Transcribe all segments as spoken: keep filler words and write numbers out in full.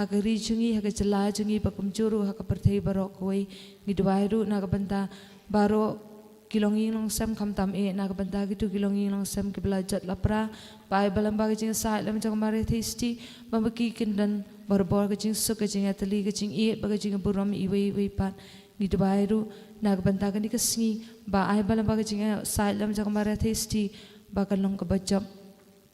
ha ka ri jong ngi, ha ka jylla jong ngi, ba kumjuh ruh ha ka pyrthei baroh kawei. Ngi duwai ruh na ka bynta baroh ki longïing longsem, khamtam eh na ka bynta kito ki longïing longsem kiba la jot la pra, ba ai ba lem bad ka jingïasaid lem jong ka Maria Theisotti, ba ma ki kin don barabor ka jingsuk, ka jingïatylli, ka jingïeit bad ka jingburom iwei ïa iwei pat. Ngi duwai ruh na ka bynta kane ka sngi, ba ai ba lem bad ka jingïasaid lem jong ka Maria Theisotti ba kan long kaba jop.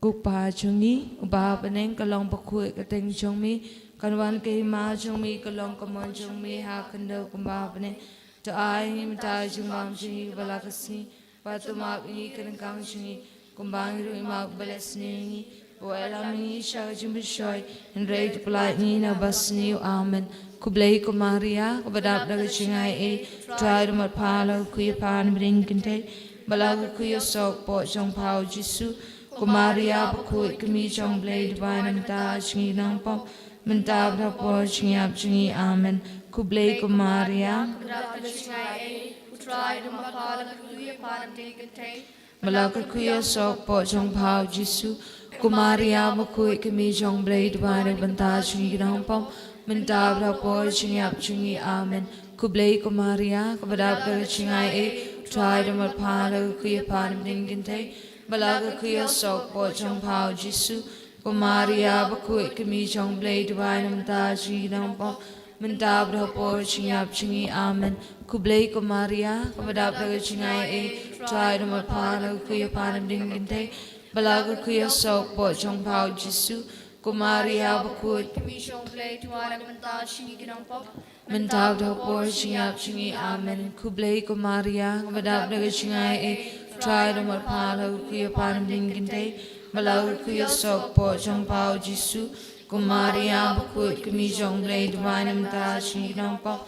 Ko Kpa jong ngi uba ha bneng, ka long bakhuid ka kyrteng jong me, kan wan ka hima jong me, kan long ka mon jong me ha khyndew kumba ha bneng. To ai ngi mynta ka jingbam jong ngi kaba la ka sngi, bad to map ïa ngi ka ryngkang jong ngi, kumba ngi ruh ngi map ïa kiba la sniew ïa ngi. Wat wallam ïa ngi sha ka jingpynshoi, hynrei to pyllait ïa ngi na kaba sniew. Amen. Khublei ko Maria, kaba dap da ka jingaiei, U Trai u don bad pha, la ka khuid ïa pha na bneng kynthei, bad la ka khuid ïa u soh kpoh jong pha u Jisu. Ko Maria bakhuid, ka kmie jong u Blei, duwai namar kata jong ngi ki nongpop, mynta bad ha ka por jingïap jong ngi. Amen. Khublei ko Maria, kaba dap da ka jingaiei, U Trai u don bad pha, la ka khuid ïa pha na bneng kynthei, bad la ka khuid ïa u soh kpoh jong pha u Jisu. Ko Maria bakhuid, ka kmie jong u Blei, duwai na ka bynta jong ngi ki nongpop, mynta bad ha ka por jingïap jong ngi. Amen. Khublei ko Maria, kaba dap da ka jingaiei, U Trai u don bad pha, la ka khuid ïa pha na bneng kynthei, bad la ka khuid ïa u soh kpoh jong pha u Jisu. Ko Maria bakhuid, ka kmie jong u Blei, duwai namar kata jong ngi ki nongpop, mynta bad ha ka por jingïap jong ngi. Amen. Khublei ko Maria, kaba dap da ka jingaiei, U Trai u don bad pha, la ka khuid ïa pha na bneng kynthei, bad la ka khuid ïa u soh kpoh jong pha u Jisu. Ko Maria bakhuid, ka kmie jong u Blei, duwai namar kata jong ngi ki nongpop, mynta bad ha ka por jingïap jong ngi. Amen. Khublei ko Maria, kaba dap da ka jingaiei, U Trai u don bad pha, la ka khuid ïa pha na bneng kynthei, bad la ka khuid ïa u soh kpoh jong pha u Jisu. Ko Maria bakhuid, ka kmie jong u Blei, duwai namar kata jong ngi ki nongpop,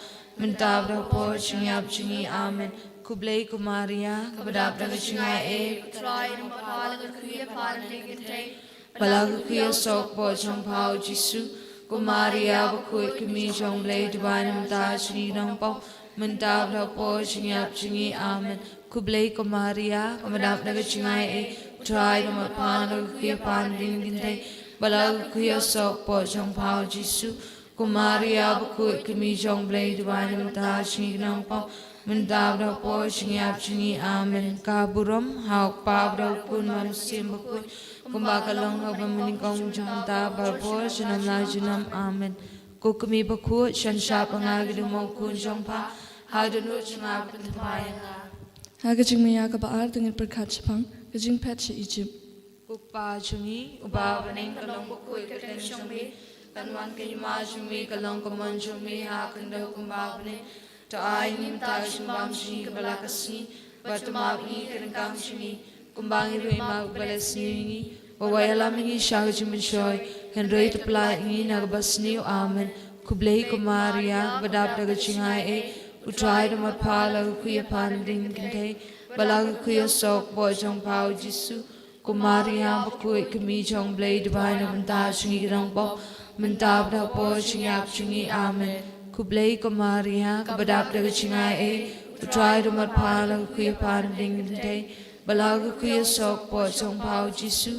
mynta bad ha ka por jingïap jong ngi. Amen. Khublei ko Maria, kaba dap da ka jingaiei, U Trai u don bad pha, la ka khuid ïa pha na bneng kynthei, bad la ka khuid ïa u soh kpoh jong pha u Jisu. Ko Maria bakhuid, ka kmie jong u Blei, duwai namar kata jong ngi ki nongpop, mynta bad ha ka por jingïap jong ngi. Amen. Khublei ko Maria, kaba dap da ka jingaiei, U Trai u don bad pha, la ka khuid ïa pha na bneng kynthei, bad la ka khuid ïa u soh kpoh jong pha u Jisu. Ko Maria bakhuid, ka kmie jong u Blei, duwai namar kata jong ngi ki nongpop, mynta bad ha ka por jingïap jong ngi. Amen. Ka burom ha u Kpa bad ha u Khun bad ha u Mynsiem Bakhuid, kumba ka long ha kaba mynnyngkong, mynta bad ha ka por junom la junom. Amen. Ko Kmie bakhuid, sngewbha shah ïa nga, ki dei mo u khun jong pha, ha ka dohnud jong nga, pynthymmai ïa nga. Ha ka jingmaïa kaba ar, to ngin pyrkhat shaphang ka jingphet sha Ijipt. Ko Kpa jong ngi uba ha bneng, kan long bakhuid ka kyrteng jong me, kan wan ka hima jong me, kan long ka mon jong me ha khyndew kumba ha bneng. To ai ngi mynta ka jingbam jong ngi kaba la ka sngi, bad to map ïa ngi ka ryngkang jong ngi, kumba ngi ruh ngi map ïa kiba la sniew ïa ngi. Wat wallam ïa ngi sha ka jingpynshoi, hynrei to pyllait ïa ngi na kaba sniew. Amen. Khublei ko Maria, kaba dap da ka jingaiei, U Trai u don bad pha, la ka khuid ïa pha na bneng kynthei, bad la ka khuid ïa u soh kpoh jong pha u Jisu. Ko Maria bakhuid, ka kmie jong u Blei, duwai namar kata jong ngi ki nongpop, mynta bad ha ka por jingïap jong ngi. Amen. Khublei ko Maria, kaba dap da ka jingaiei, U Trai u don bad pha, la ka khuid ïa pha na bneng kynthei, bad la ka khuid ïa u soh kpoh jong pha u Jisu.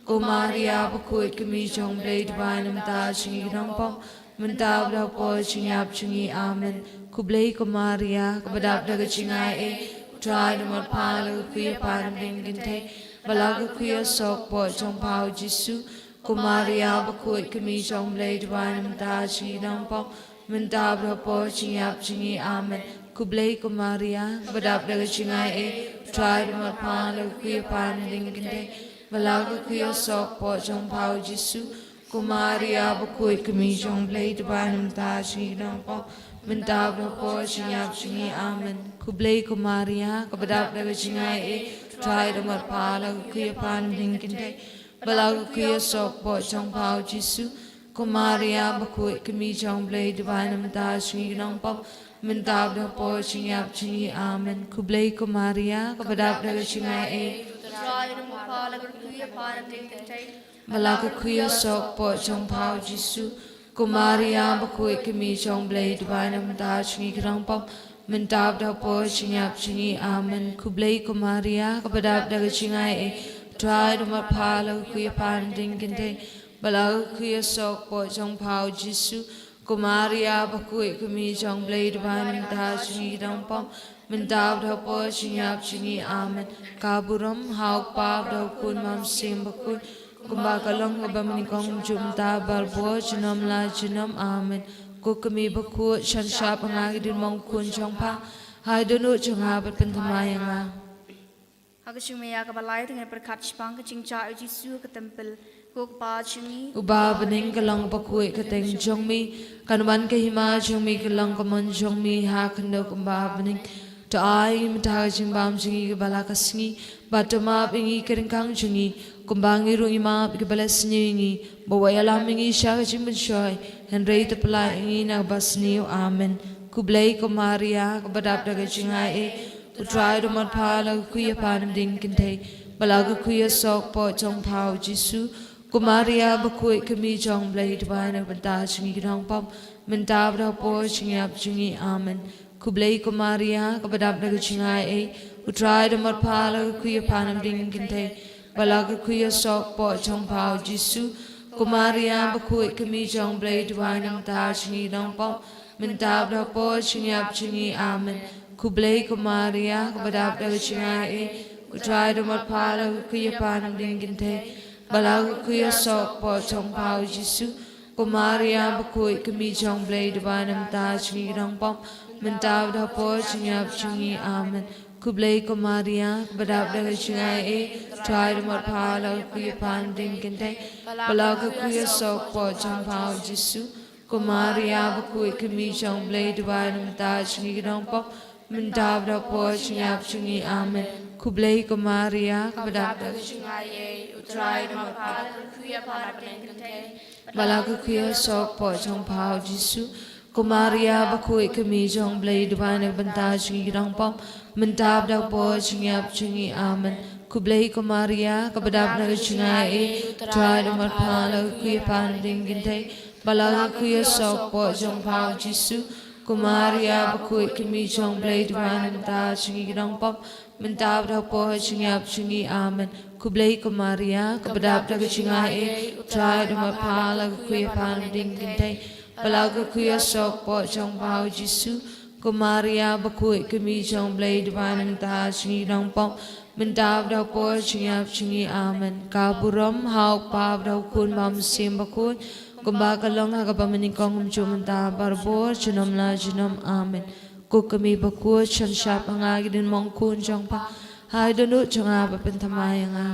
Ko Maria bakhuid, ka kmie jong u Blei, duwai namar kata jong ngi ki nongpop, mynta bad ha ka por jingïap jong ngi. Amen. Khublei ko Maria, kaba dap da ka jingaiei, U Trai u don bad pha, la ka khuid ïa pha na bneng kynthei, bad la ka khuid ïa u soh kpoh jong pha u Jisu. Ko Maria bakhuid, ka kmie jong u Blei, duwai namar kata jong ngi ki nongpop, mynta bad ha ka por jingïap jong ngi. Amen. Khublei ko Maria, kaba dap da ka jingaiei, U Trai u don bad pha, la ka khuid ïa pha na bneng kynthei, bad la ka khuid ïa u soh kpoh jong pha u Jisu. Ko Maria bakhuid, ka kmie jong u Blei, duwai namar kata jong ngi ki nongpop, mynta bad ha ka por jingïap jong ngi. Amen. Khublei ko Maria, kaba dap da ka jingaiei, U Trai u don bad pha, la ka khuid ïa pha na bneng kynthei, bad la ka khuid ïa u soh kpoh jong pha u Jisu. Ko Maria bakhuid, ka kmie jong u Blei, duwai namar kata jong ngi ki nongpop, mynta bad ha ka por jingïap jong ngi. Amen. Khublei ko Maria, kaba dap da ka jingaiei, U Trai u don bad pha, la ka khuid ïa pha na bneng kynthei, bad la ka khuid ïa u soh kpoh jong pha u Jisu. Ko Maria bakhuid, ka kmie jong u Blei, duwai namar kata jong ngi ki nongpop, mynta bad ha ka por jingïap jong ngi. Amen. Khublei ko Maria, kaba dap da ka jingaiei, U Trai u don bad pha, la ka khuid ïa pha na bneng kynthei, Ba la ka khuid ka sok poh jong pha u Jisu. Ko Maria bakhuid, ka kmie jong u Blei, duwai na ka bynta jong ngi ki nongpop, mynta bad hapoh jingïap jong ngi. Amen. Ka burom ha u Kpa bad ha u Khun bad ha u Mynsiem Bakhuid, kumba ka long ha kaba nyngkong, mynta bad barabor, junom la junom. Amen. Ko Kmie bakhuid, sngap ïa nga ki diengphna khun jong pha, haba don u jong nga ban pynthymmai ïa nga. Ha ka jingmih ïa kaba lai, te ngin pyrkhat shaphang ka jingjah u Jisu ha ka templ. Ko Kpa jong ngi uba ha bneng, ka long bakhuid ka kyrteng jong me, kan wan ka hima jong me, kan long ka mon jong me ha khyndew kumba ha bneng. To ai mynta ka jingbam jong ngi kaba la ka sngi, bad to map ïa ngi ki ryngkang jong ngi, kumba ngi ruh ngi map ïa kiba la sniew ïa ngi, bad wat ïalam ïa ngi sha ka jingpynshoi, hynrei to pyllait ïa ngi na kaba sniew. Amen. Khublei ko Maria, kaba dap da ka jingaiei, u Trai u don bad pha, la ka khuid ïa pha na pdeng ki kynthei, bad la ka khuid ïa u sohkpoh jong pha u Jisu. Ko Maria bakhuid, ka Kmie jong u Blei, duwai na ka bynta jong ngi ki nongpop, mynta bad hapoh jingïap jong ngi. Amen. Khublei ko Maria, kaba dap da ka jingaiei, u Trai u don bad pha, la ka khuid ïa pha na pdeng ki kynthei, bad la ka khuid ïa u sohkpoh jong pha u Jisu. Ko Maria bakhuid, ka Kmie jong u Blei, duwai na ka bynta jong ngi ki nongpop, mynta bad hapoh jingïap jong ngi. Amen. Khublei ko Maria, kaba dap da ka jingaiei, u Trai u don bad pha, la ka khuid ïa pha na pdeng ki kynthei, bad la ka khuid ïa u sohkpoh jong pha u Jisu. Ko Maria bakhuid, ka Kmie jong u Blei, duwai na ka bynta jong ngi ki nongpop, mynta bad hapoh jingïap jong ngi. Amen. Khublei ko Maria, kaba dap da ka jingaiei, u Trai u don bad pha, la ka khuid ïa pha na pdeng ki kynthei, bad la ka khuid ïa u sohkpoh jong pha u Jisu. Ko Maria bakhuid, ka Kmie jong u Blei, duwai na ka bynta jong ngi ki nongpop, mynta bad hapoh jingïap jong ngi. Amen. Khublei ko Maria, kaba dap da ka jingaiei, u Trai u don bad pha, la ka khuid ïa pha na pdeng ki kynthei, bad la ka khuid ïa u sohkpoh jong pha u Jisu. Ko Maria bakhuid, ka Kmie jong u Blei, duwai na ka bynta jong ngi ki nongpop, mynta bad hapoh jingïap jong ngi. Amen. Khublei ko Maria, kaba dap da ka jingaiei, u Trai u don bad pha, la ka khuid ïa pha na pdeng ki kynthei, bad la ka khuid ïa u sohkpoh jong pha u Jisu. Ko Maria bakhuid, ka Kmie jong u Blei, duwai na ka bynta jong ngi ki nongpop, mynta bad hapoh jingïap jong ngi. Amen. Khublei ko Maria, kaba dap da ka jingaiei, u Trai u don bad pha, la ka khuid ïa pha na pdeng ki kynthei, bad la ka khuid ïa u sohkpoh jong pha u Jisu. Ko Maria bakhuid, ka Kmie jong u Blei, duwai na ka bynta jong ngi ki nongpop, mynta bad hapoh jingïap jong ngi. Amen. Ka burom ha u Kpa bad ha u Khun bad ha u Mynsiem Bakhuid, kumba ka long ha kaba nyngkong, mynta bad barabor, junom la junom. Amen. Ko Kmie bakhuid, sngap ïa nga ki diengphna khun jong pha, haba don u jong nga ban pynthymmai ïa nga.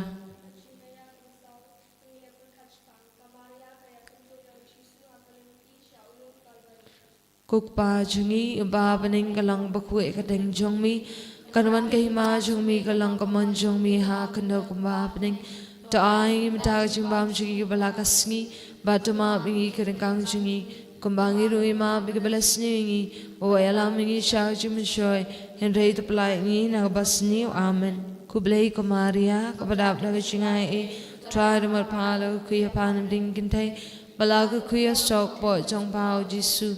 Ko Kpa jong ngi uba ha bneng, ka long bakhuid ka kyrteng jong me, kan wan ka hima jong me, kan long ka mon jong me ha khyndew kumba ha bneng. To ai mynta ka jingbam jong ngi kaba la ka sngi, bad to map ïa ngi ki ryngkang jong ngi, kumba ngi ruh ngi map ïa kiba la sniew ïa ngi, bad wat ïalam ïa ngi sha ka jingpynshoi, hynrei to pyllait ïa ngi na kaba sniew. Amen. Khublei ko Maria, kaba dap da ka jingaiei, u Trai u don bad pha, la ka khuid ïa pha na pdeng ki kynthei, bad la ka khuid ïa u sohkpoh jong pha u Jisu.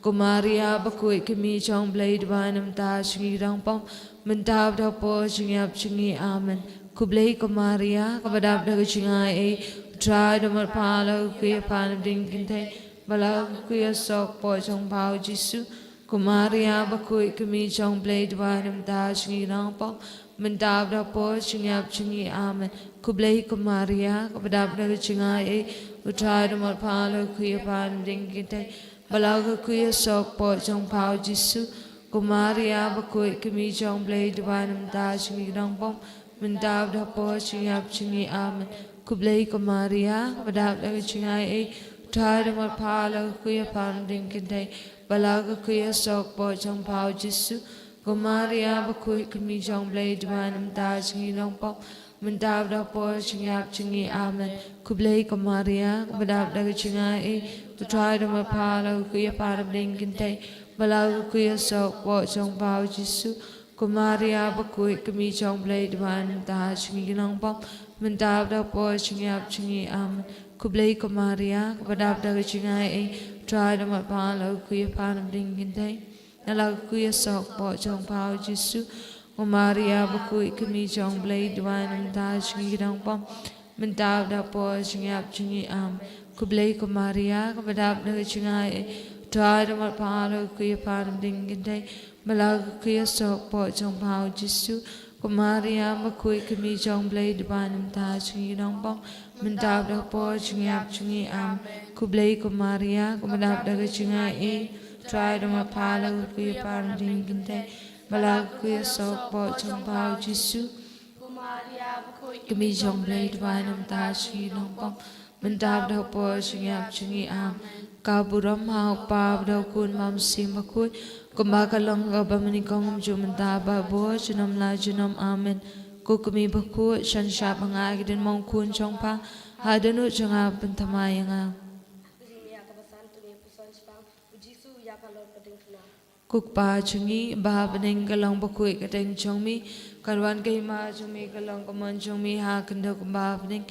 Ko Maria bakhuid, ka Kmie jong u Blei, duwai na ka bynta jong ngi ki nongpop, mynta bad hapoh jingïap jong ngi. Amen. Khublei ko Maria, kaba dap da ka jingaiei, u Trai u don bad pha, la ka khuid ïa pha na pdeng ki kynthei, bad la ka khuid ïa u sohkpoh jong pha u Jisu. Ko Maria bakhuid, ka Kmie jong u Blei, duwai na ka bynta jong ngi ki nongpop, mynta bad hapoh jingïap jong ngi. Amen. Khublei ko Maria, kaba dap da ka jingaiei, u Trai u don bad pha, la ka khuid ïa pha na pdeng ki kynthei, bad la ka khuid ïa u sohkpoh jong pha u Jisu. Ko Maria bakhuid, ka Kmie jong u Blei, duwai na ka bynta jong ngi ki nongpop, mynta bad hapoh jingïap jong ngi. Amen. Khublei ko Maria, kaba dap da ka jingaiei, u Trai u don bad pha, la ka khuid ïa pha na pdeng ki kynthei, bad la ka khuid ïa u sohkpoh jong pha u Jisu. Ko Maria bakhuid, ka Kmie jong u Blei, duwai na ka bynta jong ngi ki nongpop, mynta bad hapoh jingïap jong ngi. Amen. Khublei ko Maria, kaba dap da ka jingaiei, u Trai u don bad pha, la ka khuid ïa pha na pdeng ki kynthei, bad la ka khuid ïa u sohkpoh jong pha u Jisu. Ko Maria bakhuid, ka Kmie jong u Blei, duwai na ka bynta jong ngi ki nongpop, mynta bad hapoh jingïap jong ngi. Amen. Khublei ko Maria, kaba dap da ka jingaiei, u Trai u don bad pha, la ka khuid ïa pha na pdeng ki kynthei, bad la ka khuid ïa u sohkpoh jong pha u Jisu. Ko Maria bakhuid, ka Kmie jong u Blei, duwai na ka bynta jong ngi ki nongpop, Mynta bad hapoh jingïap jong ngi. Amen. Khublei ko Maria, kaba dap da ka jingaiei, U Trai u don bad pha, la ka khuid ïa pha na pdeng ki kynthei, bad la ka khuid ïa ka kpoh jong pha U Jisu. Ko Maria bakhuid, ka kmie jong U Blei, duwai namar kata ka jong ngi ki nongpop, mynta bad hapoh jingïap jong ngi. Amen. Khublei ko Maria, kaba dap da ka jingaiei, U Trai u don bad pha, la ka khuid ïa pha na pdeng ki kynthei, bad la ka khuid ïa ka kpoh jong pha U Jisu. Ko Maria bakhuid, ka kmie jong U Blei, duwai namar kata ka jong ngi ki nongpop, mynta bad hapoh jingïap jong ngi. Amen. Ka burom ha U Kpa bad ha U Khun bad ha U Mynsiem Bakhuid, kumba ka long ha kaba mynnyngkong, kumjuh, mynta bad ha kaba bud junom la junom. Amen. Ko kmie bakhuid, sngewsih ba nga ai ka diengphna U Khun jong pha ha ka dohnud jong nga, pynthymmai ïa nga. Ko Kpa jong ngi ba ha bneng, ka long bakhuid ka kyrteng jong me, kan wan ka hima jong me, ka long ka mon jong me ha ka khyndew kumba ha bneng.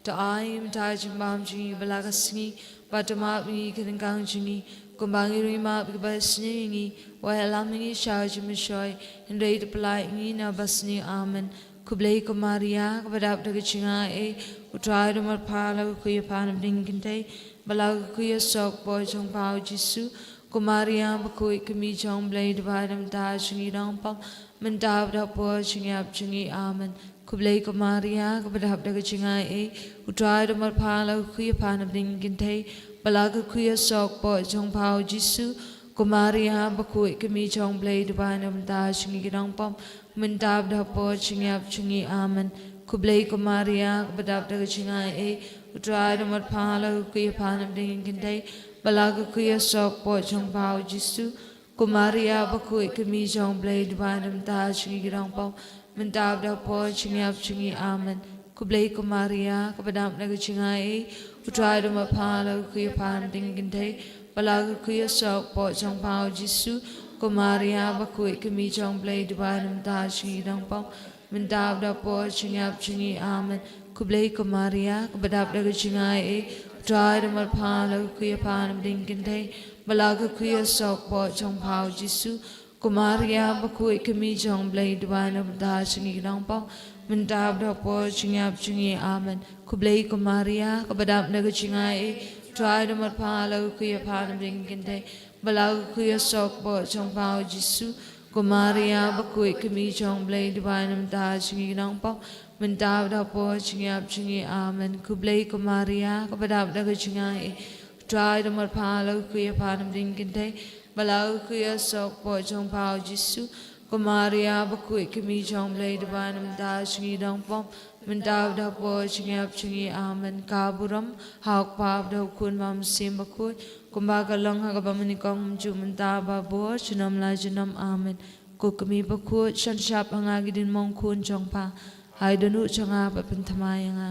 To ai ïa ngi mynta ka jingbam jong ngi kaba la ka sngi, bad to map ïa ngi ki ryngkang jong ngi, kumba ngi ruh ngi map ïa kiba la sniew ïa ngi, wat ïalam ïa ngi sha ka jingmynshuwa, hynrei to pyllait ïa ngi na kaba sniew. Amen. Khublei ko Maria, kaba dap da ka jingaiei, U Trai u don bad pha, la ka khuid ïa pha na pdeng ki kynthei, bad la ka khuid ïa ka kpoh jong pha U Jisu. Ko Maria bakhuid, ka kmie jong U Blei, duwai namar kata ka jong ngi ki nongpop, mynta bad hapoh jingïap jong ngi. Amen. Khublei ko Maria, kaba dap da ka jingaiei, U Trai u don bad pha, la ka khuid ïa pha na pdeng ki kynthei, bad la ka khuid ïa ka kpoh jong pha U Jisu. Ko Maria bakhuid, ka kmie jong U Blei, duwai namar kata ka jong ngi ki nongpop, mynta bad hapoh jingïap jong ngi. Amen. Khublei ko Maria, kaba dap da ka jingaiei, U Trai u don bad pha, la ka khuid ïa pha na pdeng ki kynthei, bad la ka khuid ïa ka kpoh jong pha U Jisu. Ko Maria bakhuid, ka kmie jong U Blei, duwai namar kata ka jong ngi ki nongpop, mynta bad hapoh jingïap jong ngi. Amen. Khublei ko Maria, kaba dap da ka jingaiei, U Trai u don bad pha, la ka khuid ïa pha na pdeng ki kynthei, bad la ka khuid ïa ka kpoh jong pha U Jisu. Ko Maria bakhuid, ka kmie jong U Blei, duwai namar kata ka jong ngi ki nongpop, mynta bad hapoh jingïap jong ngi. Amen. Khublei ko Maria, kaba dap da ka jingaiei, U Trai u don bad pha, la ka khuid ïa pha na pdeng ki kynthei, bad la ka khuid ïa ka kpoh jong pha U Jisu. Ko Maria bakhuid, ka kmie jong U Blei, duwai namar kata ka jong ngi ki nongpop, mynta bad hapoh jingïap jong ngi. Amen. Khublei ko Maria, kaba dap da ka jingaiei, U Trai u don bad pha, la ka khuid ïa pha na pdeng ki kynthei, bad la ka khuid ïa ka kpoh jong pha U Jisu. Ko Maria bakhuid, ka kmie jong U Blei, duwai namar kata ka jong ngi ki nongpop, mynta bad hapoh jingïap jong ngi. Amen. Khublei ko Maria, kaba dap da ka jingaiei, U Trai u don bad pha, la ka khuid ïa pha na pdeng ki kynthei, bad la ka khuid ïa ka kpoh jong pha U Jisu. Ko Maria bakhuid, ka kmie jong U Blei, duwai namar kata ka jong ngi ki nongpop, mynta bad hapoh jingïap jong ngi. Amen. Ka burom ha U Kpa bad ha U Khun bad ha U Mynsiem Bakhuid, kumba ka long ha kaba mynnyngkong, kumjuh, mynta bad ha kaba bud junom la junom. Amen. Ko kmie bakhuid, sngewsih ba nga ai ka diengphna U Khun jong pha ha ka dohnud jong nga, bad pynthymmai ïa nga.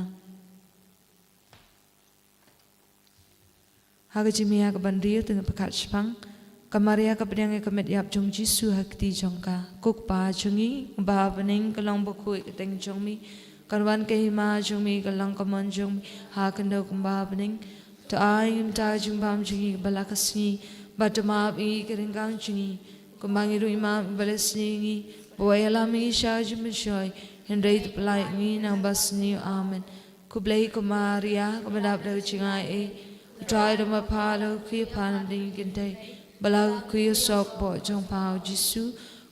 Ha ka jingmih ha kaba hynriew, to ngin pyrkhat shaphang ka Maria kaba pdiang ïa ka met ïap jong U Jisu ha ka kti jong ka. Ko Kpa jong ngi ba ha bneng, ka long bakhuid ka kyrteng jong me, kan wan ka hima jong me, kan long ka mon jong me ha ka khyndew kumba ha bneng. To ai ïa ngi mynta ka jingbam jong ngi kaba la ka sngi, bad to map ïa ngi ki ryngkang jong ngi, kumba ngi ruh ngi map ïa kiba la sniew ïa ngi, bad wat ïalam ïa ngi sha ka jingmynshuwa, hynrei to pyllait ïa ngi na kaba sniew. Amen. Khublei ko Maria, kaba dap da ka jingaiei, U Trai u don bad pha, la ka khuid ïa pha na pdeng ki kynthei, bad la ka khuid ïa ka kpoh jong pha U Jisu.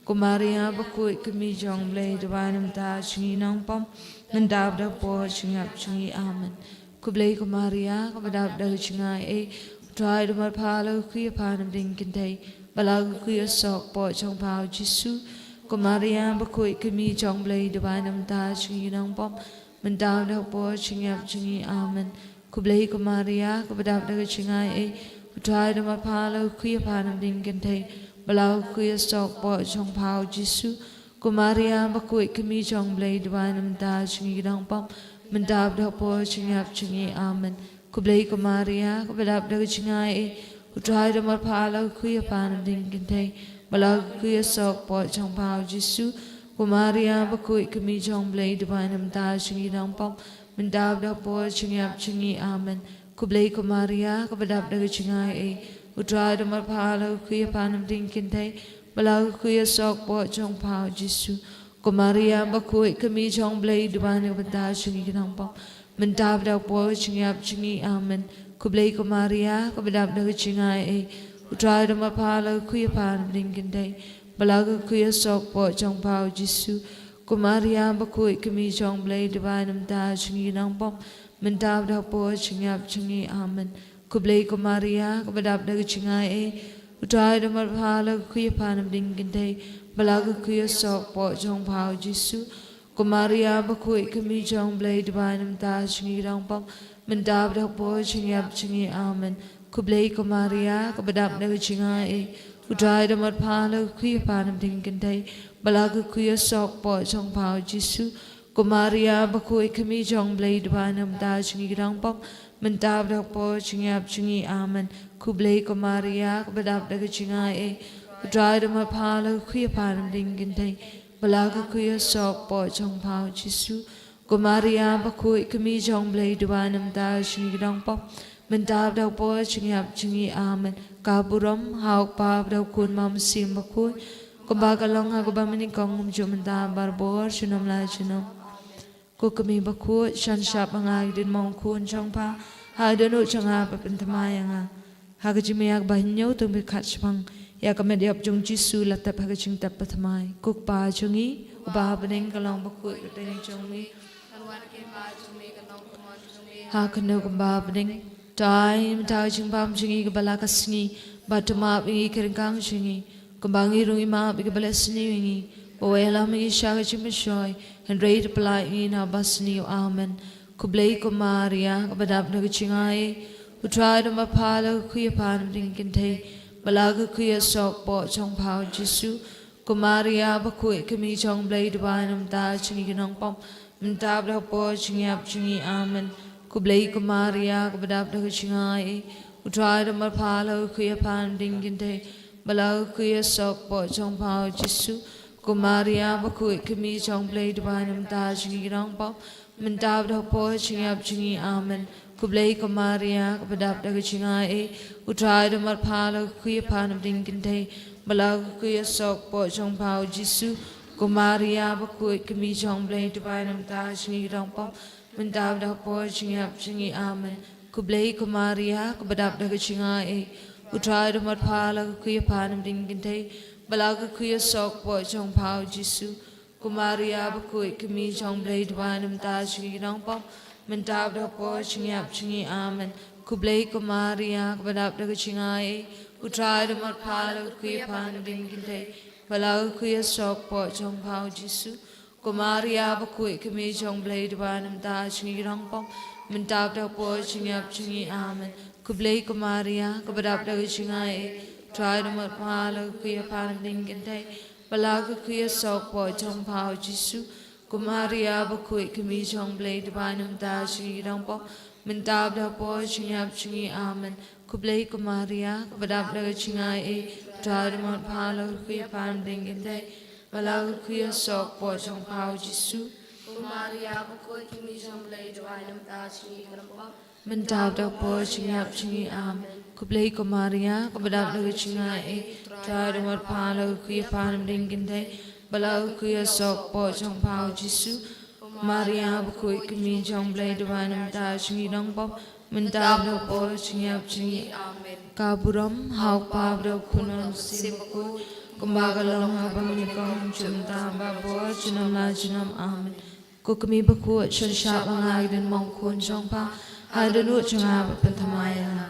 Ko Maria bakhuid, ka kmie jong U Blei, duwai namar kata ka jong ngi ki nongpop, mynta bad hapoh jingïap jong ngi. Amen. Khublei ko Maria, kaba dap da ka jingaiei, U Trai u don bad pha, la ka khuid ïa pha na pdeng ki kynthei, bad la ka khuid ïa ka kpoh jong pha U Jisu. Ko Maria bakhuid, ka kmie jong U Blei, duwai namar kata ka jong ngi ki nongpop, mynta bad hapoh jingïap jong ngi. Amen. Khublei ko Maria, kaba dap da ka jingaiei, U Trai u don bad pha, la ka khuid ïa pha na pdeng ki kynthei, bad la ka khuid ïa ka kpoh jong pha U Jisu. Ko Maria bakhuid, ka kmie jong U Blei, duwai namar kata ka jong ngi ki nongpop, mynta bad hapoh jingïap jong ngi. Amen. Khublei ko Maria, kaba dap da ka jingaiei, U Trai u don bad pha, la ka khuid ïa pha na pdeng ki kynthei, bad la ka khuid ïa ka kpoh jong pha U Jisu. Ko Maria bakhuid, ka kmie jong U Blei, duwai namar kata ka jong ngi ki nongpop, mynta bad hapoh jingïap jong ngi. Amen. Khublei ko Maria, kaba dap da ka jingaiei, U Trai u don bad pha, la ka khuid ïa pha na pdeng ki kynthei, bad la ka khuid ïa ka kpoh jong pha U Jisu. Ko Maria bakhuid, ka kmie jong U Blei, duwai namar kata ka jong ngi ki nongpop, Mynta bad ha ka por jingïap jingim. Amen. Khublei ko Maria, kaba dap da ka jingai ei. U Trai u don bad pha ha la ka khwï ha pha na bneng kynthei. Bad la ka khwï ha soh poh jong pha u Jisu. Ko Maria bakhuid, ka kmie jong u Blei, duwai namar kata ka jingnang pop. Mynta bad ha ka por jingïap jingim. Amen. Khublei ko Maria, kaba dap da ka jingai ei. U Trai u don bad pha ha la ka khwï ha pha na bneng kynthei. Bad la ka khwï ha soh poh jong pha u Jisu. Ko Maria bakhuid, ka kmie jong u Blei, duwai namar kata ka jingnang pop. Mynta bad ha ka por jingïap jingim. Amen. Khublei ko Maria, kaba dap da ka jingai ei. U Trai u don bad pha ha la ka khwï ha pha na bneng kynthei. Bad la ka khwï ha soh poh jong pha u Jisu. Ko Maria bakhuid, ka kmie jong u Blei, duwai namar kata ka jingnang pop. Mynta bad ha ka por jingïap jingim. Amen. Khublei ko Maria, kaba dap da ka jingai ei. U Trai u don bad pha ha la ka khwï ha pha na bneng kynthei. Bad la ka khwï ha soh poh jong pha u Jisu. Ko Maria bakhuid, ka kmie jong u Blei, duwai namar kata ka jingnang pop. Mynta bad ha ka por jingïap jingim. Amen. Ka burom ha u Kpa bad ha u Khun bad ha u Mynsiem Bakhuid. Kumba ka long ha kaba nyngkong, kumjuh mynta, barabor, junom la junom. Ko kmie bakhuid, sngewsih ba nga dang mon khun jong pha. Ha dohnud jong nga ba pynthymmai ïa nga. Ha ka jingmih ïa ka bahynñiew, to ngin pyrkhat shaphang ïa ka met ïap jong u Jisu la tep ha ka jingtep bathymmai. Ko Kpa jong ngi uba ha bneng, ka long bakhuid ka kyrteng jong me. Ha kano kumba ha bneng. Trai mynta ka jingbam jong ngi kaba la ka sngi. Bad to map ïa ngi ki ryngkang jong ngi, kumba ngi ruh ngi map ïa kiba la sniew ïa ngi. Wat ïalam ïa ngi sha ka jingpynshoi, hynrei to pyllait ïa ngi na kaba sniew. Amen. Khublei ko Maria, kaba dap da ka jingai ei. U Trai u don bad pha ha la ka khwï ha pha na bneng kynthei. Bad la ka khwï ha soh poh jong pha u Jisu. Ko Maria bakhuid, ka kmie jong u Blei, duwai namar kata ka jingnang pop. Mynta bad ha ka por jingïap jingim. Amen. Khublei ko Maria, kaba dap da ka jingai ei. U Trai u don bad pha ha la ka khwï ha pha na bneng kynthei. Bad la ka khwï ha soh poh jong pha u Jisu. Ko Maria bakhuid, ka kmie jong u Blei, duwai namar kata ka jingnang pop. Mynta bad ha ka por jingïap jingim. Amen. Khublei ko Maria, kaba dap da ka jingai ei. U Trai u don bad pha ha la ka khwï ha pha na bneng kynthei. Bad la ka khwï ha soh poh jong pha u Jisu. Ko Maria bakhuid, ka kmie jong u Blei, duwai namar kata ka jingnang pop. Mynta bad ha ka por jingïap jingim. Amen. Khublei ko Maria, kaba dap da ka jingai ei. U Trai u don bad pha ha la ka khwï ha pha na bneng kynthei. Bad la ka khwï ha soh poh jong pha u Jisu. Ko Maria bakhuid, ka kmie jong u Blei, duwai namar kata ka jingnang pop. Mynta bad ha ka por jingïap jingim. Amen. Khublei ko Maria, kaba dap da ka jingai ei. U Trai u don bad pha ha la ka khwï ha pha na bneng kynthei. Bad la ka khwï ha soh poh jong pha u Jisu. Ko Maria bakhuid, ka kmie jong u Blei, duwai namar kata ka jingnang pop. Mynta bad ha ka por jingïap jingim. Amen. Khublei ko Maria, kaba dap da ka jingai ei. U Trai u don bad pha ha la ka khwï ha pha na bneng kynthei. Bad la ka khwï ha soh poh jong pha u Jisu. Ko Maria bakhuid, ka kmie jong u Blei, duwai namar kata ka jingnang pop. Mynta bad ha ka por jingïap jingim. Amen. Khublei ko Maria, kaba dap da ka jingai ei. U Trai u don bad pha ha la ka khwï ha pha na bneng kynthei. Bad la ka khwï ha soh poh jong pha u Jisu. Ko Maria bakhuid, ka kmie jong u Blei, duwai namar kata ka jingnang pop. Mynta bad ha ka por jingïap jingim. Amen. Khublei ko Maria, kaba dap da ka jingai ei. U Trai u don bad pha ha la ka khwï ha pha na bneng kynthei. Bad la ka khwï ha soh poh jong pha u Jisu. Maria bakhuid, ka kmie jong u Blei, duwai namar kata ka jingnang pop. Mynta bad ha ka por jingïap jingim. Amen. Ka burom ha u Kpa bad ha u Khun bad ha u Mynsiem Bakhuid. Kumba ka long ha kaba nyngkong, kumjuh mynta, barabor, junom la junom. Amen. Ko kmie bakhuid, sngewsih ba nga dang mon khun jong pha. Ha dohnud jong nga ba pynthymmai ïa nga.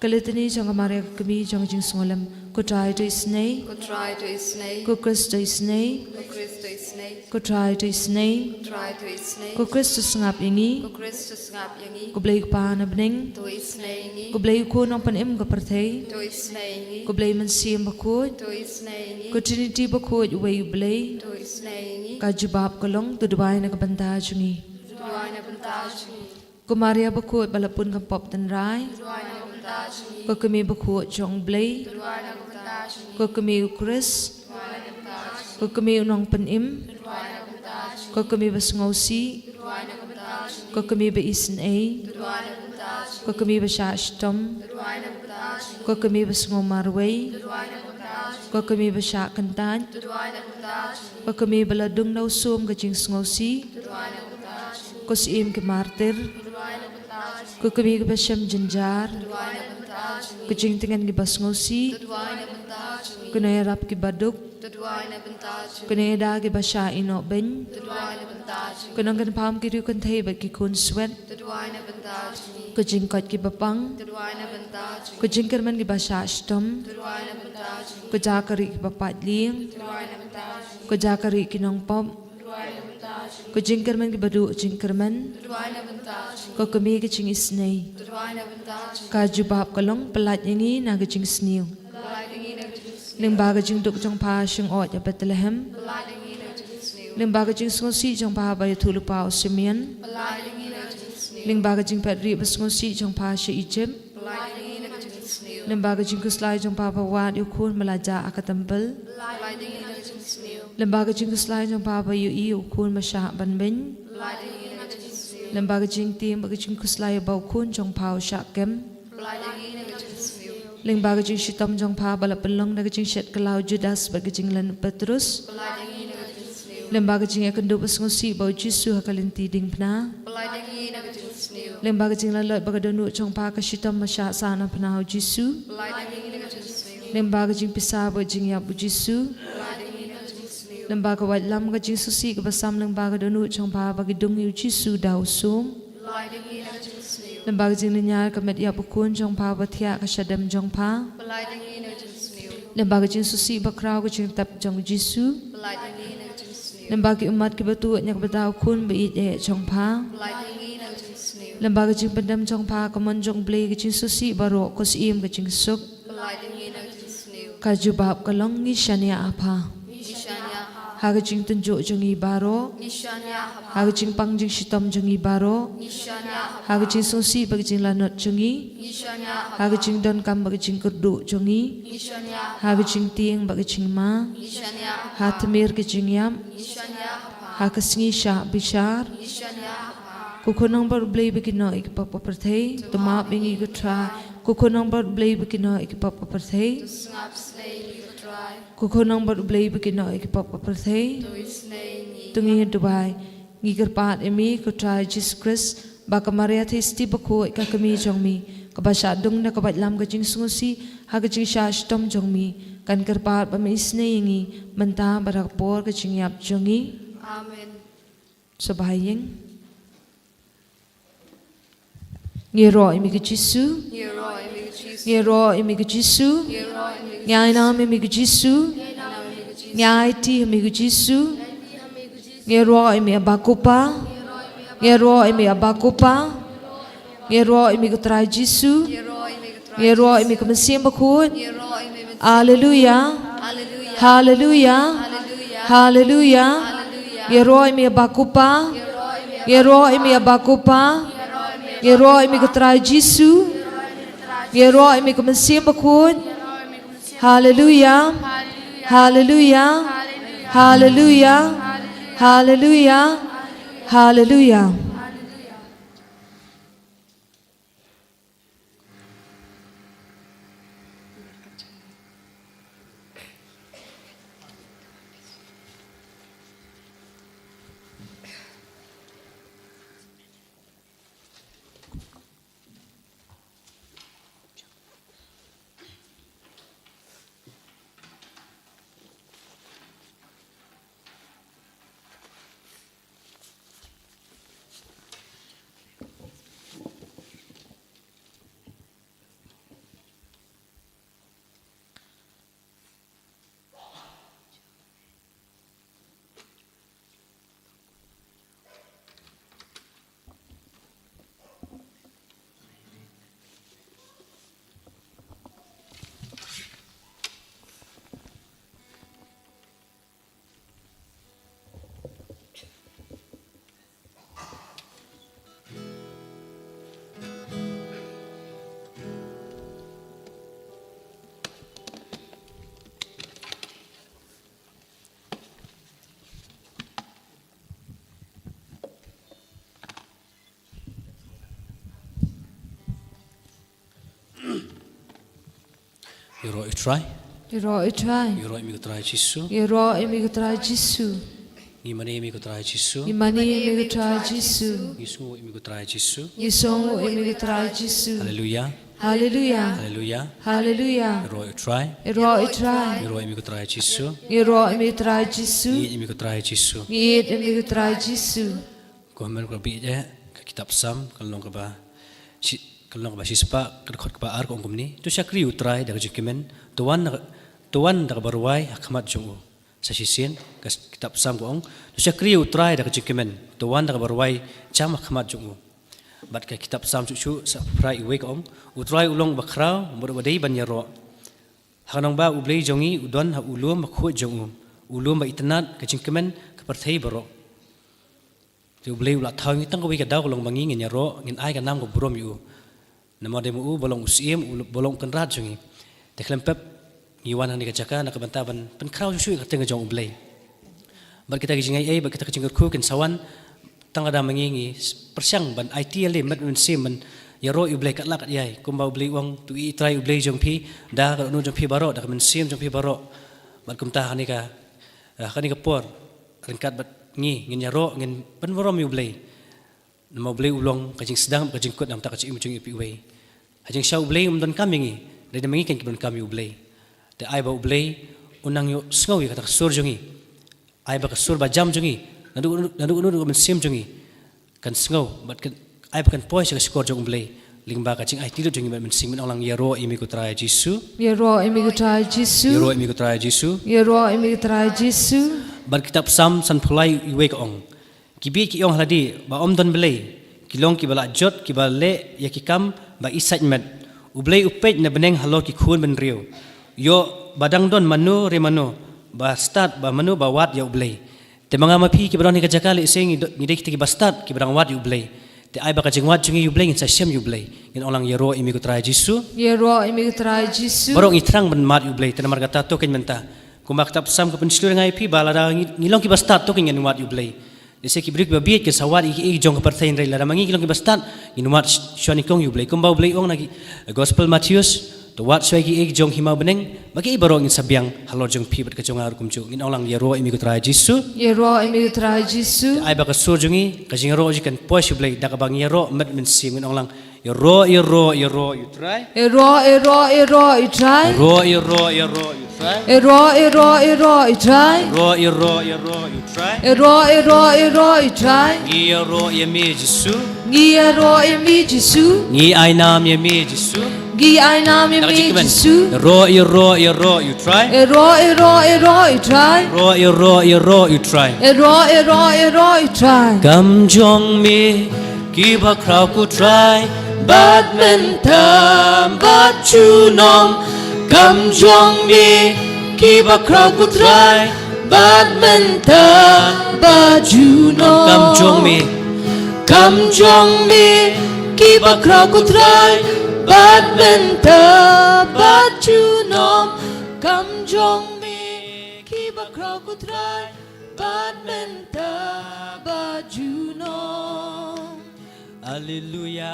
Ka Litany jong ka Maria ka kmie jong ka jingsngewlem. Ko Trai to isynei. Ko Trai to isynei. Ko Khrist to isynei. Ko Khrist to isynei. Ko Trai to isynei. Ko Trai to isynei. Ko Khrist to sngap ïa ngi. Ko Khrist to sngap ïa ngi. Ko Blei Kpa na bneng. To isynei ïa ngi. Ko Blei u Khun nongpynim ka pyrthei. To isynei ïa ngi. Ko Blei Mynsiem Bakhuid. To isynei ïa ngi. Ko Trinity bakhuid, uwei u Blei. To isynei ïa ngi. Ka jubab ka long, to duwai na ka bynta jong ngi. To duwai na ka bynta jong ngi. Ko Maria bakhuid ba la pun kham pop tynrai. To duwai na ka bynta jong ngi. Ko kmie bakhuid jong u Blei. To duwai na ka bynta jong ngi. Ko kmie u Khrist. To duwai na ka bynta jong ngi. Ko kmie u nongpynim. To duwai na ka bynta jong ngi. Ko kmie ba sngewsih. To duwai na ka bynta jong ngi. Ko kmie ba isynei. To duwai na ka bynta jong ngi. Ko kmie ba shah shitom. To duwai na ka bynta jong ngi. Ko kmie ba sngew marwei. To duwai na ka bynta jong ngi. Ko kmie ba shah kyntait. To duwai na ka bynta jong ngi. Ko kmie ba la dung da u sum ka jingsngewsih. To duwai na ka bynta jong ngi. Ko Syiem ki martir, ko kmie kiba shem jynjar, ko jingtngen kiba sngewsih, ko nongïarap kiba duk, ko nongïada kiba shah ïehnoh beiñ, ko nongkynpham ki riew kynthei bad ki khun swet, ko jingkoit kiba pang, ko jingkyrmen kiba shah shitom, ko jaka rieh kiba pait lieng, ko jaka rieh ki nongpop, ko jingkyrmen kiba duh jingkyrmen, ko kmie ka jingisynei. Ka jubab ka long, pyllait ïa ngi na ka jingsniew, lyngba ka jingduk jong pha shyngoid ha Bethlehem, lyngba ka jingsngewsih jong pha ba ïathuhlypa u Simeon, lyngba ka jingphet rieh ba sngewsih jong pha sha Egypt, lyngba ka jingkhuslai jong pha ba wad ïa u khun ba la jah ha ka templ, lyngba ka jingkhuslai jong pha ba ïohi ïa u khun ba shah ban beiñ, lyngba ka jingtieng bad ka jingkhuslai ba u khun jong pha u shah kem, lyngba ka jingshitom jong pha ba la pynlong da ka jingshet kylla u Judas bad ka jinglan u Petrus, lyngba ka jingïakynduh ba sngewsih ba u Jisu ha ka lynti diengphna, lyngba ka jinglaitluid ba ka dohnud jong pha ka shitom ba shah sahnarphna u Jisu, lyngba ka jingpisa bad jingïap u Jisu, lyngba ka waitlam ka jingsngewsih kaba sam lyngba ka dohnud jong pha ba ki dung ïa u Jisu da u sum, lyngba ka jinglynñiar ka met ïap u khun jong pha ba thiah ka shadem jong pha, lyngba ka jingsngewsih bakhraw ka jingtep jong u Jisu, lyngba ki ummat kiba tuid na ka bynta u khun ba ïeit eh jong pha, lyngba ka jingpyndem jong pha ka mon jong u Blei ka jingsngewsih baroh, ko Syiem ka jingsuk. Ka jubab ka long, ngi shaniah ha pha ha ka jingtynjuh jong ngi baroh, ha ka jingpang jingshitom jong ngi baroh, ha ka jingsngewsih bad ka jinglanot jong ngi, ha ka jingdonkam bad ka jingkyrduh jong ngi, ha ka jingtieng bad ka jingma, ha tmier ka jingïap, ha ka sngi shah bishar. Ko khun nongbuh U Blei ba kynnoh ïa ki pop ka pyrthei, to map ïa ngi ko Trai. Ko khun nongbuh U Blei ba kynnoh ïa ki pop ka pyrthei, to sngap sngewsih ïa ngi ko Trai. Ko khun nongbuh U Blei ba kynnoh ïa ki pop ka pyrthei, to isynei ïa ngi. To ngin duwai. Ngi kyrpad ïa me ko Trai Jisu Khrist, ba ka Maria Theisotti Bakhuid ka kmie jong me, kaba shah dung da ka waitlam ka jingsngewsih ha ka jingshah shitom jong me, kan kyrpad ba me isynei ïa ngi mynta bad ha ka por ka jingïap jong ngi. Amen. Sngewbha ïeng. Ngi ïaroh ïa me ko Jisu. Ngi ïaroh ïa me ko Jisu. Ngi ai nam ïa me ko Jisu. Ngi aiti ha me ko Jisu. Ngi ïaroh ïa me Aba Kpa. Ngi ïaroh ïa me Aba Kpa. Ngi ïaroh ïa me ko Trai Jisu. Ngi ïaroh ïa me ko Mynsiem Bakhuid. Haleluya. Haleluya. Haleluya. Ngi ïaroh ïa me Aba Kpa. Ngi ïaroh ïa me Aba Kpa. Ngi ïaroh ïa me ko Trai Jisu. Ngi ïaroh ïa me ko Mynsiem Bakhuid. Haleluya. Haleluya. Haleluya. Haleluya. Haleluya. Ïaroh ïa u Trai. Ïaroh ïa u Trai. Ïaroh ïa me ko Trai Jisu. Ïaroh ïa me ko Trai Jisu. Ngi mane ïa me ko Trai Jisu. Ngi mane ïa me ko Trai Jisu. Ngi sngewnguh ïa me ko Trai Jisu. Ngi sngewnguh ïa me ko Trai Jisu. Haleluya. Haleluya. Haleluya. Haleluya. Ïaroh ïa u Trai. Ïaroh ïa u Trai. Ïaroh ïa me ko Trai Jisu. Ïaroh ïa me ko Trai Jisu. Ngi ïeit ïa me ko Trai Jisu. Ngi ïeit ïa me ko Trai Jisu. Ko hynmen ko bit eh, ka kitab Psalm, ka lynnong kaba shi-, ka lynnong kaba shispah, ka dkhot kaba ar ka ong kumne: To shakri ïa u Trai da ka jingkmen, to wan da, to wan da kaba rwai ha khmat jong u. Sa shisien, ka s-, kitab Psalm ka ong: To shakri ïa u Trai da ka jingkmen, to wan da kaba rwai jam ha khmat jong u. Bad ka kitab Psalm shuh shuh, sa phra iwei ka ong: U Trai u long uba khraw, bad uba dei ban ïaroh. Ha ka nongbah U Blei jong ngi u don ha u lum bakhuid jong u, u lum ba itynnad, ka jingkmen ka pyrthei baroh. Te U Blei u la thaw ïa ngi tang kawei ka daw ka long ba ngi ngin ïaroh, ngin ai ka nam ka burom ïa u. Namar dei ma u ba long u Syiem, u ba long u Kynrad jong ngi. Te khlem pep ngi wan ha kane ka jaka na ka bynta ban pynkhraw shuh shuh ïa ka kyrteng ka jong U Blei. Bad kita ki jingaiei, bad kita ki jingkyrkhu kin sa wan tang lada ma ngi ngi s-, pyrshang ban aiti ïa lade met mynsiem ban ïaroh ïa U Blei katba lah katba ïai. Kumba U Blei u ong, to ïeit ïa u Trai U Blei jong phi da ka dohnud jong phi baroh, da ka mynsiem jong phi baroh. Bad kumta ha kane ka, eh, ha kane ka por, ryngkat bad ngi, ngin ïaroh, ngin pynburom ïa U Blei. Namar U Blei u long ka jingsdang, ka jingkut, namar kata ka jingim jong ngi iwei pa iwei. Ha jingshisha U Blei um donkam ïa ngi, dei ma ngi kein kiba donkam ïa U Blei. Te ai ba U Blei un nang ïohsngew ïa kata ka sur jong ngi. Ai ba ka sur ba jam jong ngi, naduh, naduh, naduh ka mynsiem jong ngi, kan sngew, bad kan, ai ba kan poi sha ka shkor jong U Blei lyngba ka jingaiti lut jong ngi bad mynsiem. Ngin ong lang: Ïaroh ïa me ko Trai Jisu. Ïaroh ïa me ko Trai Jisu. Ïaroh ïa me ko Trai Jisu. Ïaroh ïa me ko Trai Jisu. Bad kitab Psalm sanphew lai iwei ka ong: Ki bieit ki ïong ha lade ba ym don Blei, ki long kiba la jot, kiba leh ïa ki kam ba isaitmet. U Blei u peit na bneng halor ki khun bynriew. Ïoh ba dang don mano re mano ba stad, ba mano ba wad ïa U Blei. Te ma nga ma phi kiba don ha ka jaka, lehse ngi do-, ngi dei kita kiba stad, kiba dang wad ïa U Blei. Te ai ba ka jingwad jong ngi ïa U Blei, ngin sa shem ïa U Blei. Ngin ong lang: Ïaroh ïa me ko Trai Jisu. Ïaroh ïa me ko Trai Jisu. Baroh ngi thrang ban mad ïa U Blei, te namar kata to kein mynta, kumba ka kitab Psalm ka pynshlur ïa nga ïa phi, ba lada ngi, ngi long kiba stad, to kein ngin wad ïa U Blei. Lehse ki briew kiba bieit kin sa wad ïa kiei jong ka pyrthei, hynrei lada ma ngi ki long kiba stad, ngin wad sh-, shwa nyngkong ïa U Blei. Kumba U Blei u ong na ki, Gospel Mathaios: To wad shwa ïa kiei jong hima bneng, ba kiei baroh ngin sa biang halor jong phi bad ka jong nga ruh kumjuh. Ngin ong lang: Ïaroh ïa me ko Trai Jisu. Ïaroh ïa me ko Trai Jisu. Ai ba ka sur jong ngi, ka jingïaroh jong ngi kan poi sha U Blei da kaba ngi ïaroh met mynsiem. Ngin ong lang: Ïaroh, ïaroh, ïaroh ïa u Trai. Ïaroh, ïaroh, ïaroh ïa u Trai. Ïaroh, ïaroh, ïaroh ïa u Trai. Ïaroh, ïaroh, ïaroh ïa u Trai. Ïaroh, ïaroh, ïaroh ïa u Trai. Ïaroh, ïaroh, ïaroh ïa u Trai. Ngi ïaroh ïa me Jisu. Ngi ïaroh ïa me Jisu. Ngi ai nam ïa me Jisu. Ngi ai nam ïa me Jisu. Ïaroh, ïaroh, ïaroh ïa u Trai. Ïaroh, ïaroh, ïaroh ïa u Trai. Ïaroh, ïaroh, ïaroh ïa u Trai. Ïaroh, ïaroh, ïaroh ïa u Trai. Kam jong me kiba khraw ko Trai, bad mynta bad junom. Kam jong me kiba khraw ko Trai, bad mynta bad junom. Kam jong me. Kam jong me kiba khraw ko Trai, bad mynta bad junom. Kam jong me kiba khraw ko Trai, bad mynta bad junom. Alleluia,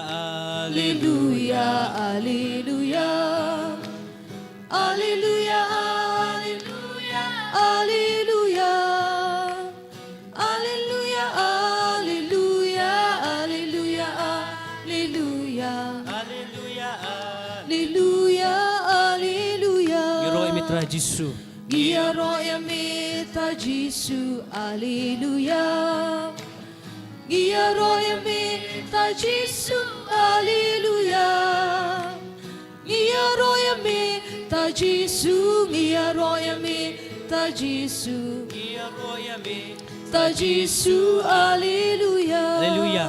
alleluia, alleluia. Alleluia, alleluia, alleluia. Alleluia, alleluia, alleluia, alleluia. Alleluia, alleluia, alleluia. Ïaroh ïa me Trai Jisu. Ngi ïaroh ïa me Trai Jisu, alleluia. Ngi ïaroh ïa me Trai Jisu, alleluia. Ngi ïaroh ïa me Trai Jisu, ngi ïaroh ïa me Trai Jisu. Ngi ïaroh ïa me Trai Jisu, alleluia. Alleluia.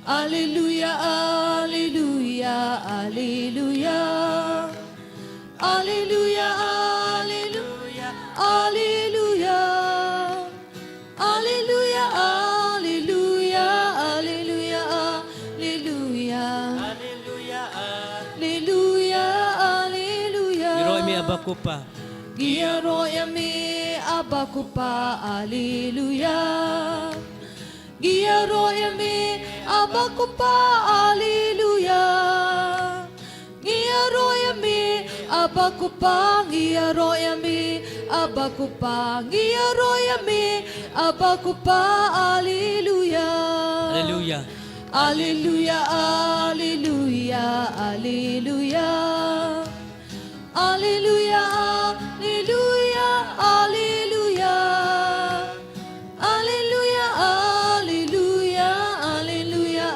Alleluia, alleluia, alleluia. Alleluia, alleluia, alleluia. Alleluia, alleluia, alleluia, alleluia. Alleluia, alleluia, alleluia. Ngi ïaroh ïa me Abba ko Pa. Ngi ïaroh ïa me Abba ko Pa, alleluia. Ngi ïaroh ïa me Abba ko Pa, alleluia. Ngi ïaroh ïa me Abba Kpa ngi ïaroh ïa me, Abba Kpa ngi ïaroh ïa me, Abba Kpa, Alleluia. Alleluia. Alleluia, Alleluia, Alleluia. Alleluia, Alleluia, Alleluia. Alleluia, Alleluia, Alleluia,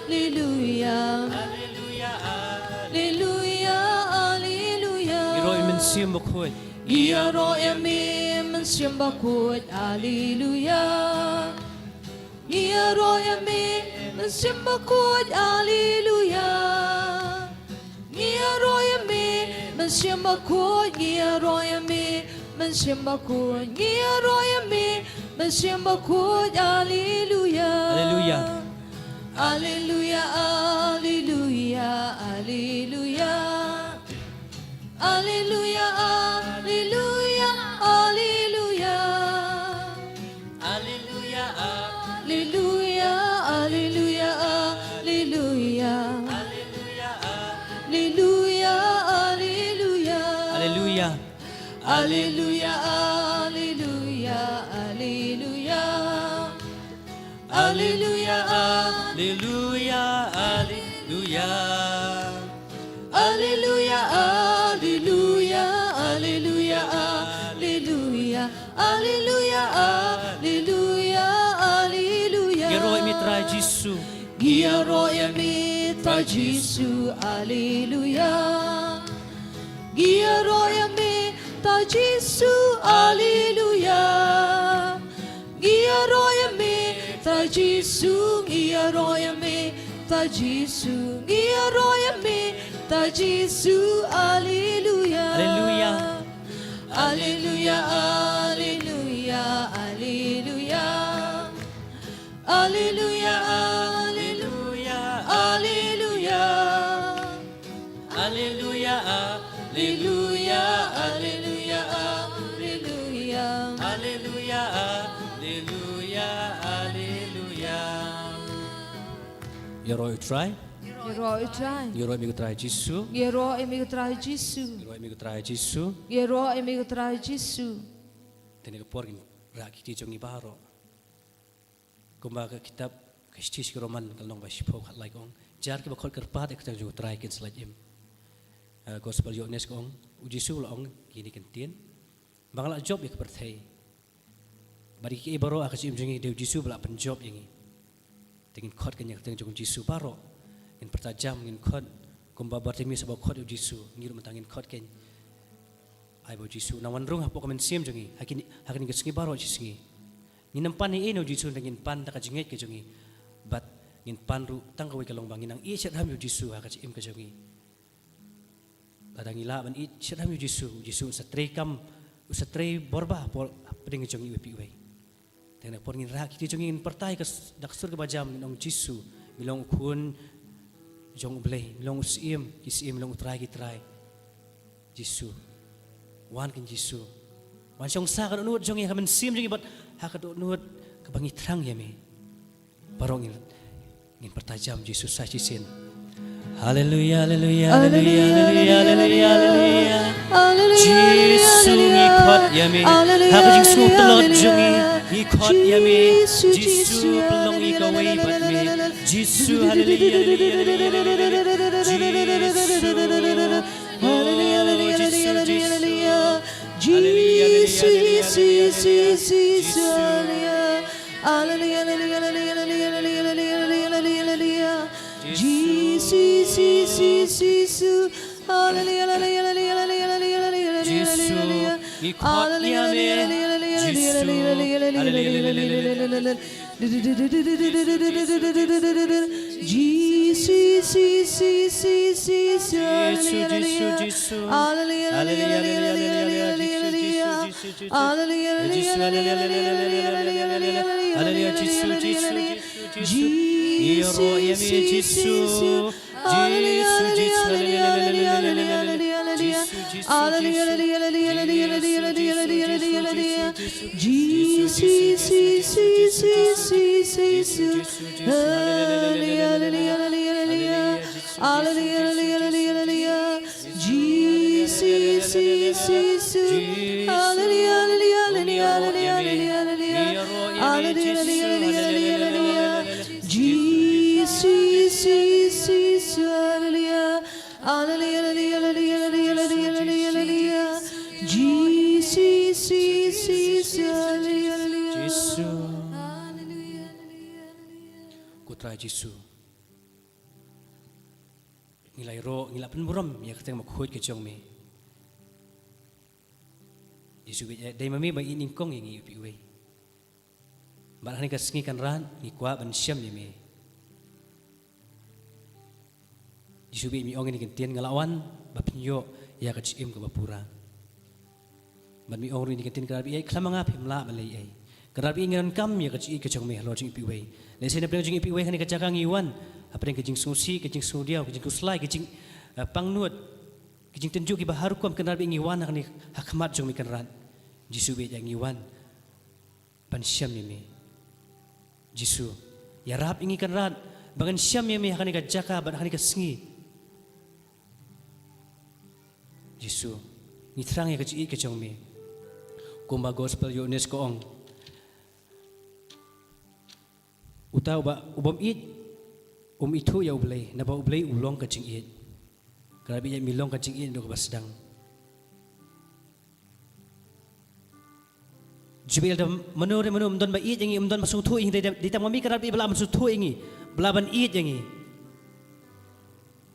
Alleluia. Alleluia, Alleluia. Ngi ïaroh ïa me Mynsiem Bakhuid. Ngi ïaroh ïa me Mynsiem Bakhuid, Alleluia. Ngi ïaroh ïa me Mynsiem Bakhuid, Alleluia. Ngi ïaroh ïa me Mynsiem Bakhuid, ngi ïaroh ïa me Mynsiem Bakhuid, ngi ïaroh ïa me Mynsiem Bakhuid, Alleluia. Alleluia. Alleluia, Alleluia, Alleluia. Alleluia, Alleluia, Alleluia. Alleluia, Alleluia, Alleluia, Alleluia. Alleluia, Alleluia. Alleluia. Alleluia, Alleluia, Alleluia. Alleluia, Alleluia, Alleluia. Alleluia, Alleluia, Alleluia, Alleluia. Alleluia, Alleluia, Alleluia. Ngi ïaroh ïa me Trai Jisu. Ngi ïaroh ïa me Trai Jisu, Alleluia. Ngi ïaroh ïa me Trai Jisu, Alleluia. Ngi ïaroh ïa me Trai Jisu, ngi ïaroh ïa me Trai Jisu, ngi ïaroh ïa me Trai Jisu, Alleluia. Alleluia. Alleluia, Alleluia, Alleluia. Alleluia, Alleluia, Alleluia. Alleluia, Alleluia, Alleluia, Alleluia. Alleluia, Alleluia, Alleluia. Ïaroh ïa u Trai. Ïaroh ïa u Trai. Ïaroh ïa me ko Trai Jisu. Ïaroh ïa me ko Trai Jisu. Ïaroh ïa me ko Trai Jisu. Ïaroh ïa me ko Trai Jisu. Te kane ka por ngin rah ki kti jong ngi baroh. Kumba ka kitab ka shithi sha ki Roman ka lynnong ba shiphew khatlai ka ong, jar kiba khot kyrpad ïa ka kyrteng jong u Trai kin sa lait im. Eh, Gospel Ïoannis ka ong, u Jisu u la ong ïa kine ki ktien, ba nga la jop ïa ka pyrthei, bad ïa kiei baroh ha ka jingim jong ngi dei u Jisu ba la pynjop ïa ngi. Te ngin khot keiñ ïa ka kyrteng jong u Jisu baroh. Ngin pyrta jam, ngin khot kumba Bartimeus haba khot ïa u Jisu, ngi ruh mynta ngin khot keiñ. Ai ba u Jisu un nang wan rung hapoh ka mynsiem jong ngi ha kine, ha kine ki sngi baroh shi sngi. Ngin ym pan ei ei na u Jisu, hynrei ngin pan da ka jingngeit ka jong ngi. Bad ngin pan ruh tang kawei ka long ba ngin nang ïeit shitrhem ïa u Jisu ha ka jingim ka jong ngi. Lada ngi lah ban ïeit shitrhem ïa u Jisu, u Jisu un sa trei kam, un sa trei bor ba hapoh, hapdeng ka jong ngi iwei pa iwei. Te kane ka por ngin rah ki kti jong ngi, ngin pyrta ïa ka s-, da ka sur kaba jam, ngin ong, Jisu, me long u Khun jong U Blei, me long u Syiem ki syiem, me long u Trai ki trai. Jisu. Wan keiñ Jisu. Wan shong sah ha ka dohnud jong ngi, ha ka mynsiem jong ngi bad ha ka dohnud kaba ngi thrang ïa me. Baroh ngin, ngin pyrta jam Jisu sa shisien. Haleluia, haleluia, haleluia, haleluia, haleluia, haleluia. Jisu, ngi khot ïa me. Ha ka jingsngewtlot jong ngi, ngi khot ïa me. Jisu, pynlong ngi kawei bad me. Jisu, haleluia, haleluia, haleluia, haleluia. Jisu. Oh, Jisu, Jisu. Haleluia, haleluia, haleluia, haleluia, Jisu. Haleluia, haleluia, haleluia, haleluia, haleluia. Jisu, Jisu, Jisu, Jisu. Haleluia, haleluia, haleluia, haleluia, haleluia, haleluia. Jisu, ngi khot ïa me. Jisu, haleluia, haleluia, haleluia, haleluia. Jisu, Jisu, Jisu, Jisu, Jisu, Jisu, Jisu. Haleluia, haleluia, haleluia, haleluia, Jisu, Jisu, Jisu, Jisu. Haleluia, haleluia, haleluia, Jisu, Jisu, Jisu, Jisu. Jisu, Jisu, Jisu. Haleluia, haleluia, haleluia, haleluia, haleluia. Jisu, Jisu, Jisu. Haleluia, haleluia, haleluia, haleluia, Jisu, Jisu, Jisu, Jisu. Jisu, Jisu, Jisu, Jisu, Jisu. Haleluia, haleluia, haleluia, haleluia. Haleluia, haleluia, haleluia, haleluia. Jisu. Jisu, Jisu. Haleluya, haleluya, haleluya, haleluya, haleluya. Haleluya, haleluya, haleluya, haleluya. Jisu, Jisu, Jisu, haleluya. Haleluya, haleluya, haleluya, haleluya, haleluya, haleluya. Jisu, Jisu, Jisu, haleluya, haleluya. Jisu. Haleluya, haleluya, haleluya. Ko Trai Jisu. Ngi la ïaroh, ngi la pynburom ïa ka kyrteng bakhuid ka jong me. Jisu, bad dei ma me ba ïeit nyngkong ïa ngi uwei pa uwei. Bad ha kane ka sngi Kynrad ngi kwah ban shem ïa me. Jisu, bad me ong ïa kane ka ktien, nga la wan ban pynïoh ïa ka jingim kaba pura. Bad me ong ruh ïa kane ka ktien, Kynrad bad ïeit, khlem ma nga phim lah ban leh ei ei. Kynrad bad ïeit, ngi donkam ïa ka jingïeit ka jong me halor jong uwei pa uwei. Lehse na pdeng jong uwei pa uwei ha kane ka jaka ngi wan, ha pdeng ka jingsngewsih, ka jingsngewdiaw, ka jingkhuslai, ka jing, eh, pangnud, ka jingtynjuh kiba har rukom, Kynrad bad ïeit, ngi wan ha kane ha khmat jong me Kynrad. Jisu, bad ïeit, ngi wan ban shem ïa me. Jisu, ïarap ïa ngi Kynrad ba ngin shem ïa me ha kane ka jaka bad ha kane ka sngi. Jisu, ngi thrang ïa ka jingïeit ka jong me. Kumba gospel Ïoannis ka ong, uta uba, u bym ïeit um ithuh ïa U Blei, naba U Blei u long ka jingïeit. Kynrad bad ïeit, me long ka jingïeit naduh kaba sdang. Jisu, bad ïeit, lada mano re mano um don ba ïeit ïa ngi, um don ba sngewthuh ïa ngi, dei, dei tang ma me Kynrad bad ïeit ba lah ban sngewthuh ïa ngi, ba lah ban ïeit ïa ngi.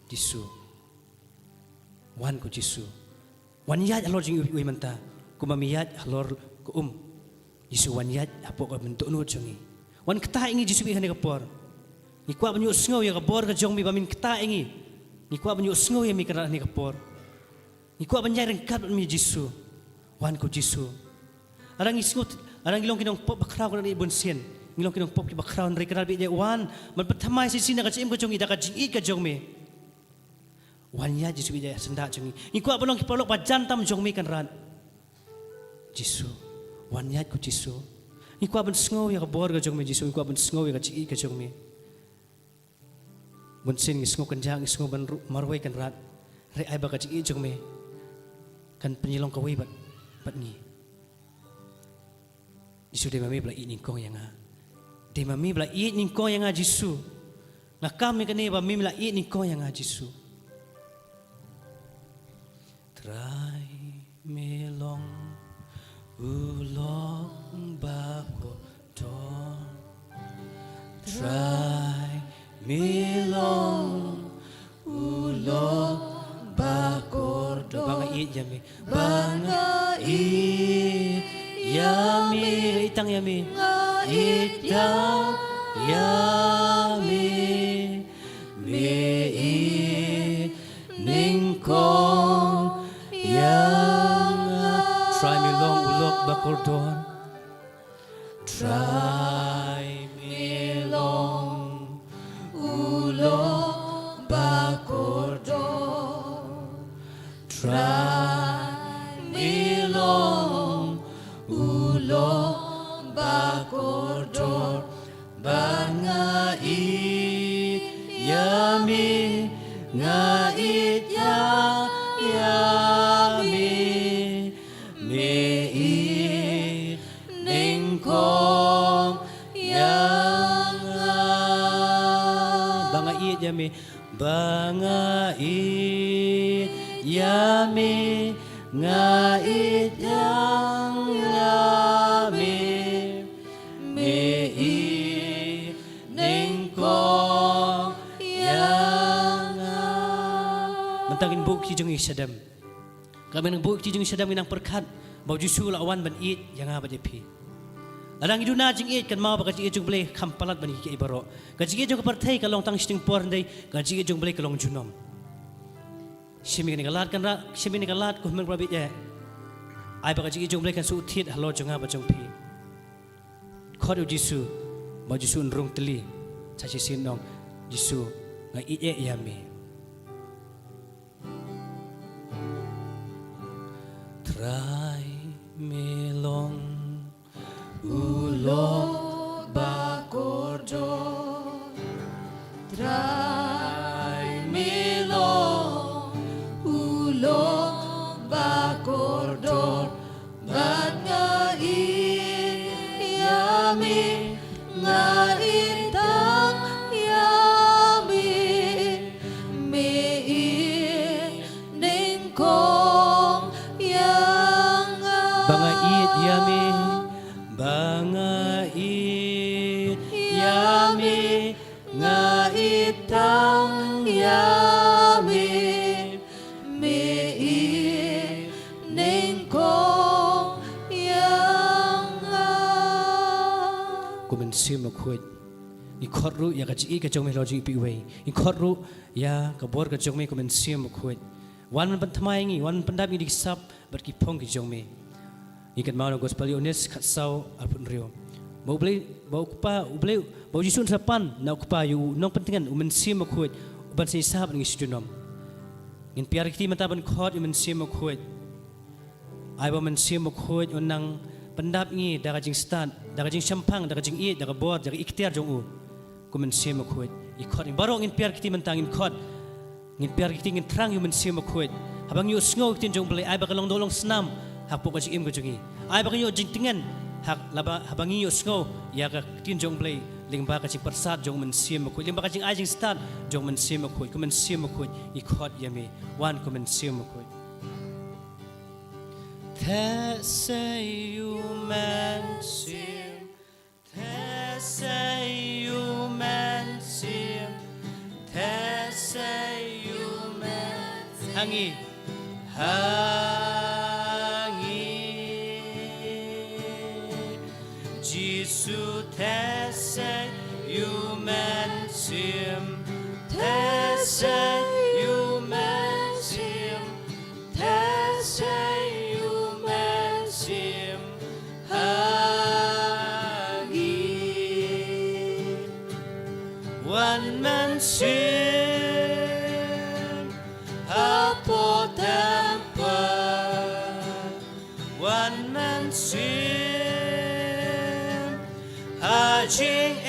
Jisu, wan ko Jisu. Wan ïaid halor jong uwei pa uwei mynta kumba me ïaid halor ka um. Jisu, wan ïaid hapoh ka mynsiem jong ngi. Wan ktah ïa ngi Jisu, ha kane ka por. Ngi kwah ban ïohsngew ïa ka bor ka jong me ba men ktah ïa ngi. Ngi kwah ban ïohsngew ïa me Kynrad ha kane ka por. Ngi kwah ban ïaid ryngkat bad me Jisu. Wan ko Jisu. Lada ngi sngew, lada ngi long ki nongpop bakhraw, Kynrad bad ïeit, bunsien ngi long ki nongpop kiba khraw, hynrei Kynrad bad ïeit, wan ban pynthymmai shisha na ka jingim ka jong ngi da ka jingïeit ka jong me. Wan ïaid Jisu, bad ïeit, ha syndah jong ngi. Ngi kwah ban long ki paralok ba jan tam jong me Kynrad. Jisu, wan ïaid ko Jisu. Ngi kwah ban sngew ïa ka bor ka jong me Jisu, ngi kwah ban sngew ïa ka jingïeit ka jong me. Bunsien ngi sngew kynjah, ngi sngew ban ru-, marwei Kynrad. Hynrei ai ba ka jingïeit jong me kan pynlong kawei bad, bad ngi. Jisu, dei ma me ba la ïeit nyngkong ïa nga. Dei ma me ba la ïeit nyngkong ïa nga Jisu. Nga kam ïa kane ba me la ïeit nyngkong ïa nga Jisu. Trai me long u lok ba kordor. Trai me long u lok ba kordor. Ba nga ïeit ïa me. Ba nga ïeit ïa me. Ïeit tang ïa me. Nga ïeit tang ïa me. Me ïeit nyngkong ïa nga. Trai me long u lok ba kordor. Trai me long u lok ba kordor. Trai me long u lok ba kordor. Ba nga ïeit ïa me, nga ïeit ïa, ïa me. Me ïeit nyngkong ïa nga. Ba nga ïeit ïa me. Ba nga ïeit ïa me, nga ïeit ïa, ïa me. Me ïeit nyngkong ïa nga. Mynta ngin buh ki jong ngi shadem. Ka mynta buh ki jong ngi shadem, ngin nang pyrkhat ba U Jisu u la wan ban ïeit ïa nga bad ïa phi. Lada ngi duna jingïeit, kynmaw ba ka jingïeit jong U Blei kam palat ban ïa kiei baroh. Ka jingïeit jong ka pyrthei ka long tang shiteng por, hynrei ka jingïeit jong U Blei ka long junom. Shim ïa kane ka lad, Kynrad, shim ïa kane ka lad, ko hynmen ba bit eh. Ai ba ka jingïeit jong U Blei kan shu thied halor jong nga bad jong phi. Khot ïa U Jisu, ba U Jisu un rung tylli. Sa shisien ong, Jisu, nga ïeit ïa me. Trai me long u lok ba kordor. Trai me long u lok ba Mynsiem Bakhuid. Ngi khot ruh ïa ka jingïeit ka jong me halor jong iwei pa iwei. Ngi khot ruh ïa ka bor ka jong me ko Mynsiem Bakhuid. Wan ban pynthymmai ïa ngi, wan ban pyndap ïa ngi da ki sap bad ki phong ki jong me. Ngi kynmaw na gospel Ïoannis khatsaw arphew hynriew. Ba U Blei, ba U Kpa, U Blei, ba U Jisu un sa pan na U Kpa ïa u nongpyntngen, U Mynsiem Bakhuid, uban sa ïaishah bad ngi sha junom. Ngin pdiang kti mynta ban khot ïa U Mynsiem Bakhuid. Ai ba U Mynsiem Bakhuid un nang pyndap ïa ngi da ka jingstad, da ka jingshemphang, da ka jingïeit, da ka bor, da ka iktiar jong u. Ko Mynsiem Bakhuid. Ngi khot, ngi baroh ngin pdiang kti mynta, ngin khot. Ngin pdiang kti, ngin thrang ïa U Mynsiem Bakhuid. Haba ngi ïohsngew ïa ka ktien jong U Blei, ai ba ka long doh long snam hapoh ka jingim ka jong ngi. Ai ba ka ïoh jingtngen ha kaba, haba ngi ïohsngew ïa ka ktien jong U Blei lyngba ka jingpyrsad jong U Mynsiem Bakhuid, lyngba ka jingai jingstad jong U Mynsiem Bakhuid, ko Mynsiem Bakhuid, ngi khot ïa me. Wan ko Mynsiem Bakhuid. Theh sei U Mynsiem, theh sei U Mynsiem, theh sei U Mynsiem. Ha ngi, ha ngi. Jisu, theh sei U Mynsiem, theh sei U Mynsiem, theh sei U Mynsiem ha ngi. Wan Mynsiem hapoh temple, Wan Mynsiem ha jingim,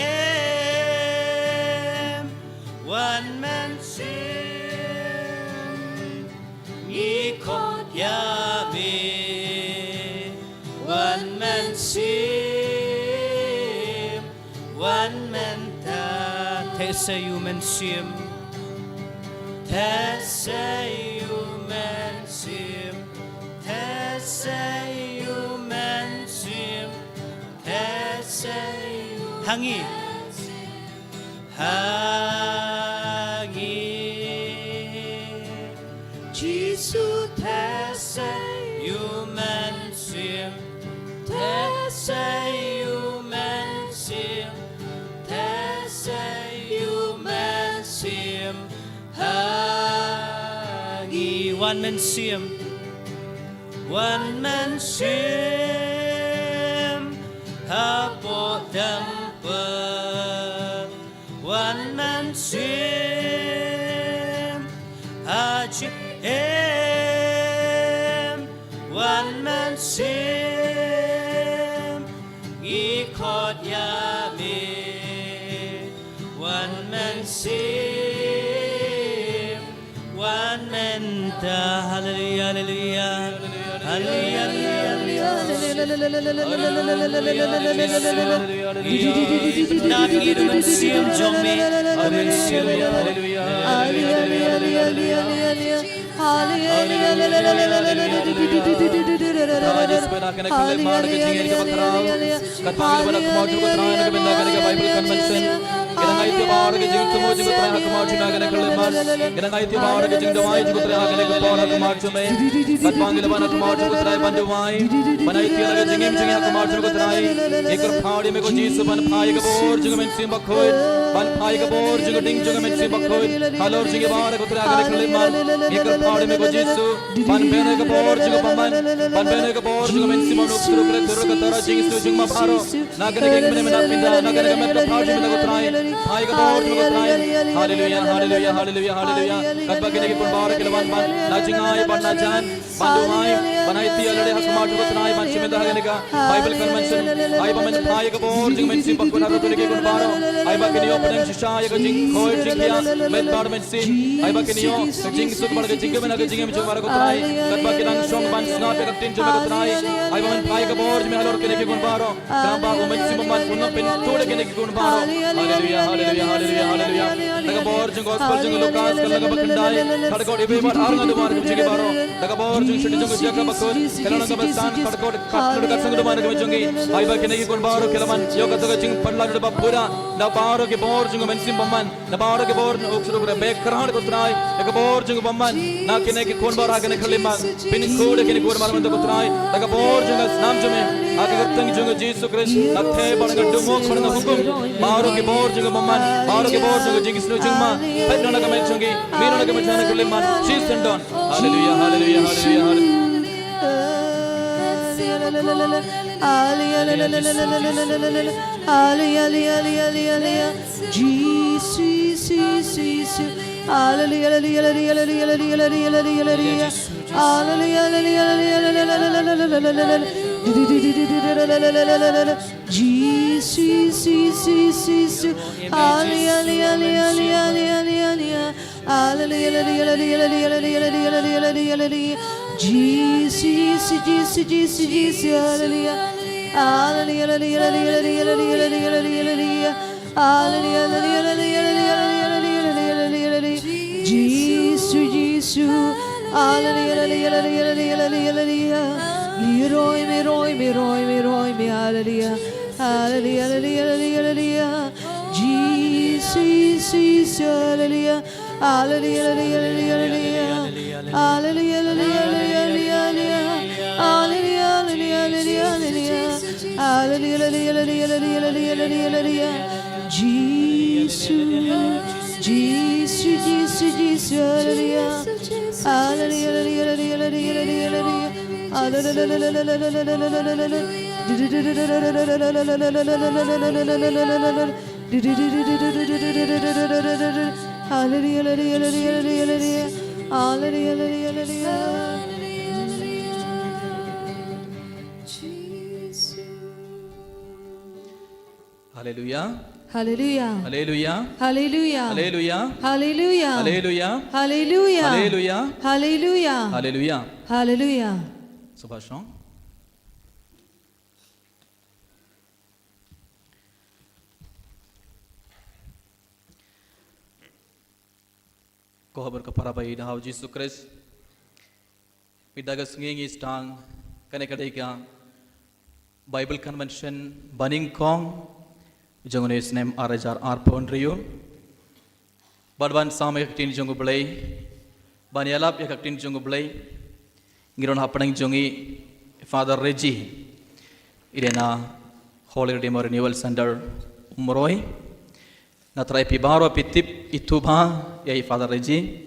Wan Mynsiem ngi khot ïa me, Wan Mynsiem. Wan mynta. Theh sei U Mynsiem. Theh sei U Mynsiem. Theh sei U Mynsiem. Theh sei U. Ha ngi. Mynsiem. Ha ngi. Jisu, theh sei U Mynsiem, theh sei U Mynsiem, theh sei U Mynsiem ha ngi. Wan Mynsiem, Wan Mynsiem hapoh temple, Wan Mynsiem ha jingim, Wan Mynsiem ngi khot ïa me, Wan Mynsiem. Wan mynta. Haleluya, haleluya. Haleluya, haleluya, haleluya. Haleluya, haleluya, haleluya. Ngi dap ïa U Mynsiem jong me. Haleluya, haleluya, haleluya. Haleluya, haleluya, haleluya. Haleluya, haleluya, haleluya. Katba ngi la ban khmaw jong U Trai na ka bynta kane ka Bible Convention. Ngi dang ai ïa baroh ka jingthmu jong U Trai ha khmaw jong ngi ha kane ka khyllipmat. Ngi dang ai ïa baroh ka jingduwai jong U Trai ha kane ka por ha khmaw jong me. Katba ngi la ban khmaw jong U Trai ban duwai, ban ai ïa la ka jingim jong ngi ha khmaw jong U Trai, ngi kyrpad ïa me ko Jisu ban phai ïa ka bor jong U Mynsiem Bakhuid, ban phai ïa ka bor jong ka ding jong U Mynsiem Bakhuid halor jong ngi baroh ko Trai ha kane ka khyllipmat. Ngi kyrpad ïa me ko Jisu ban bynta ïa ka bor jong ka bymman, ban bynta ïa ka bor jong U Mynsiem Bakhuid, ruh ka tyrwa jong ka tyrwa jingsniew jong ma baroh. Na kane ka ïing mynne mynta, na kane ka met ka phad jong mynta ko Trai. Phai ka bor jong ko Trai. Haleluya, haleluya, haleluya, haleluya. Katba kine ki khun baroh ki la wan ban la jngai, ban la jan, ban duwai, ban aiti ïa lade ha khmat jong ko Trai, ban shim bynta ha kane ka Bible Convention. Ai ba men phai ka bor jong Mynsiem Bakhuid ha kine ki khun baroh. Ai ba kin ïoh pdiang shisha ïa ka jingkhuid jingkhiah met bad Mynsiem. Ai ba kin ïoh jingsuk bad ka jingkmen ha ka jingim jong baroh ko Trai. Katba ki dang shong ban sngap ïa ka ktien jong me ko Trai. Ai ba men phai ka bor jong me halor kine ki khun baroh. Khnang ba U Mynsiem Bakhuid un pynthut ïa kine ki khun baroh. Haleluya, haleluya, haleluya, haleluya. Da ka bor jong Gospel jong Lukas, ka lynnong kaba khyndai, ka dkhot kaba ar, ngan duwai kum jong ki baroh. Da ka bor jong Sutei jong ka Jaka Bakhuid, ka lynnong kaba san, ka dkhot kaba khatsan, ngan duwai kum jong ki. Ai ba kine ki khun baroh ki la ban ïoh kata ka jingpynlait ba pura na baroh ki bor jong U Mynsiem Bakhuid. Na baroh ki bor jong u Kynrad, bad kyrpad ko Trai ïa ka bor jong u bymman na kine ki khun bor ha kane ka khyllipmat. Pynkhuid ïa kine ki khun bor mynta ko Trai da ka bor jong ka snam jong me, ha ka kyrteng jong u Jisu Khrist. Nga theh bad nga dum bad nga hukum baroh ki bor jong u bymman, baroh ki bor jong ka jingsniew jong ma, peit noh na ka met jong ki, mih noh na ka met jong ka khyllipmat. Shi syndon. Haleluya, haleluya, haleluya, haleluya. Haleluya. Haleluya. Haleluya. Haleluya. Haleluya. Haleluya. Haleluya. Haleluya. Haleluya. Haleluya. Haleluya. Haleluya. Subhashong. Ko haba ka para bai da hau Jisu Khrist. Phi da ka sngi ngi stang kane ka dei ka Bible Convention banyngkong jong une u snem ar hajar arphew hynriew. Bad ban sam ïa ka ktien jong U Blei, ban ïalap ïa ka ktien jong U Blei, ngi don hapdeng jong ngi Father Reggie, i dei na Holy Redeemer Renewal Center Umroi. Nga trai phi baroh phi tip i tuba ïa i Father Reggie,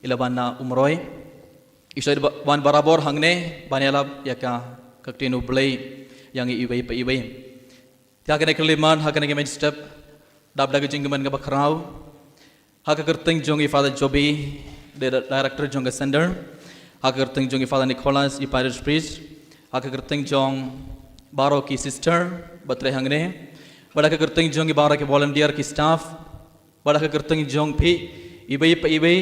i la ban na Umroi. I shait ba-, ban barabor hangne ban ïalap ïa ka, ka ktien U Blei ïa ngi iwei pa iwei. Te ha kane ka khyllipmat, ha kane ka mynstep, dap da ka jingkmen kaba khraw, ha ka kyrteng jong i Father Joby, di-, director jong ka center, ha ka kyrteng jong i Father Nicholas, i parish priest, ha ka kyrteng jong baroh ki sister ba trei hangne, bad ha ka kyrteng jong i baroh ki volunteer ki staff, bad ha ka kyrteng jong phi iwei pa iwei,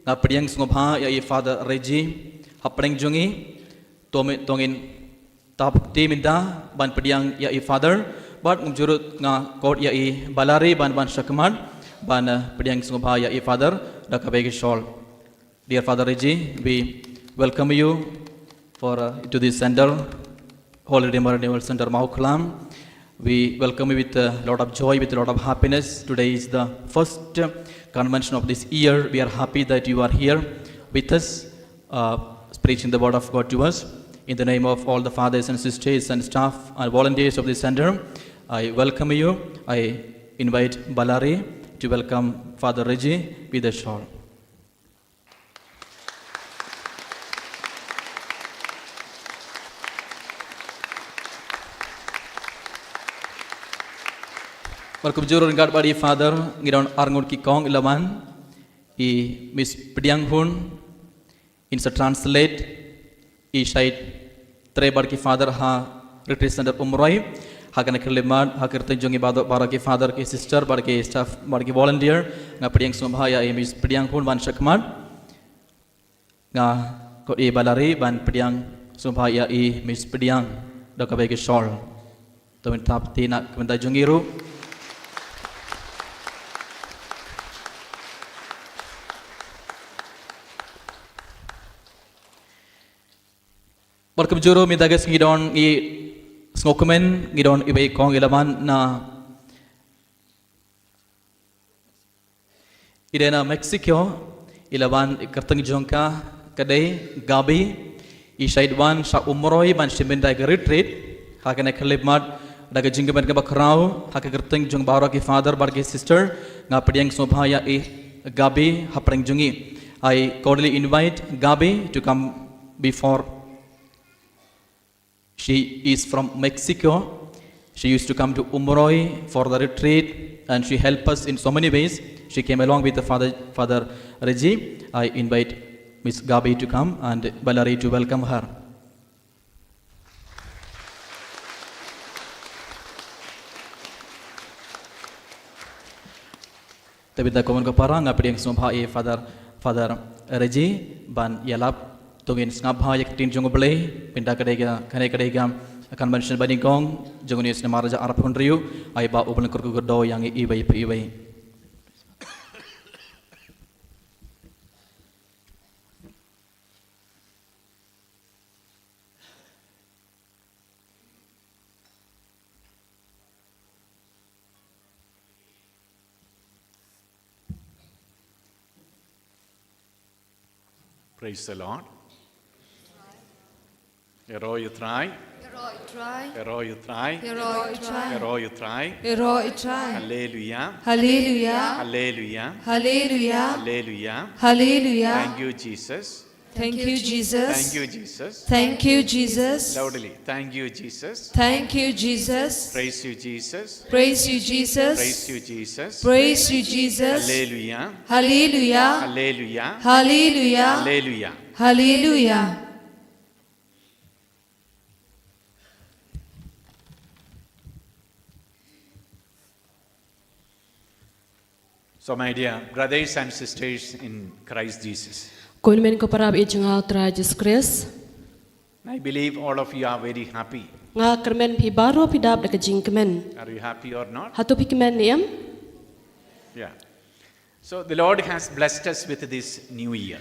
nga pdiang sngewbha ïa i Father Reggie hapdeng jong ngi. To me-, to ngin tap kti mynta ban pdiang ïa i Father, bad ngam ju ruh, nga khot ïa i Balari ban, ban shakmat ban, eh, pdiang sngewbha ïa i Father da kaba ki shawl. Dear Father Reggie, we welcome you for, uh, to this center, Holy Redeemer Renewal Center Mawkhlam. We welcome you with a lot of joy, with a lot of happiness. Today is the first, uh, convention of this year. We are happy that you are here with us, uh, preaching the word of God to us. In the name of all the fathers and sisters and staff and volunteers of this center, I welcome you. I invite Balari to welcome Father Reggie with a shawl. Bad kumjuh ruh ryngkat bad i Father, ngi don arngut ki kong i la wan, i Miss Pdiang Hun, in sa translate, i shait trei bad ki Father ha Retreat Center Umroi, ha kane ka khyllipmat, ha ka kyrteng jong i baroh, baroh ki Father, ki Sister, bad ki staff, bad ki volunteer, nga pdiang sngewbha ïa i Miss Pdiang Hun ban shakmat. Nga khot i Balari ban pdiang sngewbha ïa i Miss Pdiang da kaba ki shawl. To ngin tap kti na ka bynta jong ngi ruh. Bad kumjuh ruh mynta ka sngi don i sngewkmen, ngi don iwei i kong i la wan na, I dei na Mexico, i la wan i kyrteng jong ka ka dei Gabi, i shait wan sha Umroi ban shim bynta ka retreat, ha kane ka khyllipmat da ka jingkmen kaba khraw, ha ka kyrteng jong baroh ki father bad ki sister, nga pdiang sngewbha ïa i Gabi hapdeng jong ngi. I cordially invite Gabi to come before. She is from Mexico. She used to come to Umroi for the retreat and she helped us in so many ways. She came along with the Father, Father Reggie. I invite Miss Gabi to come and Valerie to welcome her. Te bynta kumno ka para nga pdiang sngewbha ïa Father, Father Reggie ban ïalap, to ngin sngap bha ïa ka ktien jong U Blei. Bynta ka dei ka, kane ka dei ka convention ba nyngkong jong une u snem ar hajar arphew hynriew. Ai ba U Blei un kyrkhu kyrdoh ïa ngi iwei pa iwei. Praise the Lord. Ïaroh ïa U Trai. Ïaroh ïa U Trai. Ïaroh ïa U Trai. Ïaroh ïa U Trai. Ïaroh ïa U Trai. Haleluia. Haleluia. Haleluia. Haleluia. Haleluia. Haleluia. Thank you, Jesus. Thank you, Jesus. Thank you, Jesus. Thank you, Jesus. Loudly. Thank you, Jesus. Thank you, Jesus. Praise you, Jesus. Praise you, Jesus. Praise you, Jesus. Praise you, Jesus. Haleluia. Haleluia. Haleluia. Haleluia. Haleluia. Haleluia. So, my dear brothers and sisters in Christ Jesus, Ko hynmen ko para baieit jong nga ha U Trai Jisu Khrist. I believe all of you are very happy. Nga kyrmen phi baroh phi dap da ka jingkmen. Are you happy or not? Hato phi kmen ne em? Yeah. So the Lord has blessed us with this new year.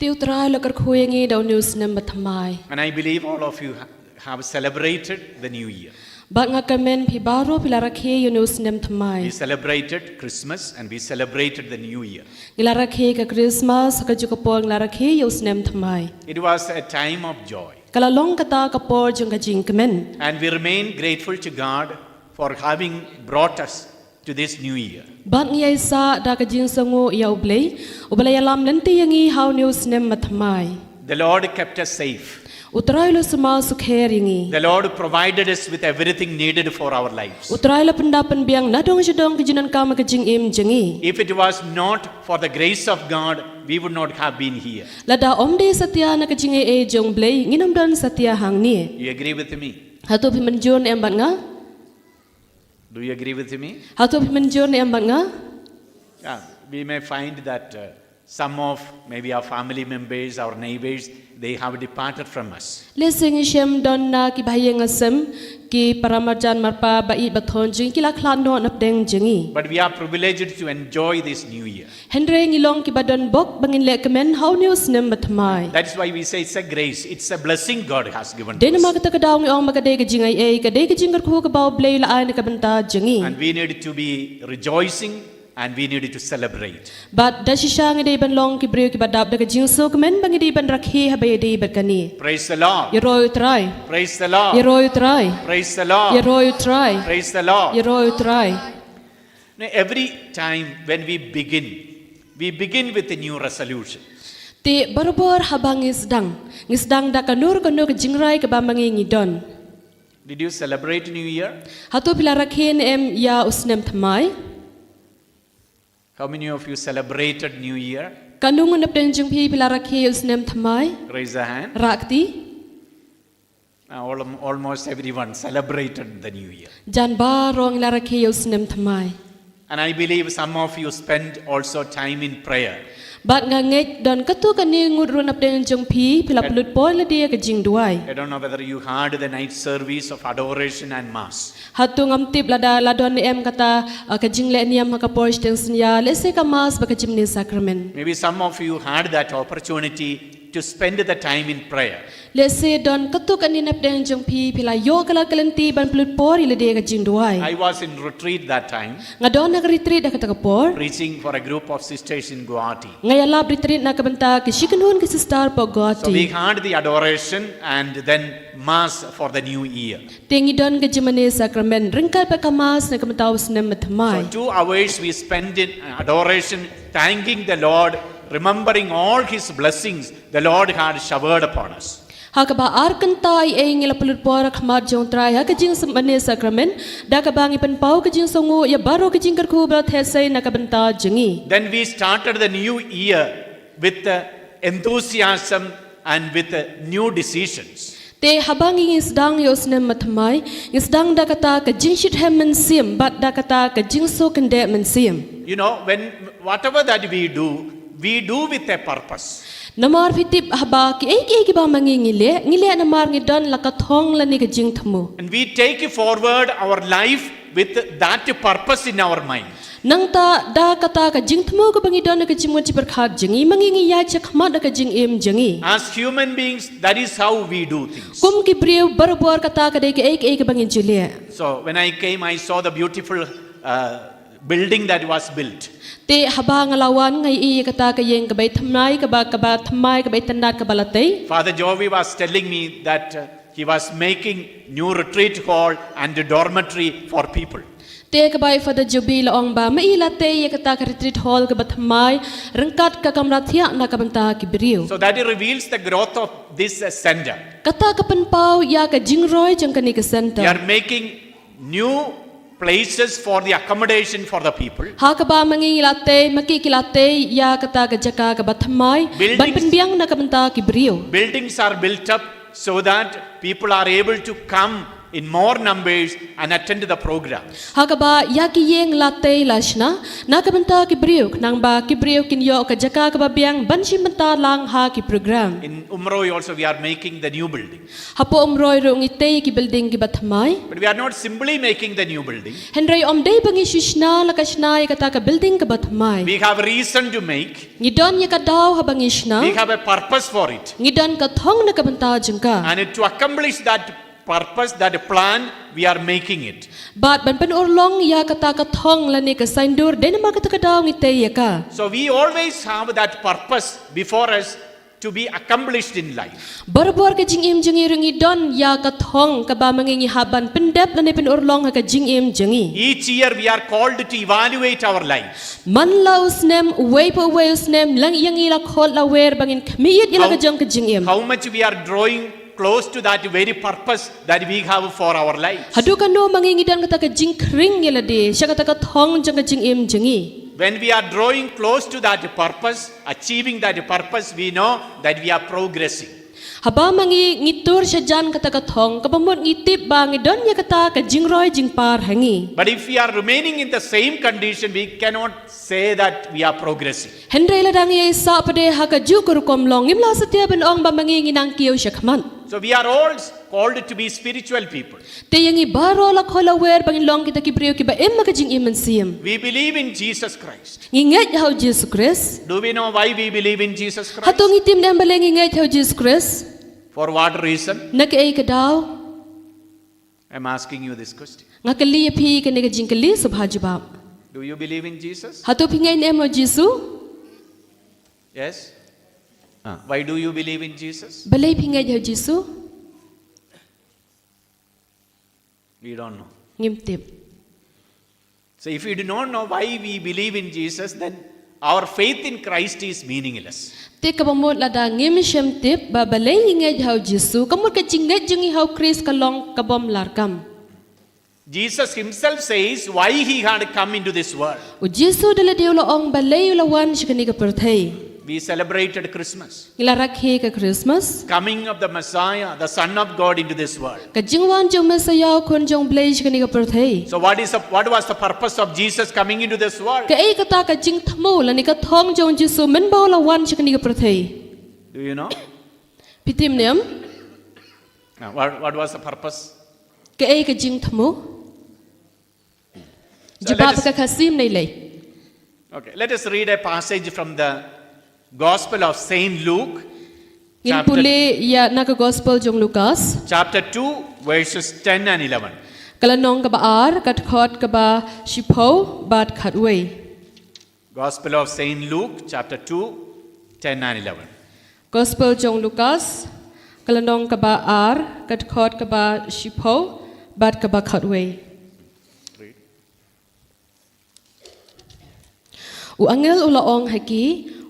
Te U Trai u la kyrkhu ïa ngi da une u snem bathymmai. And I believe all of you ha-, have celebrated the new year. Bad nga kyrmen phi baroh phi la rakhe ïa une u snem thymmai. We celebrated Christmas and we celebrated the new year. Ngi la rakhe ka Christmas, ha kajuh ka por ngi la rakhe ïa u snem thymmai. It was a time of joy. Ka la long kata ka por jong ka jingkmen. And we remain grateful to God for having brought us to this new year. Bad ngi ïaisah da ka jingsngewnguh ïa U Blei, uba la ïalam lynti ïa ngi ha une u snem bathymmai. The Lord kept us safe. U Trai u la sumar sukher ïa ngi. The Lord provided us with everything needed for our lives. U Trai u la pyndap pynbiang nadong shadong ka jingdonkam ka jingim jong ngi. If it was not for the grace of God, we would not have been here. Lada ym dei satia na ka jingaiei jong U Blei, ngin ym don satia hangne. You agree with me? Hato phi mynjur ne em bad nga? Do you agree with me? Hato phi mynjur ne em bad nga? Yeah, we may find that, uh, some of maybe our family members, our neighbors, they have departed from us. Lehse ngi shem don na ki bahaïing hasem, ki para marjan marpa, baieit bathon jong ngi ki la khlad noh napdeng jong ngi. But we are privileged to enjoy this new year. Hynrei ngi long kiba donbok ba ngin leh kmen ha une u snem bathymmai. That is why we say it's a grace, it's a blessing God has given to us. Dei namar kata ka daw ngi ong ba ka dei ka jingaiei, ka dei ka jingkyrkhu kaba U Blei u la ai na ka bynta jong ngi. And we need to be rejoicing and we need to celebrate. Bad da shisha ngi dei ban long ki briew kiba dap da ka jingsngewkmen, ba ngi dei ban rakhe haba ïadei bad kane. Praise the Lord. Ïaroh ïa U Trai. Praise the Lord. Ïaroh ïa U Trai. Praise the Lord. Ïaroh ïa U Trai. Praise the Lord. Ïaroh ïa U Trai. Now, every time when we begin, we begin with a new resolution. Te barabor haba ngi sdang, ngi sdang da kano kano ka jingrai kaba ma ngi ngi don. Did you celebrate New Year? Hato phi la rakhe ne em ïa u snem thymmai? How many of you celebrated New Year? Katno ngut napdeng jong phi phi la rakhe ïa u snem thymmai? Raise a hand. Rah kti. Now, al-, almost everyone celebrated the New Year. Jan baroh ngi la rakhe ïa u snem thymmai. And I believe some of you spend also time in prayer. Bad nga ngeit don katto katne ngut ruh napdeng jong phi phi la pynlut por lade ïa ka jingduwai. I don't know whether you heard the night service of adoration and mass. Hato ngam tip lada la don ne em kata, ah, ka jingleh niam ha ka por shiteng synñia, lehse ka mass bad ka jingmane sakramen. Maybe some of you had that opportunity to spend the time in prayer. Lehse don katto katne na pdeng jong phi phi la ïoh ka lad ka lynti ban pynlut por ïa lade ka jingduwai. I was in retreat that time, Nga don ha ka retreat ha kata ka por. preaching for a group of sisters in Guwahati. Nga ïalap retreat na ka bynta ki shi kynhun ki sister hapoh So we Guwahati. had the adoration and then Mass for the new year. Te ngi don ka jingmane sakramen ryngkat bad ka Mass na ka bynta u snem So bathymmai. two hours we spent in adoration, thanking the Lord, remembering all His blessings the Lord had showered upon us. Ha kaba ar kynta eiei ngi la pynlut por ha khmat jong u Trai ha ka jingmane sakramen da kaba ngi pynpaw ka jingsngewnguh ïa baroh ka jingkyrkhu ba la theh sei na ka bynta jong ngi. Then we started the new year with uh, enthusiasm and with uh, new decisions. Te haba ngi sdang ïa u snem bathymmai ngi sdang da kata ka jingshitrhem mynsiem bad da kata ka jingsngewkhyndai mynsiem. You know, when whatever that we do, we do with a purpose. Namar phi tip haba kiei kiei kiba ma ngi ngi leh ngi leh namar ngi don la ka thong lane ka jingthmu. And we take forward our life with that purpose in our mind. Nangta da kata ka jingthmu kaba ngi don ha ka jingmut jingpyrkhat jong ngi ma ngi ngi ïaid shakhmat da ka jingim jong ngi. As human beings, that is how we do things. Kum ki briew barabor kata ka dei kaei kaei kaba ngi ju leh. So when I came, I saw the beautiful uh, building that was built. Te haba nga la wan nga ïohi ïa kata ka ïing kaba thymmai kaba kaba thymmai kaba itynnad kaba la tei. Father Jovi was telling me that uh, he was making new retreat hall and a dormitory for people. Te kaba i Father Jovi la ong ba ma i la tei ïa kata ka retreat hall kaba thymmai ryngkat ka kamra thiah na ka bynta ki briew. So that reveals the growth of this uh, center. Kata ka pynpaw ïa ka jingroi jong kane ka center. We are making new places for the accommodation for the people. Ha kaba ma ngi la tei ma ki ki la tei ïa kata ka jaka kaba thymmai ban Buildings- pynbiang na ka bynta ki briew. Buildings are built up so that people are able to come in more numbers and attend the program. Ha kaba ïa ki ïing la tei la shna na ka bynta ki briew khnang ba ki briew kin ïoh ka jaka kaba biang ban shim bynta lang ha ki program. In Umroi also, we are making the new building. Hapoh Umroi ruh ngi tei ki building kiba thymmai. But we are not simply making the new building. Hynrei ym dei ba ngi shu shna la ka shna ïa kata ka building kaba thymmai. We have a reason to make. Ngi don ïa ka daw haba ngi shna. We have a purpose for it. Ngi don ka thong na ka bynta jong ka. And to accomplish that purpose, that plan, we are making it. Bad ban pynurlong ïa kata ka thong lane ka saiñdur dei namar kata ka daw ngi tei ïa ka. So we always have that purpose before us to be accomplished in life. Barabor ka jingim jong ngi ruh ngi don ïa ka thong kaba ma ngi ngi hap ban pyndep lane pynurlong ha ka jingim jong ngi. Each year we are called to evaluate our lives. Man la u snem uwei pa uwei u snem lang ïa ngi la khot la wer ba ngin khmih ïa la ka How- jong ka jingim. How much we are drawing close to that very purpose that we have for our lives. Haduh katno ma ngi ngi don kata ka jingkhring ïa lade sha kata ka thong jong ka jingim jong ngi. When we are drawing close to that purpose, achieving that purpose, we know that we are progressing. Haba ma ngi ngi tur shajan kata ka thong kaba mut ngi tip ba ngi don ïa kata ka jingroi jingpar ha ngi. But if we are remaining in the same condition, we cannot say that we are progressing. Hynrei lada ngi ïa sah pat ha ka juh ka rukom long ngim lah satia ban ong ba ma ngi ngi nang kiew shakhmat. So we are all called to be spiritual people. Te ïa ngi baroh la khot la wer ba ngin long kita ki briew kiba im ha ka jingim mynsiem. We believe in Jesus Christ. Ngi ngeit ha u Jisu Khrist. Do we know why we believe in Jesus Christ? Hato ngi tip ne em balei ngi ngeit ha u Jisu Khrist? For what reason? Na kaei ka daw? I'm asking you this question. Nga kylli ïa phi kane ka jingkylli sngewbha jubab. Do you believe in Jesus? Hato phi ngeit ne em ha u Jisu? Yes? Ah, why do you believe in Jesus? Balei phi ngeit ha u Jisu? We don't know. Ngim tip. So if we do not know why we believe in Jesus, then our faith in Christ is meaningless. Te kaba mut lada ngim shem tip ba balei ngi ngeit ha u Jisu, ka mut ka jingngeit jong ngi ha u Khrist ka long ka bym larkam. Jesus himself says why he had come into this world. U Jisu da lade u la ong balei u la wan sha kane ka pyrthei. We celebrated Christmas, Ngi la rakhe ka Christmas. Coming of the Messiah, the Son of God, into this world. Ka jingwan jong u Messiah u khun jong u Blei sha kane ka pyrthei. So what is the, what was the purpose of Jesus coming into this world? Kaei kata ka jingthmu lane ka thong jong u Jisu mynba u la wan sha kane ka pyrthei. Do you know? Phi tip ne em? Now, what, what was the purpose? Kaei ka jingthmu? So Jubab let us- ka Khasi ne lei. Okay, let us read a passage from the Gospel of Saint Luke. Ngin pule ïa na ka Gospel jong Lukas. Chapter two, verses ten and eleven. Ka lynnong kaba ar, ka dkhot kaba shiphew bad khatwei. Gospel of Saint Luke, chapter two, ten and eleven. Gospel jong Lukas, ka lynnong kaba ar, ka dkhot kaba shiphew bad kaba khatwei. U angel u la ong ha ki,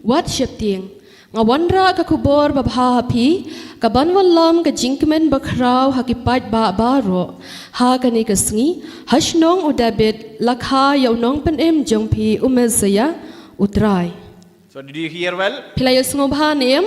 wat sheptieng. Nga wanrah ka khubor babha ha phi, kaban wallam ka jingkmen bakhraw ha ki paidbah baroh. Ha kane ka sngi, ha shnong u David, la kha ïa u nongpynim jong phi u Messiah, u Trai. So did you hear well? Phi la ïohsngew bha ne em?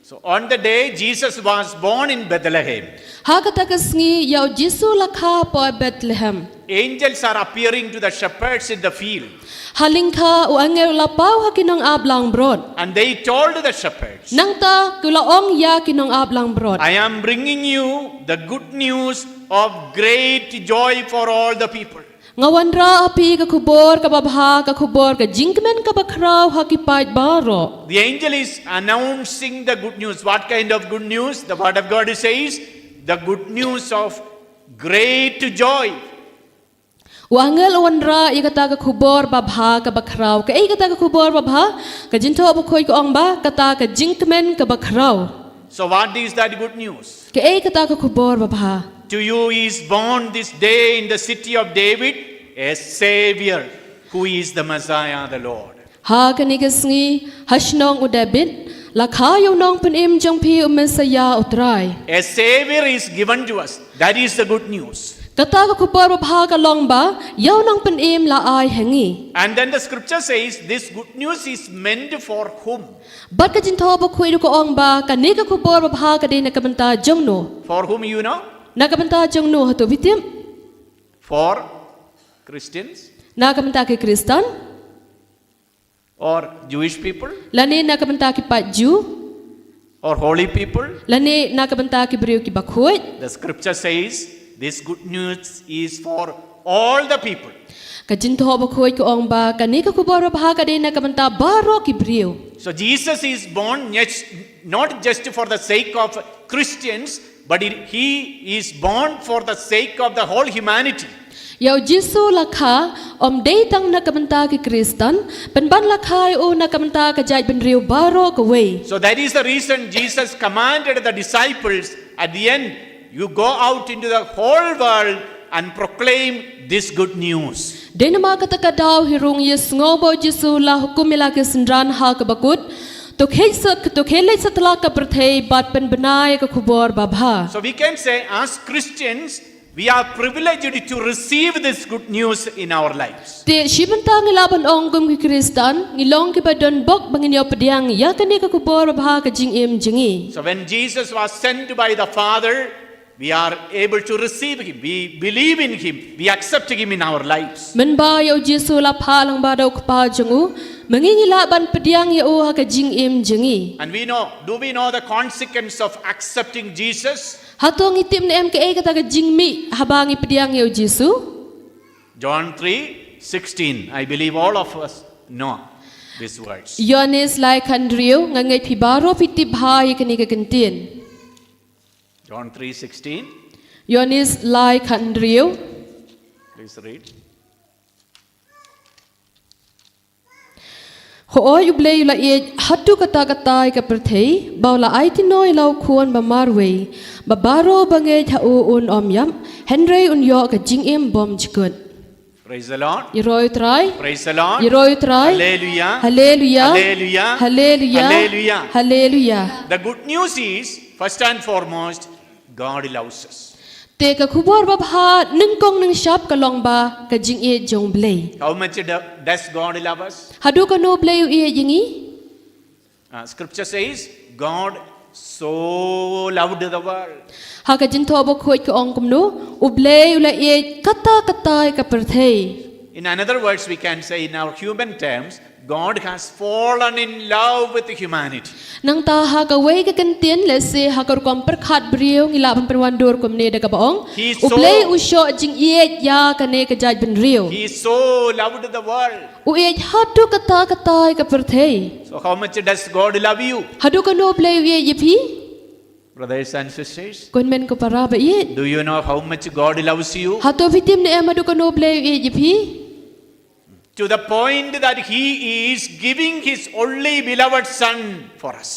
So on the day Jesus was born in Bethlehem, ha kata ka sngi ïa u Jisu la kha hapoh Bethlehem. Angels are appearing to the shepherds in the field. Ha lyngkha u angel u la paw ha ki nongap langbrot. And they told the shepherds. Nangta ki la ong ïa ki nongap langbrot. I am bringing you the good news of great joy for all the people. Nga wanrah ha phi ka khubor kaba bha, ka khubor ka jingkmen kaba khraw ha ki paid baroh. The angel is announcing the good news. What kind of good news? The word of God says, the good news of great joy. U angel u wanrah ïa kata ka khubor babha kaba khraw. Kaei kata ka khubor babha? Ka Jingthoh Bakhuid ka ong ba kata ka jingkmen kaba khraw. So what is that good news? Kaei kata ka khubor babha? To you is born this day in the city of David a Savior, who is the Messiah, the Lord. Ha kane ka sngi, ha shnong u David, la kha ïa u nongpynim jong phi u Messiah u Trai. A Savior is given to us. That is the good news. Kata ka khubor babha ka long ba ïa u nongpynim la ai ha ngi. And then the scripture says, this good news is meant for whom? Bad ka Jingthoh Bakhuid ruh ka ong ba kane ka khubor babha ka dei na ka bynta jong no. For whom, you know? Na ka bynta jong no, hato phi tip? For Christians? Na ka bynta ki Khristan? Or Jewish people? Lane na ka bynta ki paid Jiw? Or holy people? Lane na ka bynta ki briew kiba khuid? The scripture says, this good news is for all the people. Ka Jingthoh Bakhuid ka ong ba kane ka khubor babha ka dei na ka bynta baroh ki briew. So Jesus is born not, not just for the sake of Christians, but it, he is born for the sake of the whole humanity. Ïa u Jisu la kha ym dei tang na ka bynta ki Khristan, pynban la kha ïa u na ka bynta ka jaitbynriew baroh kawei. So that is the reason Jesus commanded the disciples at the end, you go out into the whole world and proclaim this good news. Dei namar kata ka daw hi ruh ïa sngew ba u Jisu la hukum ïa la ki synran ha kaba kut, to khie sat, to khie leit satlak ka pyrthei bad pynbna ïa ka khubor babha. So we can say, as Christians, we are privileged to receive this good news in our lives. Te shi bynta ngi lah ban ong kum ki Khristan, ngi long kiba donbok ba ngin ïoh pdiang ïa kane ka khubor babha ka jingim jong ngi. So when Jesus was sent by the Father, we are able to receive him. We believe in him. We accept him in our lives. Mynba ïa u Jisu la phah lyngba da u Kpa jong u, ma ngi ngi lah ban pdiang ïa u ha ka jingim jong ngi. And we know, do we know the consequence of accepting Jesus? Hato ngi tip ne em kaei kata ka jingmih haba ngi pdiang ïa u Jisu? John three sixteen. I believe all of us know these words. Ïoannis lai khathynriew, nga ngeit phi baroh phi tip bha ïa kane ka kyntien. John three sixteen. Ïoannis lai khathynriew. Please read. Hooid, U Blei u la ïeit haduh katta katta ïa ka pyrthei, ba u la aiti noh ïa la u Khun ba marwei, ba baroh ba ngeit ha u un ym ïap, hynrei un ïoh ka jingim bymjukut. Praise the Lord. Ïaroh ïa u Trai. Praise the Lord. Ïaroh ïa u Trai. Hallelujah. Hallelujah. Hallelujah. Hallelujah. Hallelujah. Hallelujah. The good news is, first and foremost, God loves us. Te ka khubor babha nyngkong nyngshap ka long ba ka jingïeit jong U Blei. How much do-, does God love us? Haduh katno U Blei u ïeit ïa ngi? Uh, scripture says, God so loved the world. Ha ka Jingthoh Bakhuid ka ong kumno, U Blei u la ïeit katta katta ïa ka pyrthei. In another words, we can say in our human terms, God has fallen in love with humanity. Nangta ha kawei ka kyntien, lehse ha ka rukom pyrkhat briew ngi lah ban pynwandur kumne da kaba ong, He U Blei saw- u shoh jingïeit ïa kane ka jaitbynriew. He so loved the world. U ïeit haduh katta katta ïa ka pyrthei. So how much does God love you? Haduh katno U Blei u ïeit ïa phi? Brothers and sisters, Ko hynmen ko para ba ïeit. Do you know how much God loves you? Hato phi tip ne em haduh katno U Blei u ïeit ïa phi? To the point that He is giving His only beloved Son for us.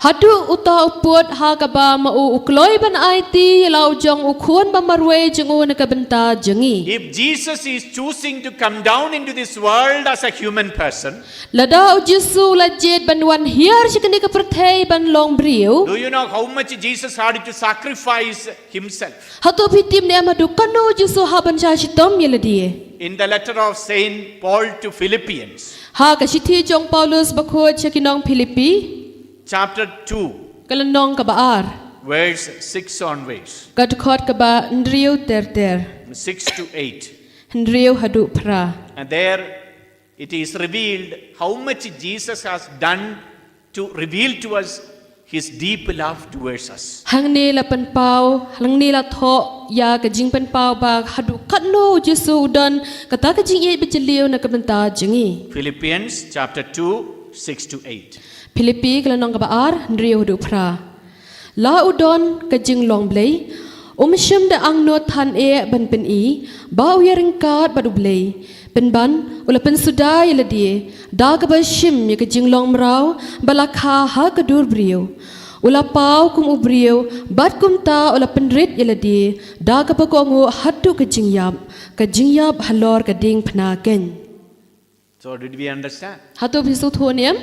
Haduh uta u pud ha kaba ma u u kloi ban aiti ïa la u jong u khun ba marwei jong u na ka bynta jong ngi. If Jesus is choosing to come down into this world as a human person, Lada u Jisu u la jied ban wan hiar sha kane ka pyrthei ban long briew. Do you know how much Jesus had to sacrifice Himself? Hato phi tip ne em haduh katno u Jisu u hap ban shah shitom ïa lade? In the letter of Saint Paul to Philippians, Ha ka shithi jong Paulus bakhuid sha ki nong Philippi, chapter two, ka lynnong kaba ar, verse six onwards. ka dkhot kaba hynriew ter ter. Six to eight. Hynriew haduh phra. And there it is revealed how much Jesus has done to reveal to us His deep love towards us. Hangne la pynpaw, hangne la thoh ïa ka jingpynpaw ba haduh katno u Jisu u don kata ka jingïeit ba jylliew na ka bynta jong ngi. Philippians chapter two, six to eight. Philippi ka lynnong kaba ar, hynriew haduh phra. La u don ka jinglong Blei, um shym da angnud than eh ban pyni ba u ïaryngkat bad U Blei. Pynban u la pynsuda ïa lade da kaba shim ïa ka jinglong mraw ba la kha ha ka dur briew. U la paw kum u briew bad kumta u la pynrit ïa lade da kaba kohnguh haduh ka jingïap, ka jingïap halor ka diengphna keiñ. So, did we understand? Hato phi sngewthuh ne em?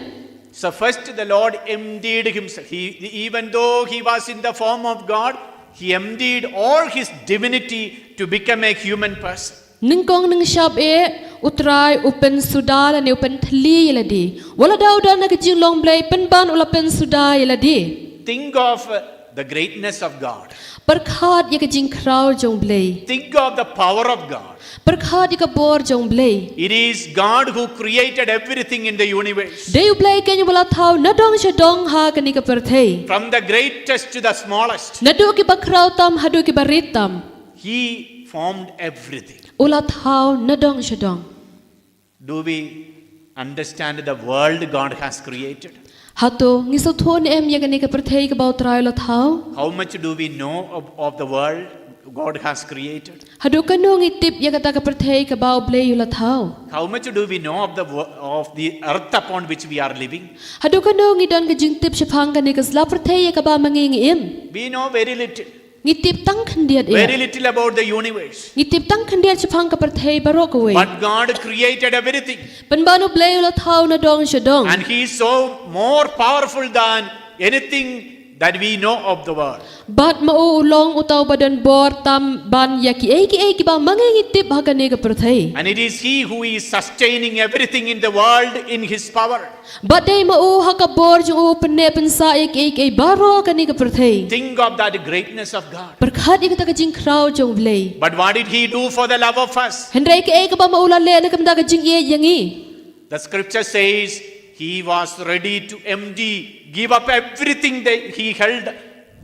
So, first the Lord emptied Himself. He, even though He was in the form of God, He emptied all His divinity to become a human person. Nyngkong nyngshap eh, U Trai u pynsuda lane u pynthylli ïa lade. Wat la da u don ha ka jinglong Blei, pynban u la pynsuda ïa lade. Think of uh, the greatness of God. Pyrkhat ïa ka jingkhraw jong U Blei. Think of the power of God. Pyrkhat ïa ka bor jong U Blei. It is God who created everything in the universe. Dei U Blei keiñ uba la thaw nadong shadong ha kane ka pyrthei. From the greatest to the smallest, Naduh kiba khraw tam haduh kiba rit tam. He formed everything. U la thaw nadong shadong. Do we understand the world God has created? Hato ngi sngewthuh ne em ïa kane ka pyrthei kaba U Trai u la thaw? How much do we know of, of the world God has created? Haduh katno ngi tip ïa kata ka pyrthei kaba U Blei u la thaw? How much do we know of the wo- of the earth upon which we are living? Haduh katno ngi don ka jingtip shaphang kane ka sla pyrthei ïa kaba ma ngi ngi im? We know very little. Ngi tip tang khyndiat Very ïa. Little about the universe. Ngi tip tang khyndiat shaphang ka pyrthei baroh kawei. But God created everything. Pynban U Blei u la thaw nadong shadong. And He is so more powerful than anything that we know of the world. Bad ma u u long uta uba don bor tam ban ïa kiei kiei kiba ma ngi ngi tip ha kane ka pyrthei. And it is He who is sustaining everything in the world in His power. Bad dei ma u ha ka bor jong u u pynneh pynsah ïa kiei kiei baroh ha kane ka pyrthei. Think of that greatness of God. Pyrkhat ïa kata ka jingkhraw jong U Blei. But what did He do for the love of us? Hynrei kaei kaba ma u la leh na ka bynta ka jingïeit ïa ngi? The scripture says He was ready to empty, give up everything that He held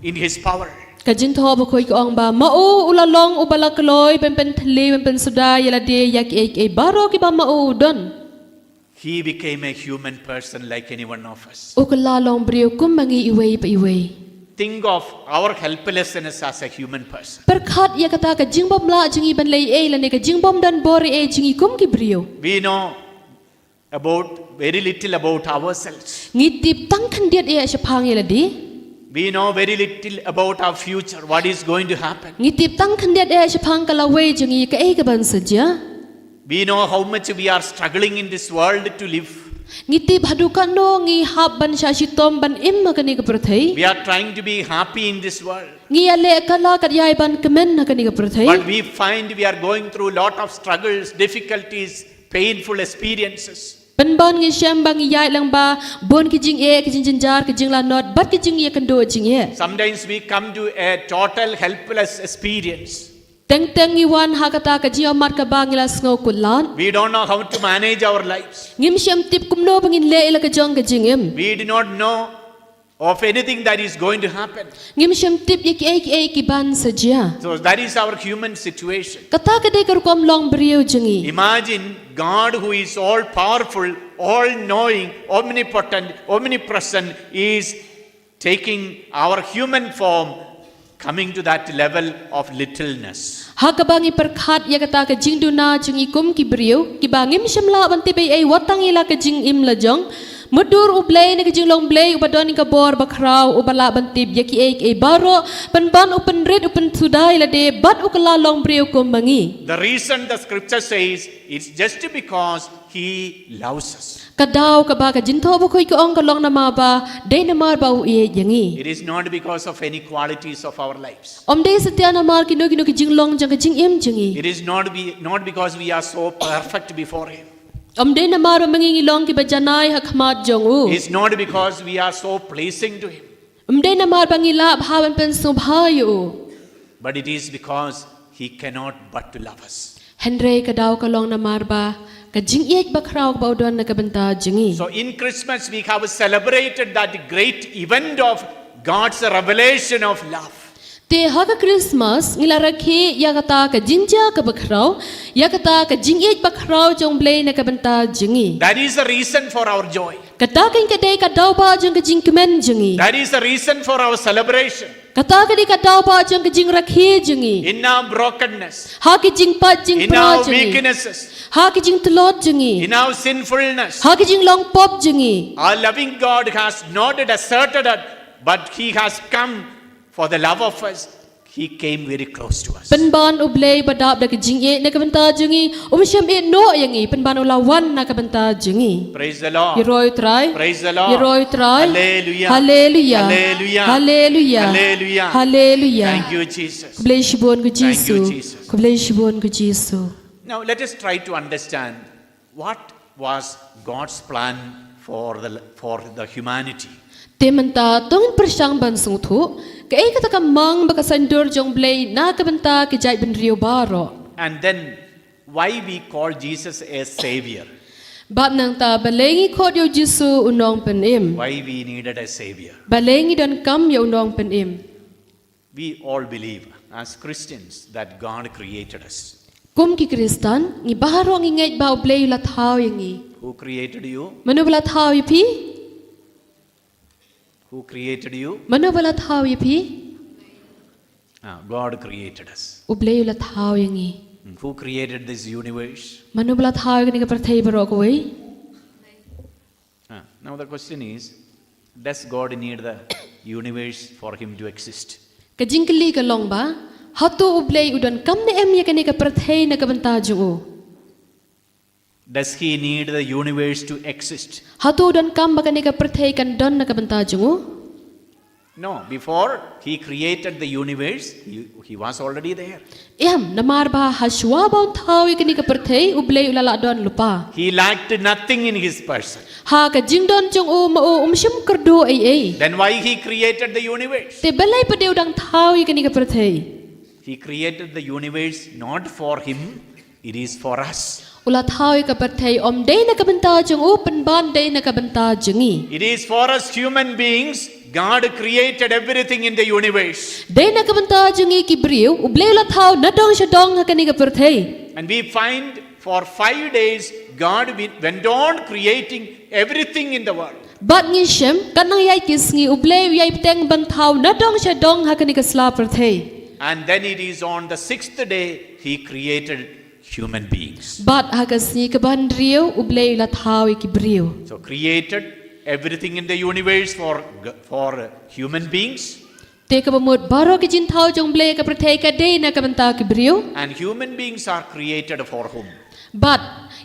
in His power. Ka jingthoh bakhuid ka ong ba ma u u la long uba la kloi ban pynthylli ban pynsuda ïa lade ïa kiei kiei baroh kiba ma u u don. He became a human person like any one of us. U kylla long briew kum ma ngi iwei pa iwei. Think of our helplessness as a human person. Pyrkhat ïa kata ka jingbymlah jong ngi ban leh ei lane ka jingbymdon bor ei jong ngi kum ki briew. We know about very little about ourselves. Ngi tip tang khyndiat eh shaphang ïa lade. We know very little about our future, what is going to happen. Ngi tip tang khyndiat eh shaphang ka lawei jong ngi kaei kaban sa jia. We know how much we are struggling in this world to live. Ngi tip haduh katno ngi hap ban shah shitom ban im ha kane ka pyrthei. We are trying to be happy in this world. Ngi ïaleh katla katïai ban kmen ha kane ka pyrthei. But we find we are going through lot of struggles, difficulties, painful experiences. Pynban ngi shem ba ngi ïaid lang ba bun ki jingeh, ki jingjynjar, ki jinglanot bad ki jingïakynduh jingeh. Sometimes we come to a total helpless experience. Teng teng ngi wan ha kata ka jingïohmat kaba ngi la sngewkut lad. We don't know how to manage our lives. Ngim shym tip kumno ba ngin leh ïa la ka jong ka jingim. We do not know of anything that is going to happen. Ngim shym tip ïa kiei kiei ki ban sa jia. So that is our human situation. Kata ka dei ka rukom long briew jong ngi. Imagine God, who is all powerful, all knowing, omnipotent, omnipresent, is taking our human form, coming to that level of littleness. Ha kaba ngi pyrkhat ïa kata ka jingduna jong ngi kum ki briew kiba ngim shym lah ban tip ei ei wat tang ïa la ka jingim la jong. Mutdur U Blei na ka jinglong Blei uba don ïa ka bor bakhraw, uba lah ban tip ïa kiei kiei baroh, pynban u pynrit, u pynsuda ïa lade bad u kylla long briew kum ma ngi. The reason the scripture says, it's just because he loves us. Ka daw kaba ka Jingthoh Bakhuid ka ong ka long namar ba, dei namar ba u ïeit ïa ngi. It is not because of any qualities of our lives. Ym dei satia namar kino kino ki jinglong jong ka jingim jong ngi. It is not be, not because we are so perfect before him. Ym dei namar ba ma ngi ngi long kiba janai ha khmat jong u. It's not because we are so pleasing to him. Ym dei namar ba ngi lah bha ban pynsngewbha ïa u. But it is because he cannot but to love us. Hynrei ka daw ka long namar ba ka jingïeit bakhraw kaba u don na ka bynta jong ngi. So in Christmas, we have celebrated that great event of God's revelation of love. Te ha ka Christmas ngi la rakhe ïa kata ka jingjia kaba khraw, ïa kata ka jingïeit bakhraw jong U Blei na ka bynta jong ngi. That is the reason for our joy. Kata ka dei ka daw ba jong ka jingkmen jong ngi. That is the reason for our celebration. Kata ka dei ka daw ba jong ka jingrakhe jong ngi. In our brokenness, ha ki jingpait jingpra jong ngi, in our weaknesses, ha ki jingtlot jong ngi, in our sinfulness, ha ki jinglong pop jong ngi, our loving God has not deserted us, but he has come for the love of us. He came very close to us. Pynban U Blei ba dap da ka jingïeit na ka bynta jong ngi, um shym ïeh noh ïa ngi, pynban u la wan na ka bynta jong ngi. Praise the Lord. Ïaroh ïa U Trai. Praise the Lord. Ïaroh ïa U Trai. Hallelujah. Hallelujah. Hallelujah. Hallelujah. Hallelujah. Thank you, Jesus. Khublei shibun ko Jisu. Thank you, Jesus. Khublei shibun ko Jisu. Now let us try to understand what was God's plan for the, for the humanity. Te mynta to ngin pyrshang ban sngewthuh kaei kata ka mang ba ka saiñdur jong U Blei na ka bynta ki jaitbynriew baroh. And then why we call Jesus a savior? Bad nangta balei ngi khot ïa u Jisu u nongpynim? Why we needed a savior? Balei ngi donkam ïa u nongpynim? We all believe, as Christians, that God created us. Kum ki Khristan, ngi baroh ngi ngeit ba U Blei u la thaw ïa ngi. Who created you? Mano ba la thaw ïa phi? Who created you? Mano ba la thaw ïa phi? Ah, God created us. U Blei u la thaw ïa ngi. Hmm, who created this universe? Mano ba la thaw ïa kane ka pyrthei baroh kawei? Ah, now the question is, does God need the universe for him to exist? Ka jingkylli ka long ba, hato U Blei u donkam ne em ïa kane ka pyrthei na ka bynta jong u? Does he need the universe to exist? Hato u donkam ba kane ka pyrthei kan don na ka bynta jong u? No, before he created the universe, he, he was already there. Em, namar ba hashwa ba un thaw ïa kane ka pyrthei, U Blei u la lah don lypa. He lacked nothing in his person. Ha ka jingdon jong u ma u um shym kyrduh ei ei. Then why he created the universe? Te balei pat de u dang thaw ïa kane ka pyrthei? He created the universe not for him, it is for us. U la thaw ïa ka pyrthei ym dei na ka bynta jong u, pynban dei na ka bynta jong ngi. It is for us human beings. God created everything in the universe. Dei na ka bynta jong ngi ki briew, U Blei u la thaw nadong shadong ha kane ka pyrthei. And we find for five days, God wi-, went on creating everything in the world. Bad ngi shem, katba nang ïai ki sngi, U Blei u ïai bteng ban thaw nadong shadong ha kane ka sla pyrthei. And then it is on the sixth day, he created human beings. Bad ha ka sngi kaba hynriew, U Blei u la thaw ïa ki briew. So created everything in the universe for g-, for human beings. Te kaba mut baroh ki jingthaw jong U Blei ha ka pyrthei ka dei na ka bynta ki briew. And human beings are created for whom? Bad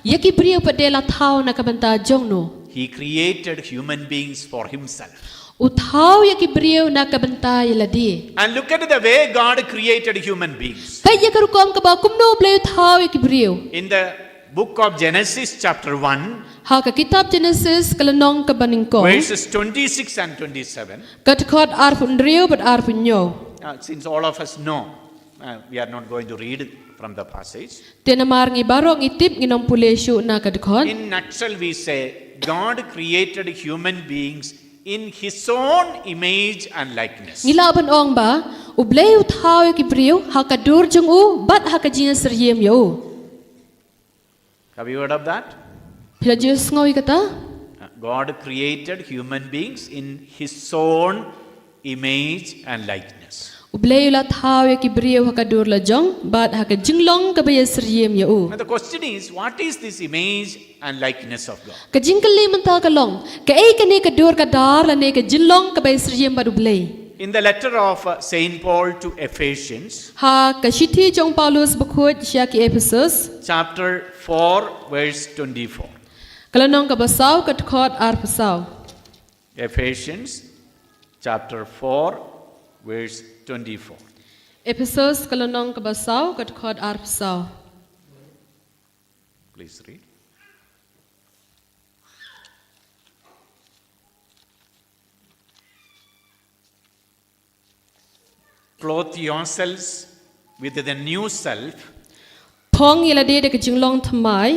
ïa ki briew pat de la thaw na ka bynta jong no? He created human beings for himself. U thaw ïa ki briew na ka bynta ïa lade. And look at the way God created human beings. Peit ïa ka rukom kaba kumno U Blei u thaw ïa ki briew. In the book of Genesis, chapter one, ha ka kitab Genesis ka lynnong kaba nyngkong, verses twenty-six and twenty-seven. Ka dkhot arphew hynriew bad arphew hynñiew. Uh, since all of us know, Uh, we are not going to read from the passage. Te namar ngi baroh ngi tip ngin ym pule shuh na ka dkhot. In nutshell, we say God created human beings in his own image and likeness. Ngi lah ban ong ba U Blei u thaw ïa ki briew ha ka dur jong u bad ha ka jingïasyriem ïa u. Have you heard of that? Phi la ju sngew ïa kata? Uh, God created human beings in his own image and likeness. U Blei u la thaw ïa ki briew ha ka dur la jong bad ha ka jinglong kaba ïasyriem ïa u. And the question is, what is this image and likeness of God? Ka jingkylli mynta ka long, kaei kane ka dur ka dar lane ka jinglong kaba ïasyriem bad U Blei? In the letter of uh, Saint Paul to Ephesians, Ha ka shithi jong Paulus bakhuid sha ki Ephesus, chapter four, verse twenty-four. ka lynnong kaba saw ka dkhot arphew saw. Ephesians chapter four, verse twenty-four. Ephesus ka lynnong kaba saw ka dkhot arphew saw. Please read. Clothe yourselves with the new self, Phong ïa lade da ka jinglong thymmai,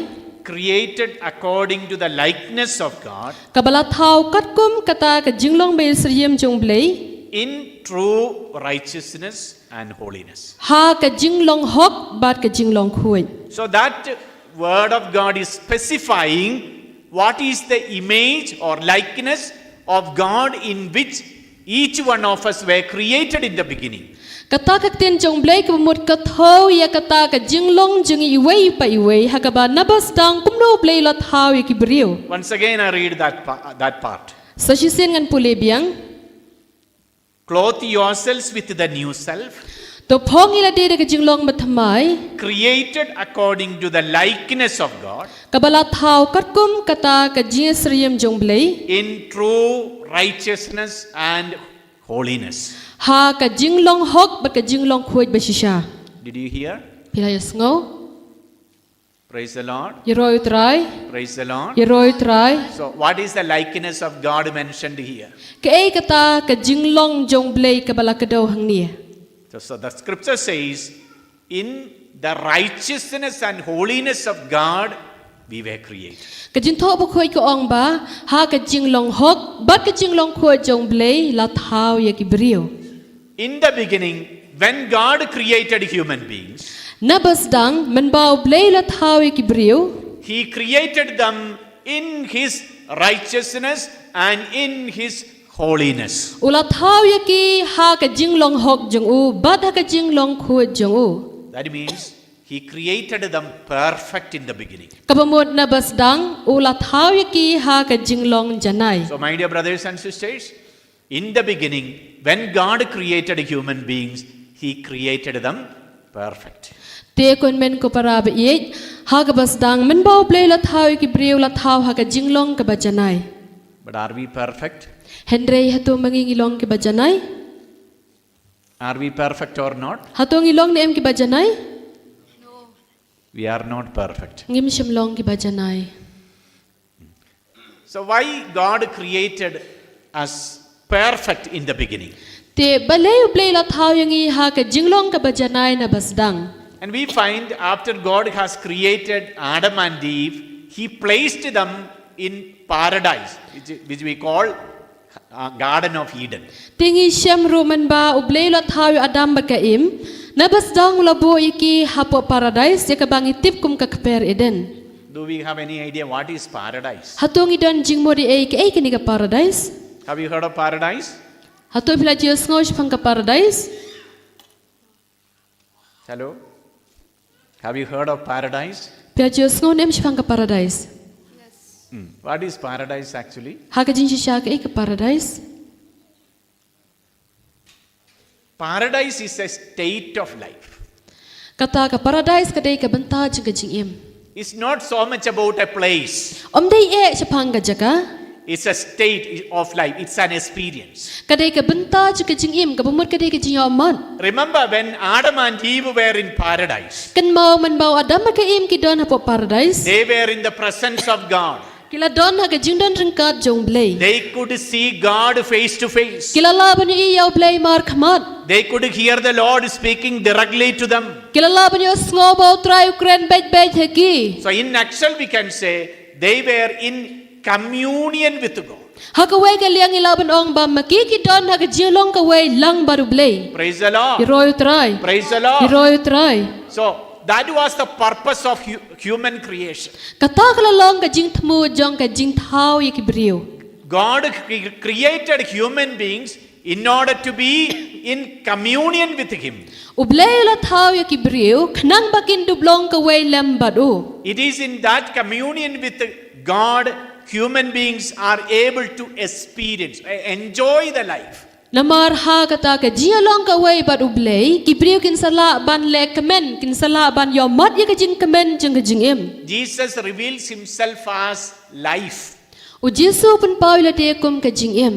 created according to the likeness of God, kaba la thaw katkum kata ka jinglong ba ïasyriem jong U Blei, in true righteousness and holiness. Ha ka jinglong hok bad ka jinglong khuid. So that word of God is specifying what is the image or likeness of God in which each one of us were created in the beginning. Kata ka ktien jong U Blei kaba mut ka thew ïa kata ka jinglong jong ngi iwei pa iwei, ha kaba naba sdang kumno U Blei u la thaw ïa ki briew. Once again, I read that, pa- that part. Sa shisien ngan pule biang. Clothe yourselves with the new self, To phong ïa lade da ka jinglong bathymmai, created according to the likeness of God, kaba la thaw katkum kata ka jingïasyriem jong U Blei, in true righteousness and holiness. Ha ka jinglong hok bad ka jinglong khuid ba shisha. Did you hear? Phi la ïa sngew? Praise the Lord. Ïaroh ïa U Trai. Praise the Lord. Ïaroh ïa U Trai. So, what is the likeness of God mentioned here? Kaei kata ka jinglong jong U Blei kaba la kdew hangne? So, so the scripture says, in the righteousness and holiness of God, we were created. Ka jingthoh bakhuid ka ong ba, ha ka jinglong hok bad ka jinglong khuid jong U Blei la thaw ïa ki briew. In the beginning, when God created human beings, Naba sdang mynba U Blei u la thaw ïa ki briew, He created them in His righteousness and in His holiness. U la thaw ïa ki ha ka jinglong hok jong u bad ha ka jinglong khuid jong u. That means He created them perfect in the beginning. Kaba mut naba sdang u la thaw ïa ki ha ka jinglong janai. So, my dear brothers and sisters, in the beginning, when God created human beings, He created them perfect. Te ko hynmen ko para ba ïeit, ha kaba sdang mynba U Blei u la thaw ïa ki briew u la thaw ha ka jinglong kaba janai. But are we perfect? Hynrei hato ma ngi ngi long kiba janai? Are we perfect or not? Hato ngi long ne em kiba janai? We are not perfect. Ngim shym long kiba janai. So, why God created us perfect in the beginning? Te balei U Blei u la thaw ïa ngi ha ka jinglong kaba janai naba sdang? And we find after God has created Adam and Eve, He placed them in paradise, which, which we call uh, Garden of Eden. Te ngi shem ruh mynba U Blei u la thaw ïa u Adam bad ka Im, naba sdang u la buh ïa ki hapoh paradais ïa kaba ngi tip kum ka kper Eden. Do we have any idea what is paradise? Hato ngi don jingmut ei ei kaei kane ka paradais? Have you heard of paradise? Hato phi la ju sngew shaphang ka paradais? Hello? Have you heard of paradise? Phi la ju sngew ne em shaphang ka paradais? Hmm. What is paradise actually? Ha ka jingshisha kaei ka paradais? Paradise is a state of life. Kata ka paradais ka dei ka bynta jong ka jingim. It's not so much about a place. Ym dei eh shaphang ka jaka. It's a state of life. It's an experience. Ka dei ka bynta jong ka jingim, kaba mut ka dei ka jingïohmad. Remember when Adam and Eve were in paradise, Kynmaw mynba u Adam bad ka Im ki don hapoh paradais. They were in the presence of God. Ki la don ha ka jingdon ryngkat jong U Blei. They could see God face to face. Ki la lah ban ïohi ïa U Blei markhmat. They could hear the Lord speaking directly to them. Ki la lah ban ïohsngew ba U Trai u kren beit beit ha ki. So, in nutshell, we can say they were in communion with God. Ha kawei ka liang ngi lah ban ong ba ma ki ki don ha ka jinglong kawei lang bad U Blei. Praise the Lord. Ïaroh ïa U Trai. Praise the Lord. Ïaroh ïa U Trai. So, that was the purpose of hu- human creation. Kata ka la long ka jingthmu jong ka jingthaw ïa ki briew. God cre- created human beings in order to be in communion with Him. U Blei u la thaw ïa ki briew khnang ba kin dup long kawei lem bad u. It is in that communion with God human beings are able to experience, eh, enjoy the life. Namar ha kata ka jingïalong kawei bad U Blei, ki briew kin sa lah ban leh kmen, kin sa lah ban ïohmat ïa ka jingkmen jong ka jingim. Jesus reveals Himself as life. U Jisu u pynpaw ïa lade kum ka jingim.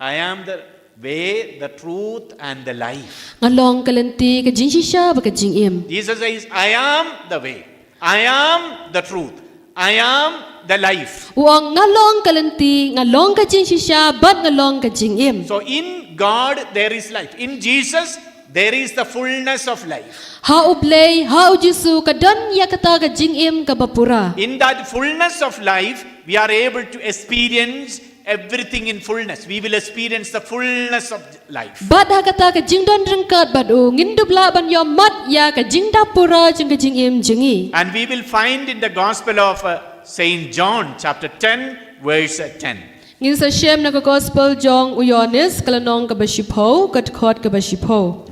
I am the way, the truth, and the life. Nga long ka lynti, ka jingshisha bad ka jingim. Jesus says, I am the way, I am the truth, I am the life. U ong nga long ka lynti, nga long ka jingshisha bad nga long ka jingim. So in God there is life. In Jesus there is the fullness of life. Ha U Blei, ha U Jisu ka don ïa kata ka jingim kaba pura. In that fullness of life, we are able to experience everything in fullness. We will experience the fullness of life. Bad ha kata ka jingdon ryngkat bad u ngin dup lah ban ïohmat ïa ka jingdap pura jong ka jingim jong ngi. And we will find in the Gospel of uh, Saint John, chapter ten, verse uh, ten. Ngin sa shem na ka Gospel jong u Ïoannis ka lynnong kaba shiphew, ka dkhot kaba shiphew.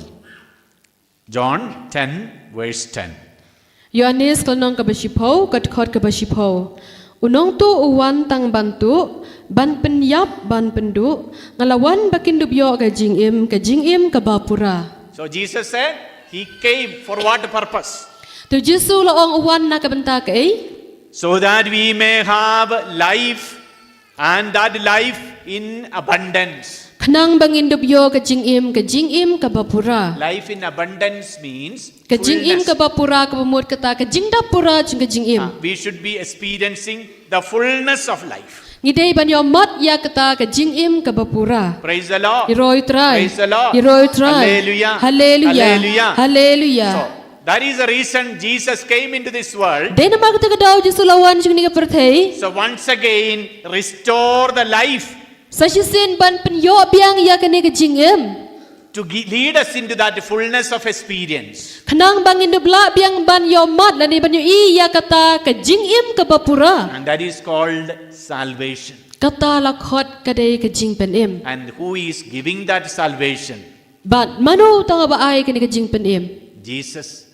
John ten, verse ten. Ïoannis ka lynnong kaba shiphew, ka dkhot kaba shiphew. U nongtuh u wan tang ban tuh, ban pynïap, ban pynduh, nga la wan ba kin dup ïoh ka jingim, ka jingim kaba pura. So Jesus said, He came for what purpose? Te U Jisu u la ong u wan na ka bynta kaei? So that we may have life and that life in abundance. Khnang ba ngin dup ïoh ka jingim, ka jingim kaba pura. Life in abundance means Ka jingim fullness. Kaba pura kaba mut kata ka jingdap pura jong ka jingim. Ah, we should be experiencing the fullness of life. Ngi dei ban ïohmat ïa kata ka jingim kaba pura. Praise the Lord. Ïaroh ïa U Trai. Praise the Lord. Ïaroh ïa U Trai. Hallelujah. Hallelujah. Hallelujah. Hallelujah. So, that is the reason Jesus came into this world. Dei namar kata ka daw U Jisu u la wan sha kane ka pyrthei. So once again, restore the life. Sa shisien ban pynïoh biang ïa kane ka jingim. To gi- lead us into that fullness of experience. Khnang ba ngin dup lah biang ban ïohmat lane ban ïohi ïa kata ka jingim kaba pura. And that is called salvation. Kata la khot ka dei ka jingpynim. And who is giving that salvation? Bad mano uta uba ai kane ka jingpynim? Jesus.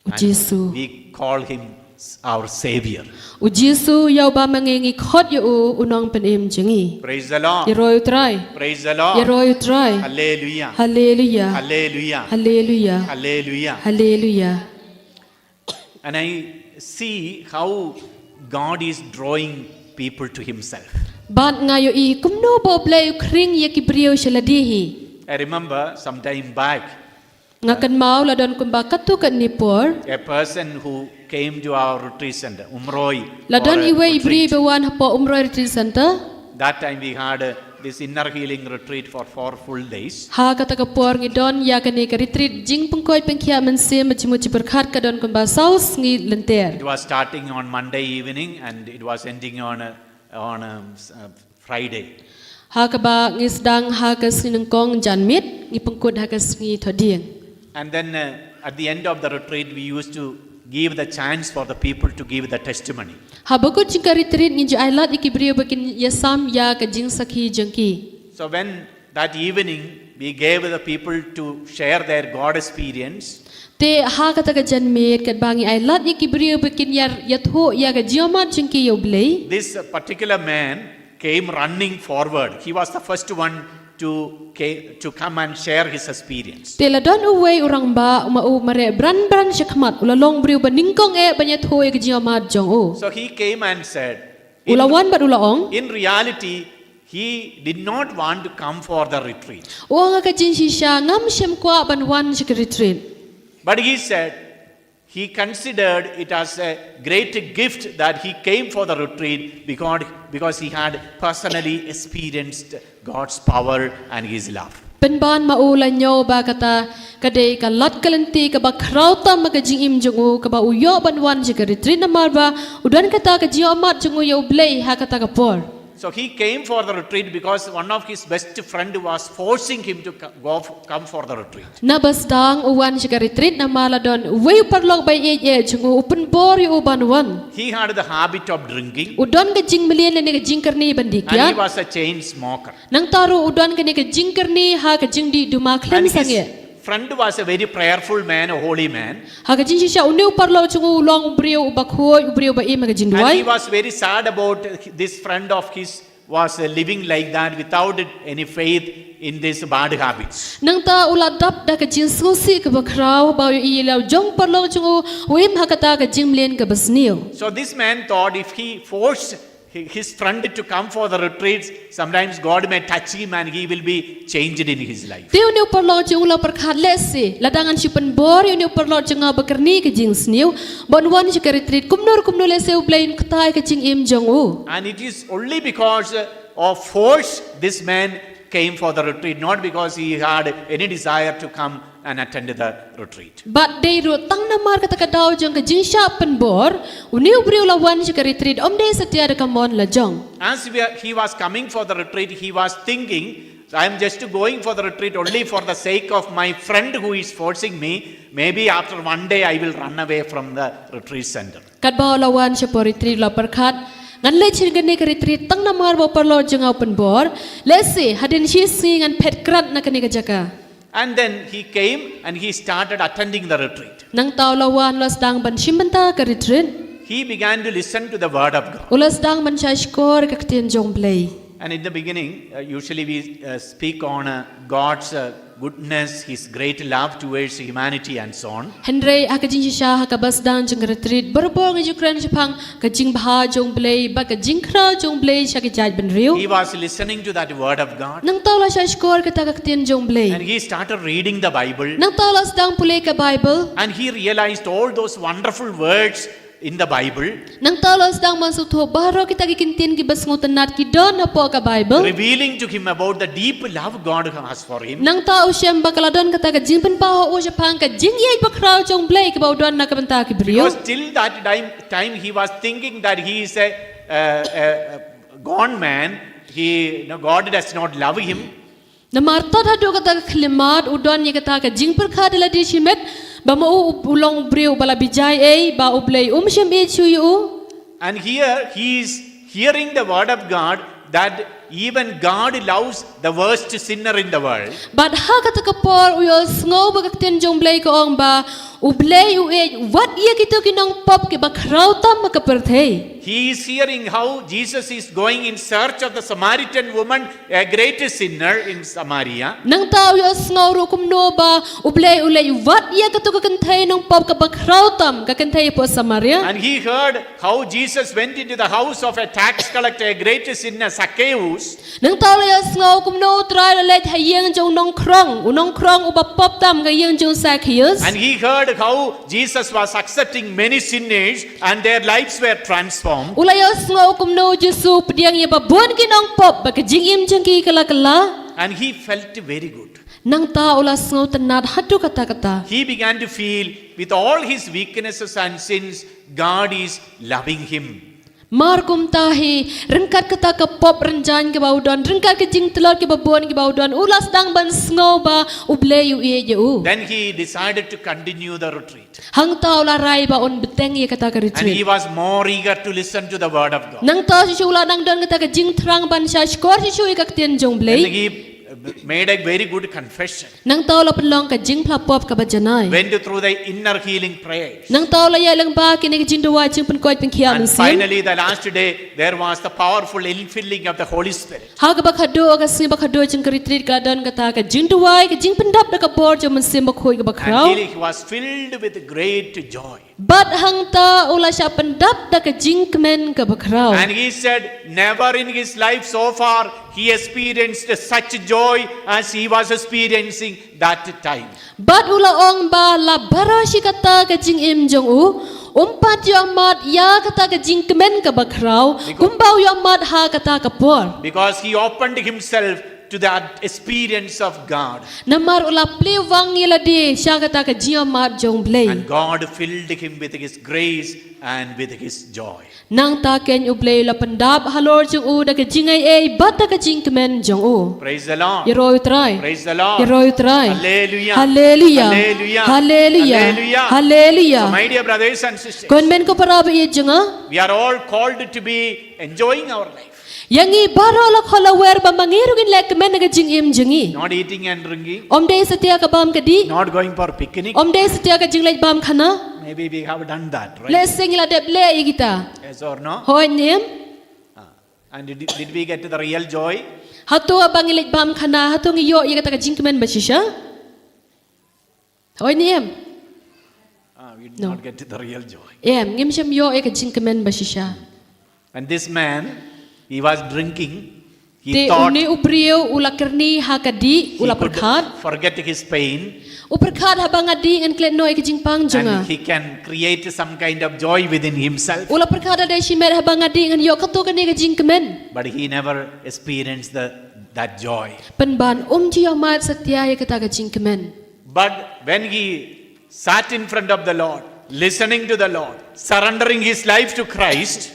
U Jisu. We call him our Savior. U Jisu ïa uba ma ngi ngi khot ïa u u nongpynim jong ngi. Praise the Lord. Ïaroh ïa U Trai. Praise the Lord. Ïaroh ïa U Trai. Hallelujah. Hallelujah. Hallelujah. Hallelujah. Hallelujah. Hallelujah. And I see how God is drawing people to Himself. Bad nga ïohi kumno ba U Blei u khring ïa ki briew sha lade hi. I remember some time back, Nga kynmaw la don kumba katto katne por. A person who came to our retreat center, Umroi. La don for a iwei i briew retreat. Ba wan hapoh Umroi Retreat Center. That time we had uh, this inner healing retreat for four full days. Ha kata ka por ngi don ïa kane ka retreat jingpynkhuid pynkhiah mynsiem ba jingmut jingpyrkhat ka don kumba saw sngi lynter. It was starting on Monday evening and it was ending on a, on a, uh, Friday. Ha kaba ngi sdang ha ka sngi nyngkong janmiet ngi pynkut ha ka sngi thohdieng. And then uh, at the end of the retreat, we used to give the chance for the people to give the testimony. Ha bakut jong ka retreat ngi ju ai lad ïa ki briew ba kin ïasam ïa ka jingsakhi jong ki. So when that evening we gave the people to share their God experience, Te ha kata ka janmiet katba ngi ai lad ïa ki briew ba kin ïa ïathuh ïa ka jingïohmat jong ki ïa U Blei. this uh, particular man came running forward. He was the first one to, ca- to come and share his experience. Te la don uwei u rangbah u ma u mareh bran bran shakhmat u la long briew ba nyngkong eh ban ïathuh ïa ka jingïohmat jong u. So he came and said, U la wan bad u la ong. In reality, he did not want to come for the retreat. U ong ha ka jingshisha ngam shym kwah ban wan sha ka retreat. But he said, He considered it as a great gift that he came for the retreat because, because he had personally experienced God's power and his love. Pynban ma u la ñiew ba kata ka dei ka lad ka lynti kaba khraw tam ha ka jingim jong u kaba u ïoh ban wan sha ka retreat namar ba u don kata ka jingïohmat jong u ïa U Blei ha kata ka por. So he came for the retreat because one of his best friend was forcing him to co- go f- come for the retreat. Naba sdang u wan sha ka retreat namar la don uwei u paralok ba ïeit jong u u pynbor ïa u ban wan. He had the habit of drinking. U don ka jingmlien lane ka jingkyrni ban dih kiad. And he was a chain smoker. Nangta ruh u don kane ka jingkyrni ha ka jingdih duma khlem sangeh. And his friend was a very prayerful man, a holy man. Ha ka jingshisha une u paralok jong u u long u briew uba khuid, u briew ba im ha ka jingduwai. And he was very sad about this friend of his was uh, living like that without any faith in these bad habits. Nangta u la dap da ka jingsngewsih kaba khraw ba u ïohi ïa la u jong u paralok jong u u im ha kata ka jingmlien kaba sniew. So this man thought if he forced hi- his friend to come for the retreats, sometimes God may touch him and he will be changed in his life. Te une u paralok jong u la pyrkhat lehse lada ngan shu pynbor ïa une u paralok jong nga ba kyrni ka jingsniew ban wan sha ka retreat kumno kumno lehse U Blei un ktai ka jingim jong u. And it is only because uh, of force this man came for the retreat, not because he had any desire to come and attend the retreat. Bad dei ruh tang namar kata ka daw jong ka jingshah pynbor une u briew la wan sha ka retreat, ym dei satia da ka mon la jong. As we are, he was coming for the retreat, he was thinking, I am just going for the retreat only for the sake of my friend who is forcing me. Maybe after one day I will run away from the retreat center. Katba u la wan sha por retreat u la pyrkhat, ngan leit sha kane ka retreat tang namar ba u paralok jong nga u pynbor. Lehse hadien shisngi ngan phet krad na kane ka jaka. And then he came and he started attending the retreat. Nangta u la wan u la sdang ban shim bynta ka retreat. He began to listen to the word of God. U la sdang ban shah shkor ka ktien jong U Blei. And in the beginning, uh, usually we uh, speak on uh, God's uh, goodness, his great love towards humanity and so on. Hynrei ha ka jingshisha ha kaba sdang jong ka retreat barabor ngi ju kren shaphang ka jingbha jong U Blei bad ka jingkhraw jong U Blei sha ki jait bynriew. He was listening to that word of God. Nangta u la shah shkor kata ka ktien jong U Blei. And he started reading the Bible. Nangta u la sdang pule ka Bible. And he realized all those wonderful words in the Bible. Nangta u la sdang ban sngewthuh baroh kita ki kyntien kiba sngewtynnat ki don hapoh ka Bible. Revealing to him about the deep love God has for him. Nangta u shem ba ka la don kata ka jingpynpaw ha u shaphang ka jingïeit bakhraw jong U Blei kaba u don na ka bynta ki briew. Because till that time, time he was thinking that he is a, uh, a, a gone man. He, no, God does not love him. Namar tad haduh kata ka khyllipmat u don ïa kata ka jingpyrkhat da lade shimet ba ma u u long u briew ba la bijai ei, ba U Blei um shym ïeit shuh ïa u. And here he is hearing the word of God that even God loves the worst sinner in the world. Bad ha kata ka por u ïohsngew ba ka ktien jong U Blei ka ong ba U Blei u ïeit wat ïa kito ki nongpop kiba khraw tam ha ka pyrthei. He is hearing how Jesus is going in search of the Samaritan woman, a great sinner in Samaria. Nangta u ïohsngew ruh kumno ba U Blei u leit wad ïa kato ka kynthei nongpop kaba khraw tam, ka kynthei hapoh Samaria. And he heard how Jesus went into the house of a tax collector, a great sinner, Zacchaeus. Nangta u la ïohsngew kumno U Trai u la leit ha ïing jong u nongkhrong, u nongkhrong uba pop tam, ka ïing jong u Zacchaeus. And he heard how Jesus was accepting many sinners and their lives were transformed. U la ïohsngew kumno U Jisu u pdiang ïa ba bun ki nongpop ba ka jingim jong ki ka la kylla. And he felt very good. Nangta u la sngewtynnat haduh katta katta. He began to feel, with all his weaknesses and sins, God is loving him. Mar kumta hi, ryngkat kata ka pop rynjang kaba u don, ryngkat ka jingtlot kaba bun kaba u don, u la sdang ban sngew ba U Blei u ïeit ïa u. Then he decided to continue the retreat. Hangta u la rai ba un bteng ïa kata ka retreat. And he was more eager to listen to the word of God. Nangta shisha u la nang don kata ka jingthrang ban shah shkor shisha ïa ka ktien jong U Blei. And he uh, made a very good confession. Nangta u la pynlong ka jingphla pop kaba janai. Went through the inner healing prayers. Nangta u la ïaid lyngba kine ki jingduwai jingpynkoit pynkhiah mynsiem. And finally, the last day, there was the powerful infilling of the Holy Spirit. Ha kaba khadduh, ka sngi ba khadduh jong ka retreat ka la don kata ka jingduwai, ka jingpyndap da ka bor jong u Mynsiem Bakhuid kaba khraw. And he, he was filled with great joy. Bad hangta u la shah pyndap da ka jingkmen kaba khraw. And he said, never in his life so far He experienced such joy as he was experiencing that time. Bad u la ong ba la baroh shi katta ka jingim jong u, um pat ïohmad ïa kata ka jingkmen kaba khraw, kumba u ïohmad ha kata ka por. Because he opened himself to that experience of God. Namar u la plie wang ïa lade sha kata ka jingïohmad jong u Blei. And God filled him with his grace and with his joy. Nangta keiñ u Blei u la pyndap halor jong u da ka jingaiei bad da ka jingkmen jong u. Praise the Lord. Ïaroh ïa u Trai. Praise the Lord. Ïaroh ïa u Trai. Hallelujah. Hallelujah. Hallelujah. Hallelujah. Hallelujah. Hallelujah. So, my dear brothers and sisters, Ko hynmen ko para baieit jong nga. We are all called to be enjoying our life. Ïa ngi baroh la khot la wer ba ma ngi ruh ngin leh kmen ha ka jingim jong ngi. Not eating and drinking, Ym dei satia ka bam ka dih. Not going for picnic. Ym dei satia ka jingleit bam khana. Maybe we have done that, right? Lehse ngi la dep leh ïa kita. Yes or no? Hooid ne em? Ah. And did, did we get the real joy? Hato ba ngi leit bam khana, hato ngi ïoh ïa kata ka jingkmen ba shisha? Hooid ne em? Ah, we did No. not get the real joy. Em, ngim shym ïoh ïa ka jingkmen ba shisha. And this man, he was drinking. He Te thought une u briew u la kyrni ha ka dih, u he la could pyrkhat. forget his pain U pyrkhat haba nga dih ngan klet noh ïa ka jingpang jong nga. and he can create some kind of joy within himself. U la pyrkhat da dei shimet haba nga dih ngan ïoh kato kane ka jingkmen. But he never experienced the, that joy. Pynban um ju ïohmad satia ïa kata ka jingkmen. But when he sat in front of the Lord, listening to the Lord, surrendering his life to Christ,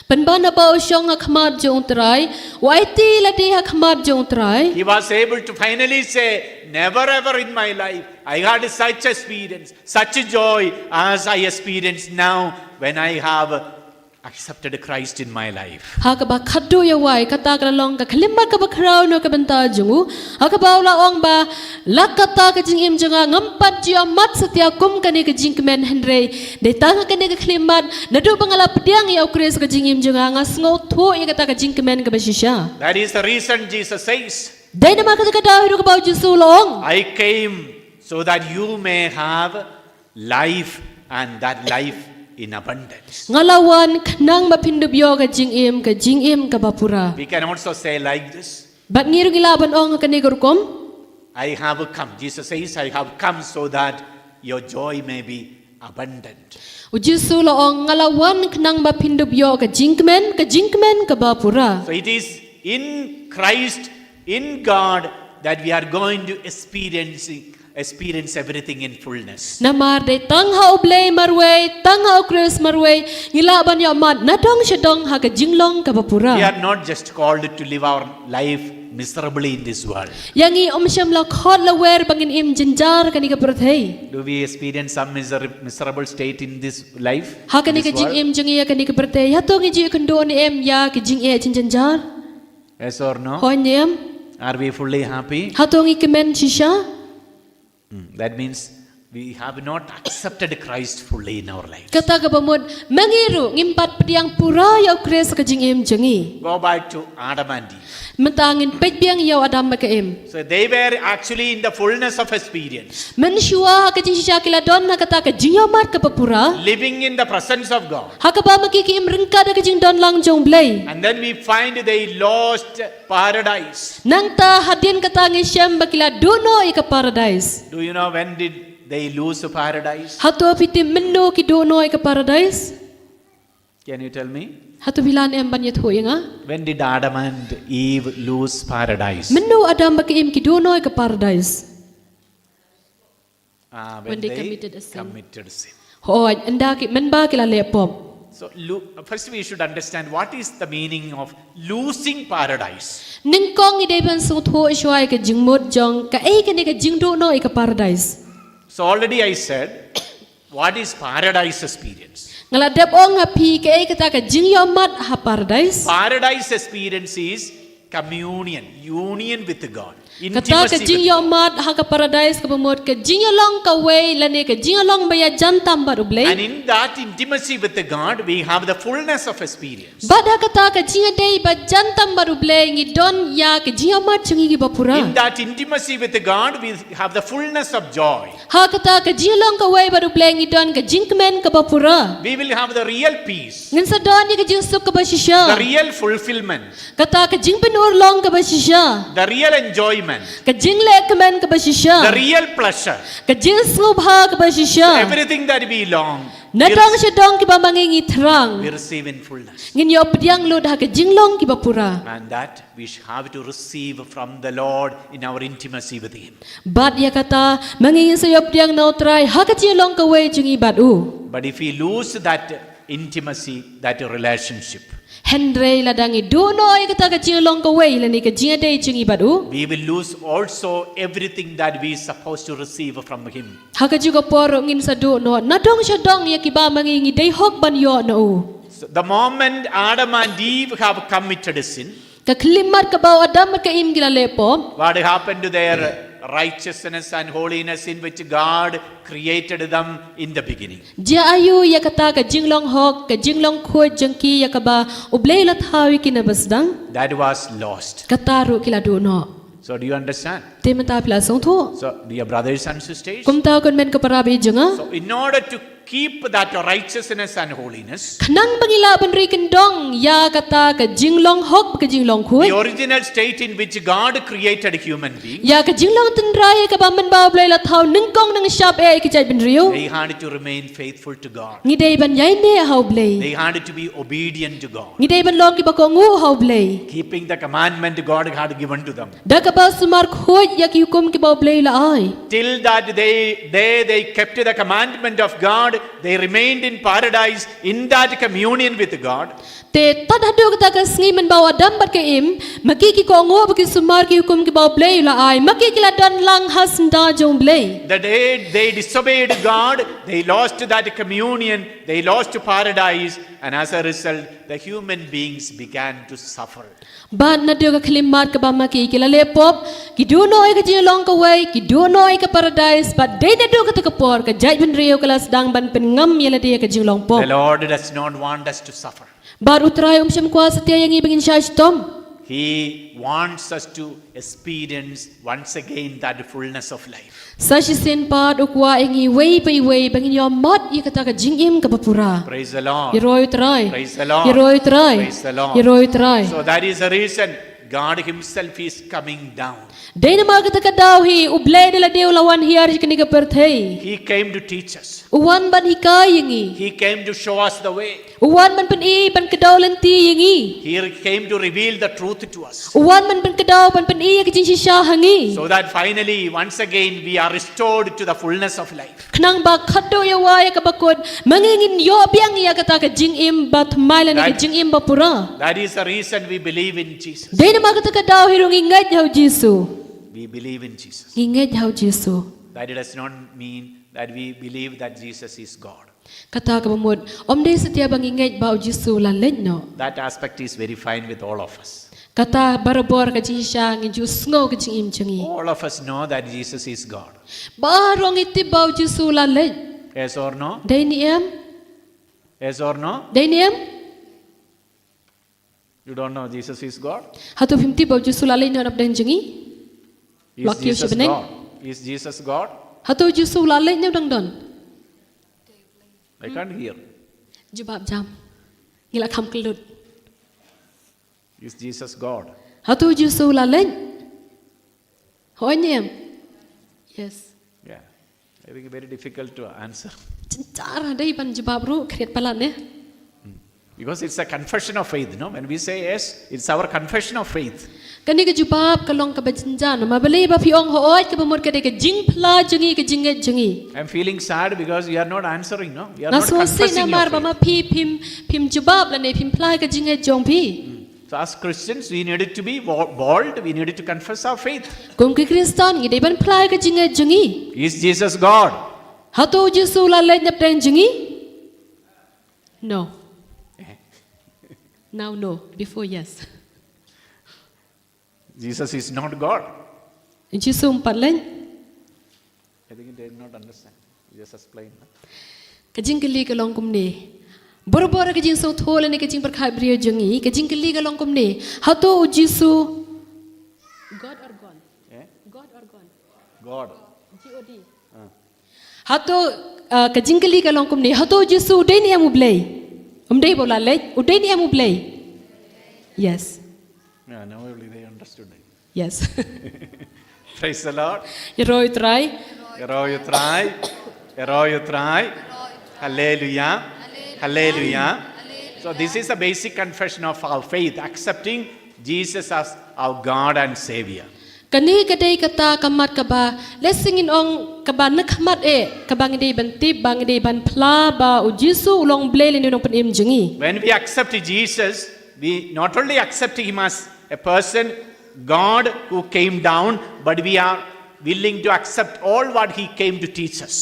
Pynban haba u shong ha khmat jong u Trai, u aiti lade ha khmat jong u Trai. He was able to finally say, "Never ever in my life I had such experience, such a joy as I experience now when I have accepted Christ in my life." Ha kaba khadduh ïa wai kata ka la long ka khyllipmat kaba khraw na ka bynta jong u. Ha kaba u la ong ba la kata ka jingim jong nga ngam pat ju ïohmad satia kum kane ka jingkmen hynrei dei tang ha kane ka khyllipmat naduh ba nga la pdiang ïa u Khrist ka jingim jong nga nga sngewthuh ïa kata ka jingkmen kaba shisha. That is the reason Jesus says, Dei namar kata ka daw hi ruh kaba u Jisu u la ong. "I came so that you may have life and that life in abundance." Nga la wan khnang ba phin dup ïoh ka jingim, ka jingim kaba pura. We can also say like this, Bad ngi ruh ngi lah ban ong ha kane ka rukom. "I have come," Jesus says, "I have come so that your joy may be abundant." U Jisu u la ong nga la wan khnang ba phin dup ïoh ka jingkmen, ka jingkmen kaba pura. So it is in Christ, in God, that we are going to experience, experience everything in fullness. Namar dei tang ha u Blei marwei, tang ha u Khrist marwei, ngi lah ban ïohmad nadong shadong ha ka jinglong kaba pura. We are not just called to live our life miserably in this world. Ïa ngi um shym la khot la wer ba ngin im jynjar ha kane ka pyrthei. Do we experience some miser-, miserable state in this life? Ha kane This ka world? Jingim jong ngi ha kane ka pyrthei. Hato ngi ju ïakynduh ne em ïa ka jingeh jynjar? Yes or no? Hooid ne em? Are we fully happy? Hato ngi kmen shisha? Hmm, that means we have not accepted Christ fully in our life. Kata kaba mut ma ngi ruh ngim pat pdiang pura ïa u Khrist ha ka jingim jong ngi. Go back to Adam and Eve. Mynta ngin peit biang ïa u Adam bad ka Im. So they were actually in the fullness of experience, Mynshuwa ha ka jingshisha ki la don ha kata ka jingïohmad kaba pura. living in the presence of God. Ha kaba ma ki ki im ryngkat ha ka jingdon lang jong u Blei. And then we find they lost paradise. Nangta hadien kata ngi shem ba ki la duh noh ïa ka paradise. Do you know when did they lose paradise? Hato phi tip mynno ki duh noh ïa ka paradise? Can you tell me? Hato phi lah ne em ban ïathuh ïa nga? When did Adam and Eve lose paradise? Mynno Adam bad ka Im ki duh noh ïa ka paradise? Ah, When they committed a sin. Committed sin. Hooid, ynda ki mynba ki la leh pop. So lo-, first we should understand what is the meaning of losing paradise. Nyngkong ngi dei ban sngewthuh shuwa ïa ka jingmut jong kaei kane ka jingduh noh ïa ka paradise. So already I said, what is paradise experience? Nga la dep ong ha phi kaei kata ka jingïohmad ha paradise. Paradise experience is communion, union with God. Kata ka jingïohmad ha ka paradais kaba mut, ka jingïalong kawei lane ka jingïalong ba ïajan tam bad U Blei. And in that intimacy with the God, we have the fullness of experience. Bad ha kata ka jingïadei ba jan tam bad U Blei ngi don ïa ka jingïohmad jong ngi ba pura. In that intimacy with the God, we have the fullness of joy. Ha kata ka jingïalong kawei bad U Blei ngi don ka jingkmen kaba pura. We will have the real peace. Ngin sa don ïa ka jingsuk kaba shisha. The real fulfillment. Kata ka jingpynurlong kaba shisha. The real enjoyment. Ka jinglehkmen kaba shisha. The real pleasure. Ka jingsngewbha kaba shisha. So everything that we long, nadong shadong kiba ma ngi ngi thrang, we receive in fullness. Ngin ïoh pdiang lut ha ka jinglong kiba pura. And that we sh- have to receive from the Lord in our intimacy with Him. Bad ïa kata ma ngi ngin sa ïoh pdiang na U Trai ha ka jinglong kawei jong ngi bad U. But if we lose that intimacy, that relationship, hynrei lada ngi duh noh ïa kata ka jinglong kawei lane ka jingïadei jong ngi bad U, we will lose also everything that we supposed to receive from Him. Ha kajuh ka por ruh ngin sa duh noh nadong shadong ïa kiba ma ngi ngi dei hok ban ïoh na U. So the moment Adam and Eve have committed a sin, ka khyllipmat kaba u Adam bad ka Im ki la leh pop, what happened to their righteousness and holiness in which God created them in the beginning? Jia aïu ïa kata ka jinglong hok, ka jinglong khuid jong ki ïa kaba U Blei u la thaw ïa ki na ba sdang? That was lost. Kata ruh ki la duh noh. So do you understand? Te mynta phi la sngewthuh? So, dear brothers and sisters, kumta ko hynmen ko para ba ïeit jong nga, so in order to keep that righteousness and holiness, khnang ba ngi lah ban ri kyndong ïa kata ka jinglong hok ka jinglong khuid, the original state in which God created human being, ïa ka jinglong tynrai kaba mynba U Blei u la thaw nyngkong nyngshap eh ïa ki jaitbynriew, they had to remain faithful to God. Ngi dei ban ïaineh ha U Blei. They had to be obedient to God. Ngi dei ban long kiba kohnguh ha U Blei. Keeping the commandment God had given to them. Da kaba sumar khuid ïa ki hukum kiba U Blei u la ai. Till that day, they, they kept the commandment of God, they remained in paradise in that communion with God. Te tad haduh kata ka sngi mynba u Adam bad ka Im, ma ki ki kohnguh bad ki sumar ki hukum kiba U Blei u la ai, ma ki ki la don lang ha syndah jong U Blei. The day they disobeyed God, they lost that communion, they lost paradise, and as a result, the human beings began to suffer. Bad naduh ka khyllipmat kaba ma ki ki la leh pop, ki duh noh ïa ka jinglong kawei, ki duh noh ïa ka paradais, bad dei naduh kata ka por ka jaitbynriew ka la sdang ban pynngam ïa lade ïa ka jinglong pop. The Lord does not want us to suffer. Bad U Trai um shym kwah satia ïa ngi ba ngin shah shitom. He wants us to experience once again that fullness of life. Sa shisien pat u kwah ïa ngi iwei pa iwei ba ngin ïohmad ïa kata ka jingim kaba pura. Praise the Lord. Ïaroh ïa U Trai. Praise the Lord. Ïaroh ïa U Trai. Praise the Lord. Ïaroh ïa U Trai. So that is the reason God Himself is coming down. Dei namar kata ka daw hi U Blei da lade u la wan hiar sha kane ka pyrthei. He came to teach us. U wan ban hikai ïa ngi. He came to show us the way. U wan ban pyni, ban kdew lynti ïa ngi. He came to reveal the truth to us. U wan ban pynkdew, ban pyni ïa ka jingshisha ha ngi. So that finally, once again, we are restored to the fullness of life. Khnang ba khadduh ïa wai ïa kaba kut, ma ngi ngin ïoh biang ïa kata ka jingim ba thymmai lane ka jingim ba pura. That is the reason we believe in Jesus. Dei namar kata ka daw hi ruh ngi ngeit ha U Jisu. We believe in Jesus. Ngi ngeit ha U Jisu. That does not mean that we believe that Jesus is God. Kata kaba mut, ym dei satia ba ngi ngeit ba U Jisu u la leit noh. That aspect is very fine with all of us. Kata barabor ka jingshisha ngi ju sngew ka jingim jong ngi. All of us know that Jesus is God. Baroh ngi tip ba U Jisu u la leit. Yes or no? Dei ne em? Yes or no? Dei ne em? You don't know Jesus is God? Hato phim tip ba U Jisu u la leit noh na pdeng jong ngi? Is Jesus God? Is Jesus God? Hato U Jisu u la leit ne u dang don? I can't hear. Jubab jam. Ngi la kham kyllut. Is Jesus God? Hato U Jisu u la leit? Hooid ne em? Yes. Yeah. I think very difficult to answer. Jynjar dei ban jubab ruh, khriat palat ne. Because it's a confession of faith, no? When we say yes, it's our confession of faith. Kane ka jubab ka long kaba jynjar, namar balei ba phi ong hooid kaba mut ka dei ka jingphla jong ngi, ka jingngeit jong ngi. I'm feeling sad because you are not answering, no? You are not confessing your faith. Nga sngewsih namar ba ma phi phim, phim jubab lane phim phla ka jingngeit jong phi. So as Christians, we needed to be bo- bold. We needed to confess our faith. Kum ki Khristan ngi dei ban phla ka jingngeit jong ngi. Is Jesus God? Hato U Jisu u la leit na pdeng jong ngi? No. Now no. Before yes. Jesus is not God. U Jisu um pat leit. I think they did not understand. You just explain. Ka jingkylli ka long kumne. Barabor ka jingsngewthuh lane ka jingpyrkhat briew jong ngi, ka jingkylli ka long kumne. Hato u Jisu God or gone? Eh? God or gone? God. G O D. Hato uh, ka jingkylli ka long kumne. Hato u Jisu u dei ne em u Blei? Um dei ba u la leit, u dei ne em u Blei? Yes. Yeah, now only they understood it. Yes. Praise the Lord. Ïaroh ïa u Trai. Ïaroh ïa u Trai. Ïaroh ïa u Trai. Hallelujah. Hallelujah. So this is the basic confession of our faith, accepting Jesus as our God and Savior. Kane ka dei kata ka mat kaba lehse ngin ong kaba na ka mat eh kaba ngi dei ban tip ba ngi dei ban phla ba u Jisu u long Blei lane u nongpynim jong ngi. When we accept Jesus, we not only accept him as a person, God who came down, but we are willing to accept all what he came to teach us.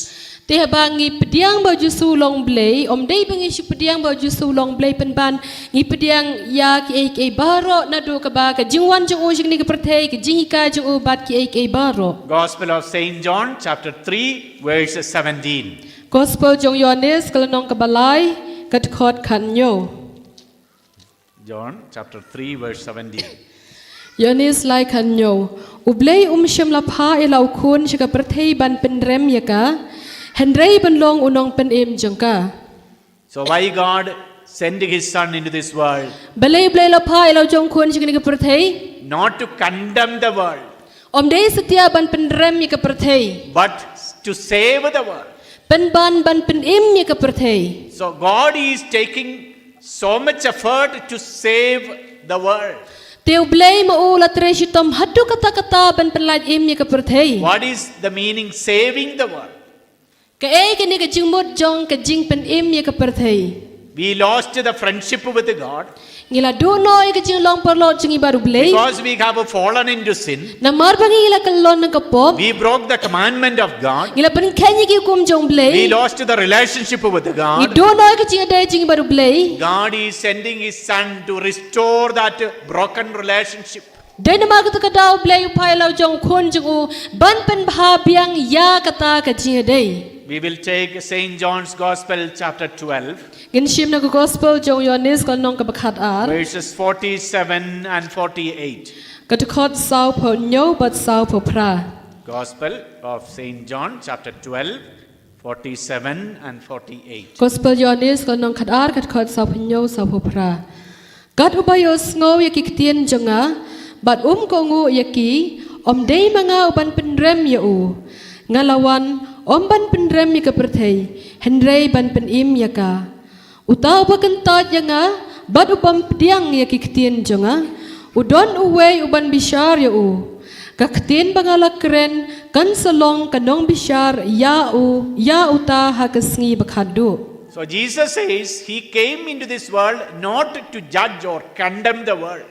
Te haba ngi pdiang ba u Jisu u long Blei, um dei ba ngi shu pdiang ba u Jisu u long Blei pynban ngi pdiang ïa kiei kiei baroh naduh kaba ka jingwan jong u sha kane ka pyrthei, ka jinghikai jong u bad kiei kiei baroh. Gospel of Saint John, chapter three, verse seventeen. Gospel jong Ïohannes ka lynnong kaba lai ka dkhot khathynñiew. John chapter three, verse seventeen. Ïohannes lai khathynñiew. U Blei um shym la phah ïa la u khun sha ka pyrthei ban pynrem ïa ka, hynrei ban long u nongpynim jong ka. So why God sent his son into this world? Balei u Blei la phah ïa la u jong u khun sha kane ka pyrthei? Not to condemn the world, Um dei satia ban pynrem ïa ka pyrthei. But to save the world. Pynban ban pynim ïa ka pyrthei. So God is taking so much effort to save the world. Te u Blei ma u la trei shitom haduh katta katta ban pynlait im ïa ka pyrthei. What is the meaning saving the world? Kaei kane ka jingmut jong ka jingpynim ïa ka pyrthei? We lost the friendship with God. Ngi la duh noh ïa ka jinglong paralok jong ngi bad u Blei. Because we have fallen into sin. Namar ba ngi la kyllon na ka pop. We broke the commandment of God. Ngi la pynkheiñ ïa ki hukum jong u Blei. We lost the relationship with God. Ngi duh noh ïa ka jingïadei jong ngi bad u Blei. God is sending his son to restore that broken relationship. Dei namar kata ka daw u Blei u phah ïa la u jong u khun jong u ban pynbha biang ïa kata ka jingïadei. We will take Saint John's Gospel, chapter twelve, Ngin shim na ka gospel jong u Ïohannes ka lynnong kaba khatar. Verses forty-seven and forty-eight. Ka dkhot sawphew hynñiew bad sawphew phra. Gospel of Saint John, chapter twelve, forty-seven and forty-eight. Gospel Ïohannes ka lynnong khatar ka dkhot sawphew hynñiew sawphew phra. Kat uba ïohsngew ïa ki ktien jong nga bad um kohnguh ïa ki, ym dei ma nga u ban pynrem ïa u. Nga la wan ym ban pynrem ïa ka pyrthei, hynrei ban pynim ïa ka. Uta uba kyntait ïa nga bad u bym pdiang ïa ki ktien jong nga, u don uwei u ban bishar ïa u. Ka ktien ba nga la kren kan sa long ka nongbishar ïa u, ïa uta ha ka sngi ba khatduh. So Jesus says he came into this world not to judge or condemn the world.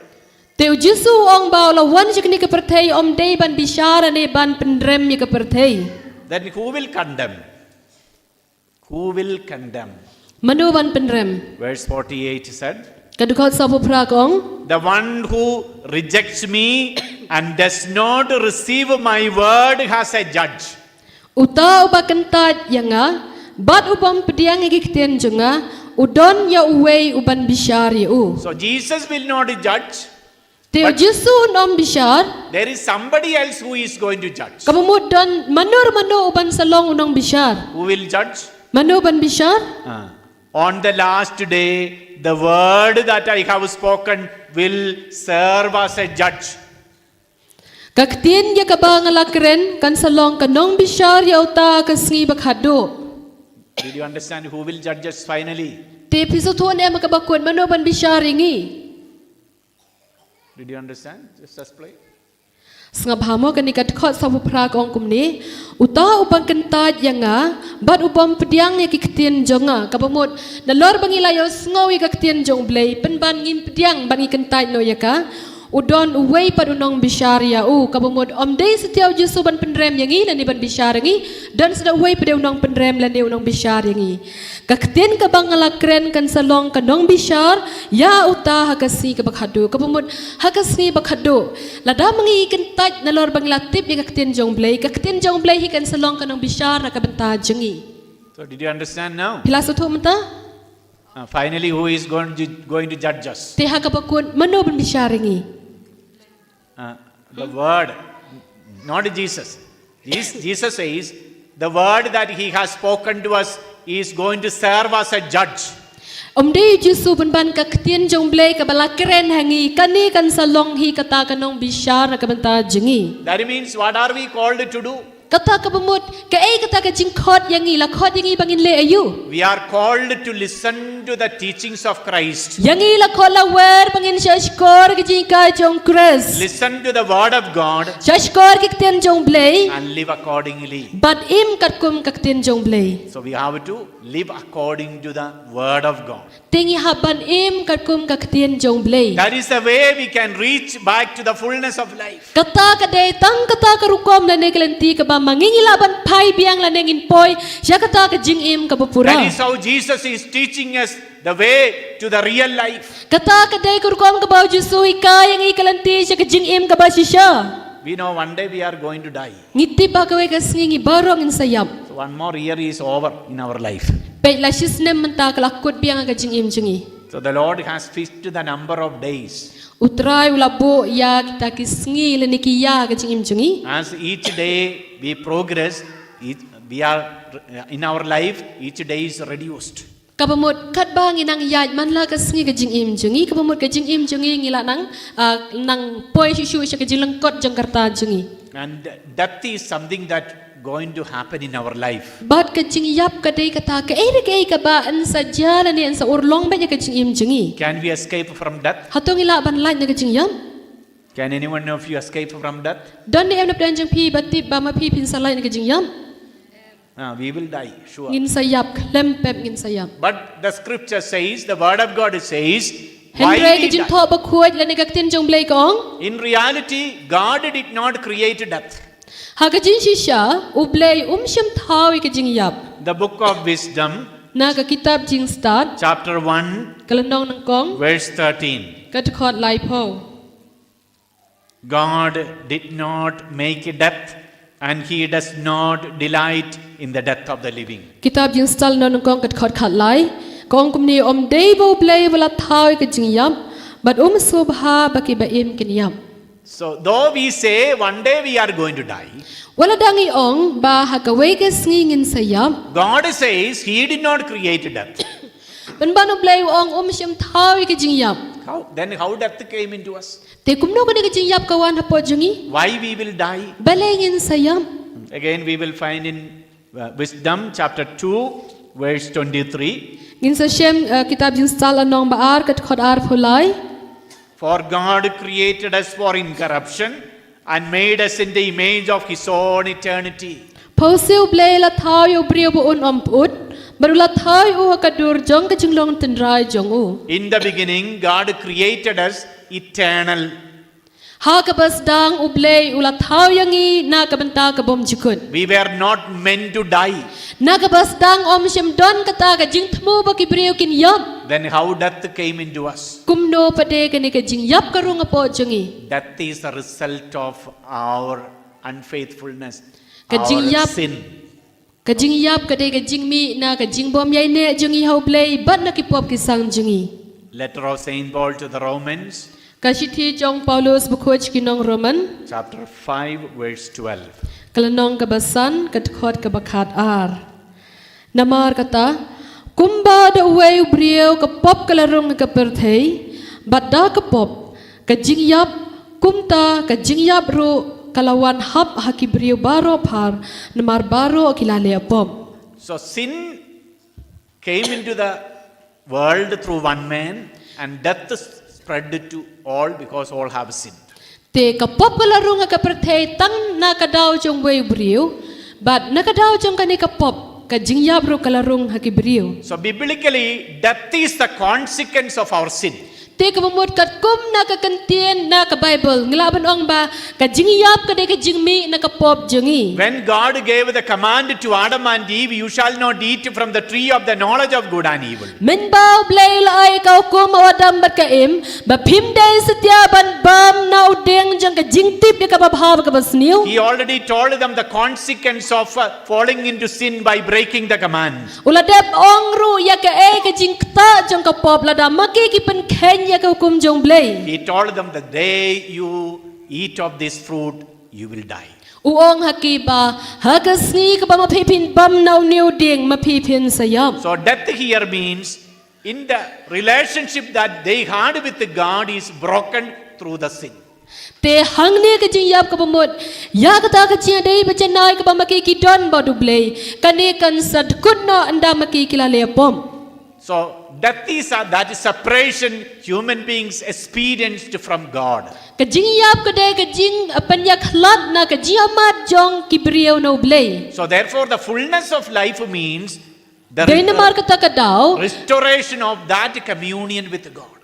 Te u Jisu u ong ba u la wan sha kane ka pyrthei ym dei ban bishar ne ban pynrem ïa ka pyrthei. Then who will condemn? Who will condemn? Mano ban pynrem? Verse forty-eight said, Ka dkhot sawphew phra ka ong, the one who rejects me and does not receive my word has a judge. Uta uba kyntait ïa nga bad u bym pdiang ïa ki ktien jong nga, u don ïa uwei u ban bishar ïa u. So Jesus will not judge. Te u Jisu un ym bishar. There is somebody else who is going to judge. Kaba mut don mano mano u ban sa long u nongbishar. Who will judge? Mano ban bishar? Ah. On the last day, the word that I have spoken will serve as a judge. Ka ktien ïa kaba nga la kren kan sa long ka nongbishar ïa uta ka sngi ba khatduh. Did you understand who will judge us finally? Te phi sngewthuh ne em kaba kut mano ban bishar ïa ngi? Did you understand? Just explain. Sngap bha mo kane ka dkhot sawphew phra ka ong kumne. Uta uba kyntait ïa nga bad u bym pdiang ïa ki ktien jong nga. Kaba mut nalor ba ngi la ïohsngew ïa ka ktien jong u Blei pynban ngim pdiang bad ngi kyntait noh ïa ka. U don uwei pat u nongbishar ïa u. Kaba mut ym dei satia u Jisu ban pynrem ïa ngi lane ban bishar ïa ngi. Don sa da uwei pat de u nongpynrem lane u nongbishar ïa ngi. Ka ktien kaba nga la kren kan sa long ka nongbishar ïa uta ha ka sngi kaba khadduh. Kaba mut ha ka sngi ba khadduh, lada ma ngi kyntait nalor ba ngi la tip ïa ka ktien jong U Blei, ka ktien jong U Blei hi kan sa long ka nongbishar na ka bynta jong ngi. So, did you understand now? Phi la sngewthuh mynta? Uh, finally, who is going to, going to judge us? Te ha kaba kut mano ban bishar ïa ngi? Uh, the word, not Jesus. This, Jesus says, the word that he has spoken to us is going to serve as a judge. Ym dei U Jisu pynban, ka ktien jong U Blei kaba la kren ha ngi, kane kan sa long hi kata ka nongbishar na ka bynta jong ngi. That means, what are we called to do? Kata kaba mut, kaei kata ka jingkhot ïa ngi, la khot ïa ngi ba ngin leh aïu? We are called to listen to the teachings of Christ. Ïa ngi la khot la wer ba ngin shahshkor ka jinghikai jong Khrist. Listen to the word of God Shahshkor ka ktien jong U Blei. And live accordingly. Bad im katkum ka ktien jong U Blei. So we have to live according to the word of God. Te ngi hap ban im katkum ka ktien jong U Blei. That is the way we can reach back to the fullness of life. Kata ka dei tang kata ka rukom lane ka lynti kaba ma ngi ngi lah ban phai biang lane ngin poi sha kata ka jingim kaba pura. That is how Jesus is teaching us the way to the real life. Kata ka dei ka rukom kaba U Jisu u hikai ïa ngi ka lynti sha ka jingim kaba shisha. We know one day we are going to die. Ngi tip ba kawei ka sngi ngi baroh ngin sa ïap. So one more year is over in our life. Peit, la shi snem mynta ka la kut biang ha ka jingim jong ngi. So the Lord has fixed the number of days. U Trai u la buh ïa kita ki sngi lane ki ïa ha ka jingim jong ngi. As each day we progress, each, we are in our life, each day is reduced. Kaba mut katba ngi nang ïaid man la ka sngi ka jingim jong ngi, kaba mut ka jingim jong ngi ngi la nang, ah, nang poi shuh shuh sha ka jinglyngkot jong ka rta jong ngi. And death is something that going to happen in our life. Bad ka jingïap ka dei kata kaei re kaei kaba yn sa jia lane yn sa urlong beit ïa ka jingim jong ngi. Can we escape from death? Hato ngi lah ban lait na ka jingïap? Can anyone of you escape from death? Don ne em na pdeng jong phi ba tip ba ma phi phin sa lait na ka jingïap? Ah, we will die, sure. Ngin sa ïap, khlem pep ngin sa ïap. But the scripture says, the word of God says, why Hynrei ka we die? Jingthoh Bakhuid lane ka ktien jong U Blei ka ong, In reality, God did not create death. ha ka jingshisha U Blei um shym thaw ïa ka jingïap. The book of Wisdom, Na ka kitab Jingstad, chapter one, ka lynnong nyngkong, verse thirteen. ka dkhot laiphew. God did not make death, and he does not delight in the death of the living. Kitab Jingstad lynnong nyngkong ka dkhot khatlai, ka ong kumne: Ym dei ba U Blei u la thaw ïa ka jingïap, bad um sngewbha ba kiba im kin ïap. So, though we say one day we are going to die, Wat la dang ngi ong ba ha kawei ka sngi ngin sa ïap, God says he did not create death. pynban U Blei u ong um shym thaw ïa ka jingïap. How, then how death came into us? Te kumno kane ka jingïap ka wan hapoh jong ngi? Why we will die? Balei ngin sa ïap? Again, we will find in uh, Wisdom chapter two, verse twenty-three. Ngin sa shem, uh, kitab Jingstad lynnong ba ar ka dkhot arphew lai. For God created us for incorruption and made us in the image of his own eternity. Phewse U Blei u la thaw ïa u briew ba un ym pyut, bad u la thaw ïa u ha ka dur jong ka jinglong tynrai jong u. In the beginning, God created us eternal. Ha kaba sdang U Blei u la thaw ïa ngi na ka bynta ka bymjukut. We were not meant to die. Na kaba sdang ym shym don kata ka jingthmu ba ki briew kin ïap. Then how death came into us? Kumno pat de kane ka jingïap ka rung hapoh jong ngi? Death is the result of our unfaithfulness, Ka our jingïap. sin. Ka jingïap ka dei ka jingmih na ka jingbymïaineh jong ngi ha U Blei bad na ki pop ki sang jong ngi. Letter of Saint Paul to the Romans, Ka shithi jong Paulus bakhuid sha ki nong Roman, chapter five, verse twelve. ka lynnong kaba san, ka dkhot kaba khat ar. Namar kata, kumba da uwei u briew ka pop ka la rung ha ka pyrthei, bad da ka pop ka jingïap, kumta ka jingïap ruh ka la wan hap ha ki briew baroh phar, namar baroh ki la leh pop. So sin came into the world through one man, and death spread to all because all have sinned. Te ka pop ka la rung ha ka pyrthei tang na ka daw jong uwei u briew, bad na ka daw jong kane ka pop ka jingïap ruh ka la rung ha ki briew. So biblically, death is the consequence of our sin. Te kaba mut kat Kum na ka kyntien na ka Baibl, ngi lah ban ong ba ka jingïap ka dei ka jingmih na ka pop jong ngi. When God gave the command to Adam and Eve, "You shall not eat from the tree of the knowledge of good and evil." Mynba U Blei u la ai ka hukum ha u Adam bad ka Im, ba phim dei satia ban bam na u dieng jong ka jingtip ïa kaba bha bad kaba sniew. He already told them the consequence of uh, falling into sin by breaking the command. U la dep ong ruh ïa kaei ka jingktah jong ka pop lada ma ki ki pynkheiñ ïa ka hukum jong U Blei. He told them, "The day you eat of this fruit, you will die." U ong ha ki ba ha ka sngi kaba ma phi phin bam na une u dieng ma phi phin sa ïap. So death here means in the relationship that they had with God is broken through the sin. Te hangne ka jingïap kaba mut ïa kata ka jingïadei ba janai kaba ma ki ki don bad U Blei, kane kan sa dkut noh ynda ma ki ki la leh pop. So death is uh, that is separation human beings experienced from God. Ka jingïap ka dei ka jingpynïakhlad na ka jingïamat jong ki briew na U Blei. So therefore, the fullness of life means the Dei namar kata ka daw, restoration of that communion with God.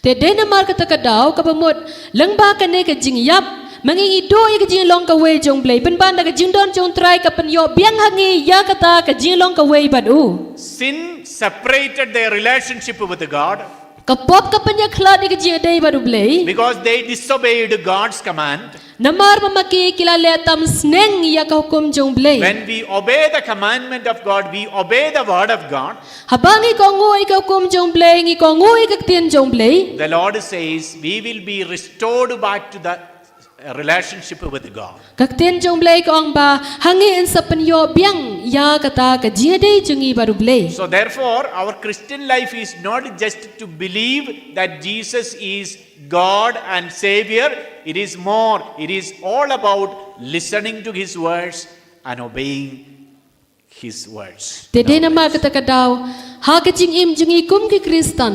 Te dei namar kata ka daw kaba mut lyngba kane ka jingïap ma ngi ngi duh ïa ka jinglong kawei jong U Blei, pynban da ka jingdon jong U Trai ka pynïoh biang ha ngi ïa kata ka jinglong kawei bad u. Sin separated their relationship with God. Ka pop ka pynïakhlad ïa ka jingïadei bad U Blei. Because they disobeyed God's command. Namar ba ma ki ki la leh tam sneng ïa ka hukum jong U Blei. When we obey the commandment of God, we obey the word of God. Haba ngi kohnguh ïa ka hukum jong U Blei, ngi kohnguh ïa ka ktien jong U Blei. The Lord says, "We will be restored back to the relationship with God." Ka ktien jong U Blei ka ong ba ha ngi yn sa pynïoh biang ïa kata ka jingïadei jong ngi bad U Blei. So therefore, our Christian life is not just to believe that Jesus is God and Savior. It is more. It is all about listening to His words and obeying His words. Te dei namar kata ka daw ha ka jingim jong ngi kum ki Khristan,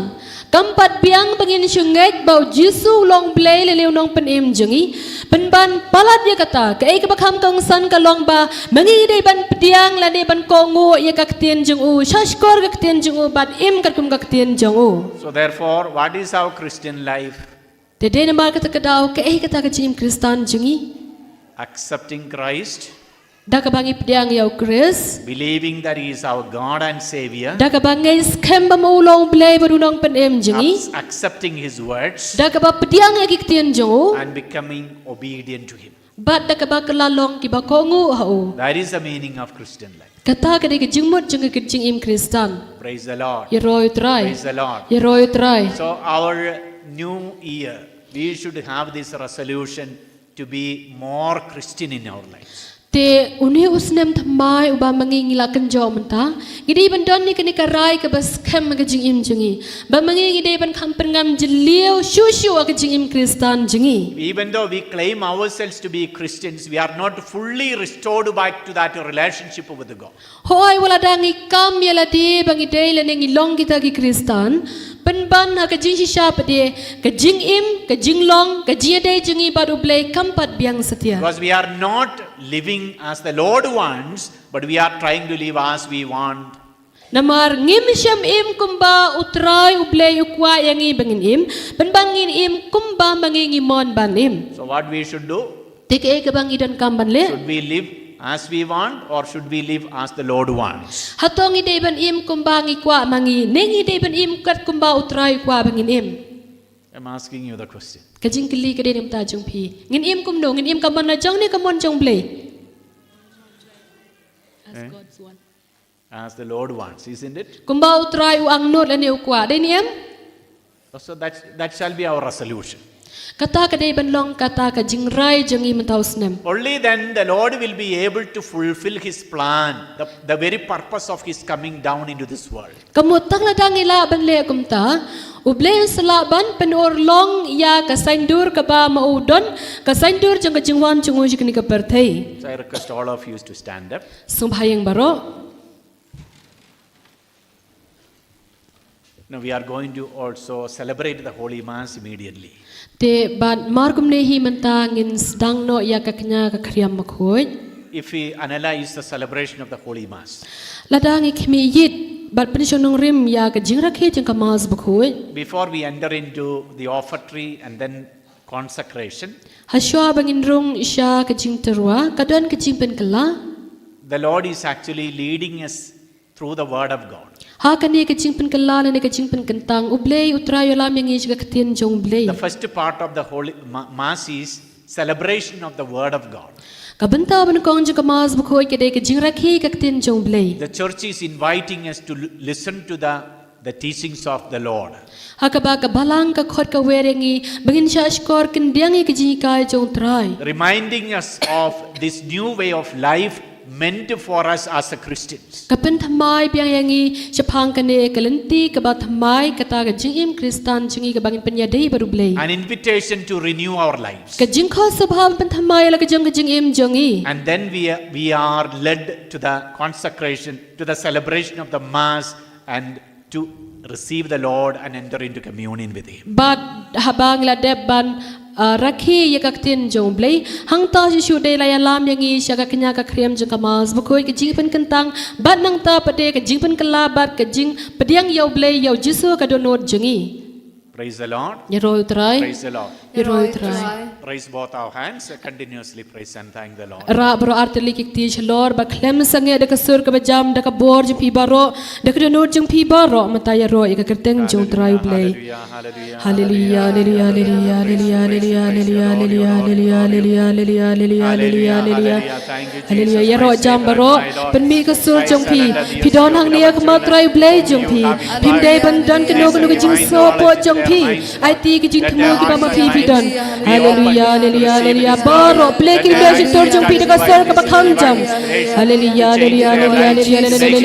kam pat biang ba ngin shu ngeit ba U Jisu u long Blei lane u nongpynim jong ngi. Pynban palat ïa kata, kaei kaba kham kongsan ka long ba ma ngi dei ban pdiang lane ban kohnguh ïa ka ktien jong u, shahshkor ka ktien jong u bad im katkum ka ktien jong u. So therefore, what is our Christian life? Te dei namar kata ka daw kaei kata ka jingim Khristan jong ngi? Accepting Christ. Da kaba ngi pdiang ïa U Khrist. Believing that He is our God and Savior. Da kaba ngi skhem ba ma u long U Blei bad u nongpynim jong ngi. Ac- accepting His words. Da kaba pdiang ïa ki ktien jong u. And becoming obedient to Him. Bad da kaba kylla long kiba kohnguh ha u. That is the meaning of Christian life. Kata ka dei ka jingmut jong ka jingim Khristan. Praise the Lord. Ïaroh ïa U Trai. Praise the Lord. Ïaroh ïa U Trai. So our new year, we should have this resolution to be more Christian in our lives. Te une u snem thymmai uba ma ngi ngi la kynjoh mynta, ngi dei ban don ïa kane ka rai kaba skhem ha ka jingim jong ngi. Ba ma ngi ngi dei ban kham pynngam jylliew shuh shuh ha ka jingim Khristan jong ngi. Even though we claim ourselves to be Christians, we are not fully restored back to that relationship with God. Hooid, wat lada ngi kam ïa lade ba ngi dei lane ngi long kita ki Khristan, pynban ha ka jingshisha pat de ka jingim, ka jinglong, ka jingïadei jong ngi bad U Blei kam pat biang satia. Because we are not living as the Lord wants, but we are trying to live as we want. Namar ngim shym im kumba U Trai U Blei u kwah ïa ngi ba ngin im, pynban ngin im kumba ma ngi ngi mon ban im. So what we should do? Te kaei kaba ngi donkam ban leh? Should we live as we want or should we live as the Lord wants? Hato ngi dei ban im kumba ngi kwah ma ngi, ne ngi dei ban im kat kumba U Trai u kwah ba ngin im? I'm asking you the question. Ka jingkylli ka dei na ka bynta jong phi. Ngin im kumno, ngin im ka mon la jong ne ka mon jong U Blei? As Eh? God's one. As the Lord wants, isn't it? Kumba U Trai u angnud lane u kwah, dei ne em? So that, that shall be our resolution. Kata ka dei ban long kata ka jingrai jong ngi mynta u snem. Only then the Lord will be able to fulfill His plan, the, the very purpose of His coming down into this world. Ka mut tang lada ngi lah ban leh kumta, U Blei un sa lah ban pynurlong ïa ka saiñdur kaba ma u don, ka saiñdur jong ka jingwan jong u sha kane ka pyrthei. So I request all of you to stand up. Sngewbha ïa ngi baroh. Now we are going to also celebrate the Holy Mass immediately. Te bad mar kumne hi mynta ngin sdang noh ïa ka kñia ka khriam bakhuid. If we analyze the celebration of the Holy Mass, lada ngi khmih ïit bad pynshong nongrim ïa ka jingrakhe jong ka Mass Bakhuid. Before we enter into the offertory and then consecration, hashwa ba ngin rung sha ka jingtyrwa, ka don ka jingpynkylla. The Lord is actually leading us through the Word of God. Ha kane ka jingpynkylla ne ka jingpynkyntang, U Blei U Trai u ïalam ïa ngi sha ka ktien jong U Blei. The first part of the Holy Ma- Mass is celebration of the Word of God. Ka bynta banyngkong jong ka Mass Bakhuid ka dei ka jingrakhe ka ktien jong U Blei. The church is inviting us to l- listen to the the teachings of the Lord. Ha kaba ka Balang ka khot ka wer ïa ngi ba ngin shah shkor khyndiat ïa ka jinghikai jong U Trai. Reminding us of this new way of life meant for us as a Christians. Ka pynthymmai biang ïa ngi shaphang kane ka lynti kaba thymmai, kata ka jingim Khristan jong ngi kaba ngin pynïadei bad U Blei. An invitation to renew our lives. Ka jingkhuslai ban pynthymmai ïa la ka jong ka jingim jong ngi. And then we are, we are led to the consecration, to the celebration of the Mass and to receive the Lord and enter into communion with Him. Bad haba ngi la dep ban, uh, rakhe ïa ka ktien jong U Blei, hangta shisha U Blei u la ïalam ïa ngi sha ka kñia ka khriam jong ka Mass Bakhuid, ka jingpynkyntang, bad nangta pat ka jingpynkylla bad ka jingpdiang ïa U Blei, ïa U Jisu ka dohnud jong ngi. Praise the Lord. Ïaroh ïa U Trai. Praise the Lord. Ïaroh ïa U Trai. Raise both our hands, uh, continuously praise and thank the Lord. Rah baroh ar tylli ki kti shalor, bad khlem sangeh da ka sur kaba jam, da ka bor jong phi baroh, da ka dohnud jong phi baroh, mynta ïaroh ïa ka kyrteng jong U Trai U Blei. Hallelujah, hallelujah, hallelujah, hallelujah, hallelujah, hallelujah, hallelujah, hallelujah, hallelujah, hallelujah, hallelujah, hallelujah, hallelujah. Hallelujah. Ïaroh jam baroh, pynmih ka sur jong phi. Phi don hangne ha khmat U Trai U Blei jong phi. Phim dei ban don kano kano ka jingsngew hapoh jong phi. Aiti ki jingthmu kiba ma phi phi don. Hallelujah, hallelujah, hallelujah. Baroh plie ki lynti shyntur jong phi da ka sur kaba kham jam. Hallelujah, hallelujah, hallelujah, hallelujah,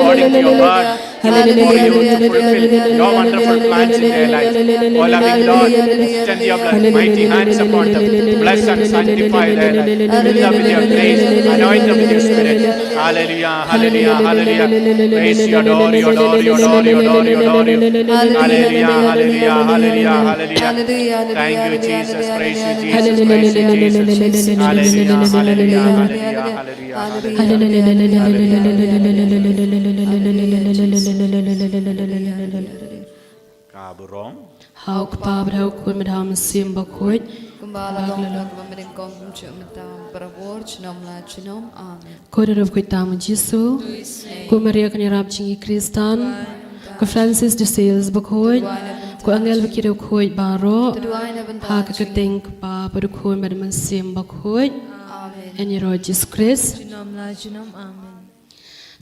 hallelujah. Hallelujah. Your wonderful plans in their life. Oh, loving Lord, extend your blood, mighty hands upon them. Bless and sanctify their life. Fill them with your grace. Anoint them with your spirit. Hallelujah, hallelujah, hallelujah. Praise you, adore you, adore you, adore you, adore you, adore you. Hallelujah, hallelujah, hallelujah, hallelujah. Thank you, Jesus. Praise you, Jesus. Praise you, Jesus. Hallelujah, hallelujah, hallelujah, hallelujah. Ka burom. Ha U Kpa bad ha U Khun bad ha U Mynsiem Bakhuid. Kumba la long, kumba mynnyngkong, kumjuh mynta, barabor, junom la junom. Amen. Ko da ruh bakhuid tam U Jisu. Ko Maria kane rap jong ngi Khristan. Ko Francis de Sales Bakhuid. Ko angel bad ki riewkhuid baroh. Ha ka kyrteng U Kpa bad U Khun bad U Mynsiem Bakhuid. Amen. Ïaroh Jisu Khrist. Junom la junom. Amen.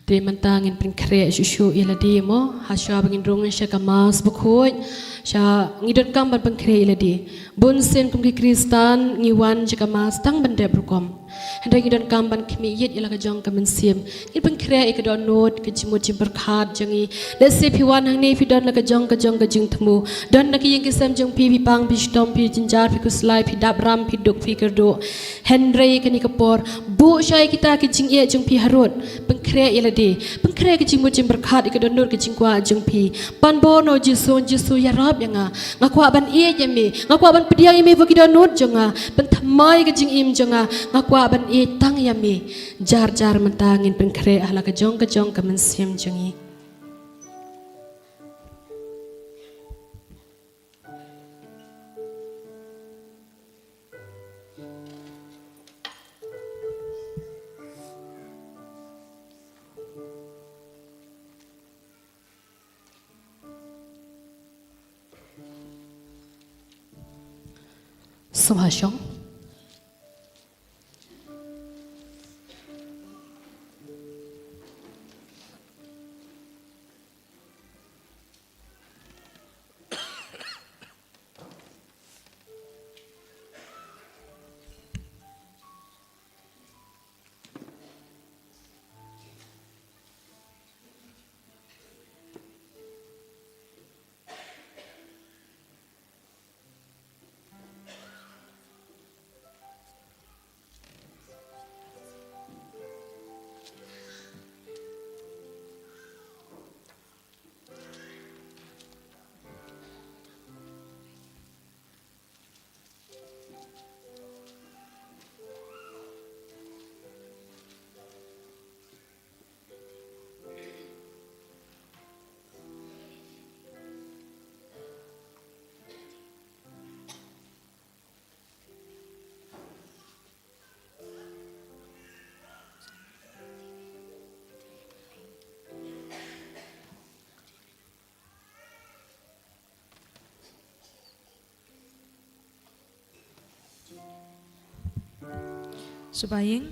Te mynta ngin pynkhreh shuh shuh ïa lade mo, hashwa ba ngin rung sha ka Mass Bakhuid, sha ngi donkam ban pynkhreh ïa lade. Bun sien kum ki Khristan ngi wan sha ka Mass tang ban dep rukom. Hynrei ngi donkam ban khmih ïit ïa la ka jong ka mynsiem. Ngin pynkhreh ïa ka dohnud, ka jingmut jingpyrkhat jong ngi. Lehse phi wan hangne phi don la ka jong ka jong ka jingthmu. Don na ki ïing ki sem jong phi, phi pang, phi shitom, phi jynjar, phi khuslai, phi dap ram, phi duk, phi kyrduh. Hynrei kane ka por, buh shai kita ki jingeh jong phi harud. Pynkhreh ïa lade. Pynkhreh ka jingmut jingpyrkhat ïa ka dohnud ka jingkwah jong phi. Pan bor na U Jisu, Jisu ïarap ïa nga. Nga kwah ban ïeit ïa me. Nga kwah ban pdiang ïa me bad ki dohnud jong nga. Pynthymmai ka jingim jong nga. Nga kwah ban ïeit tang ïa me. Jar jar mynta ngin pynkhreh ha la ka jong ka jong ka mynsiem jong ngi. Sngewbha shong. Shaba ïing,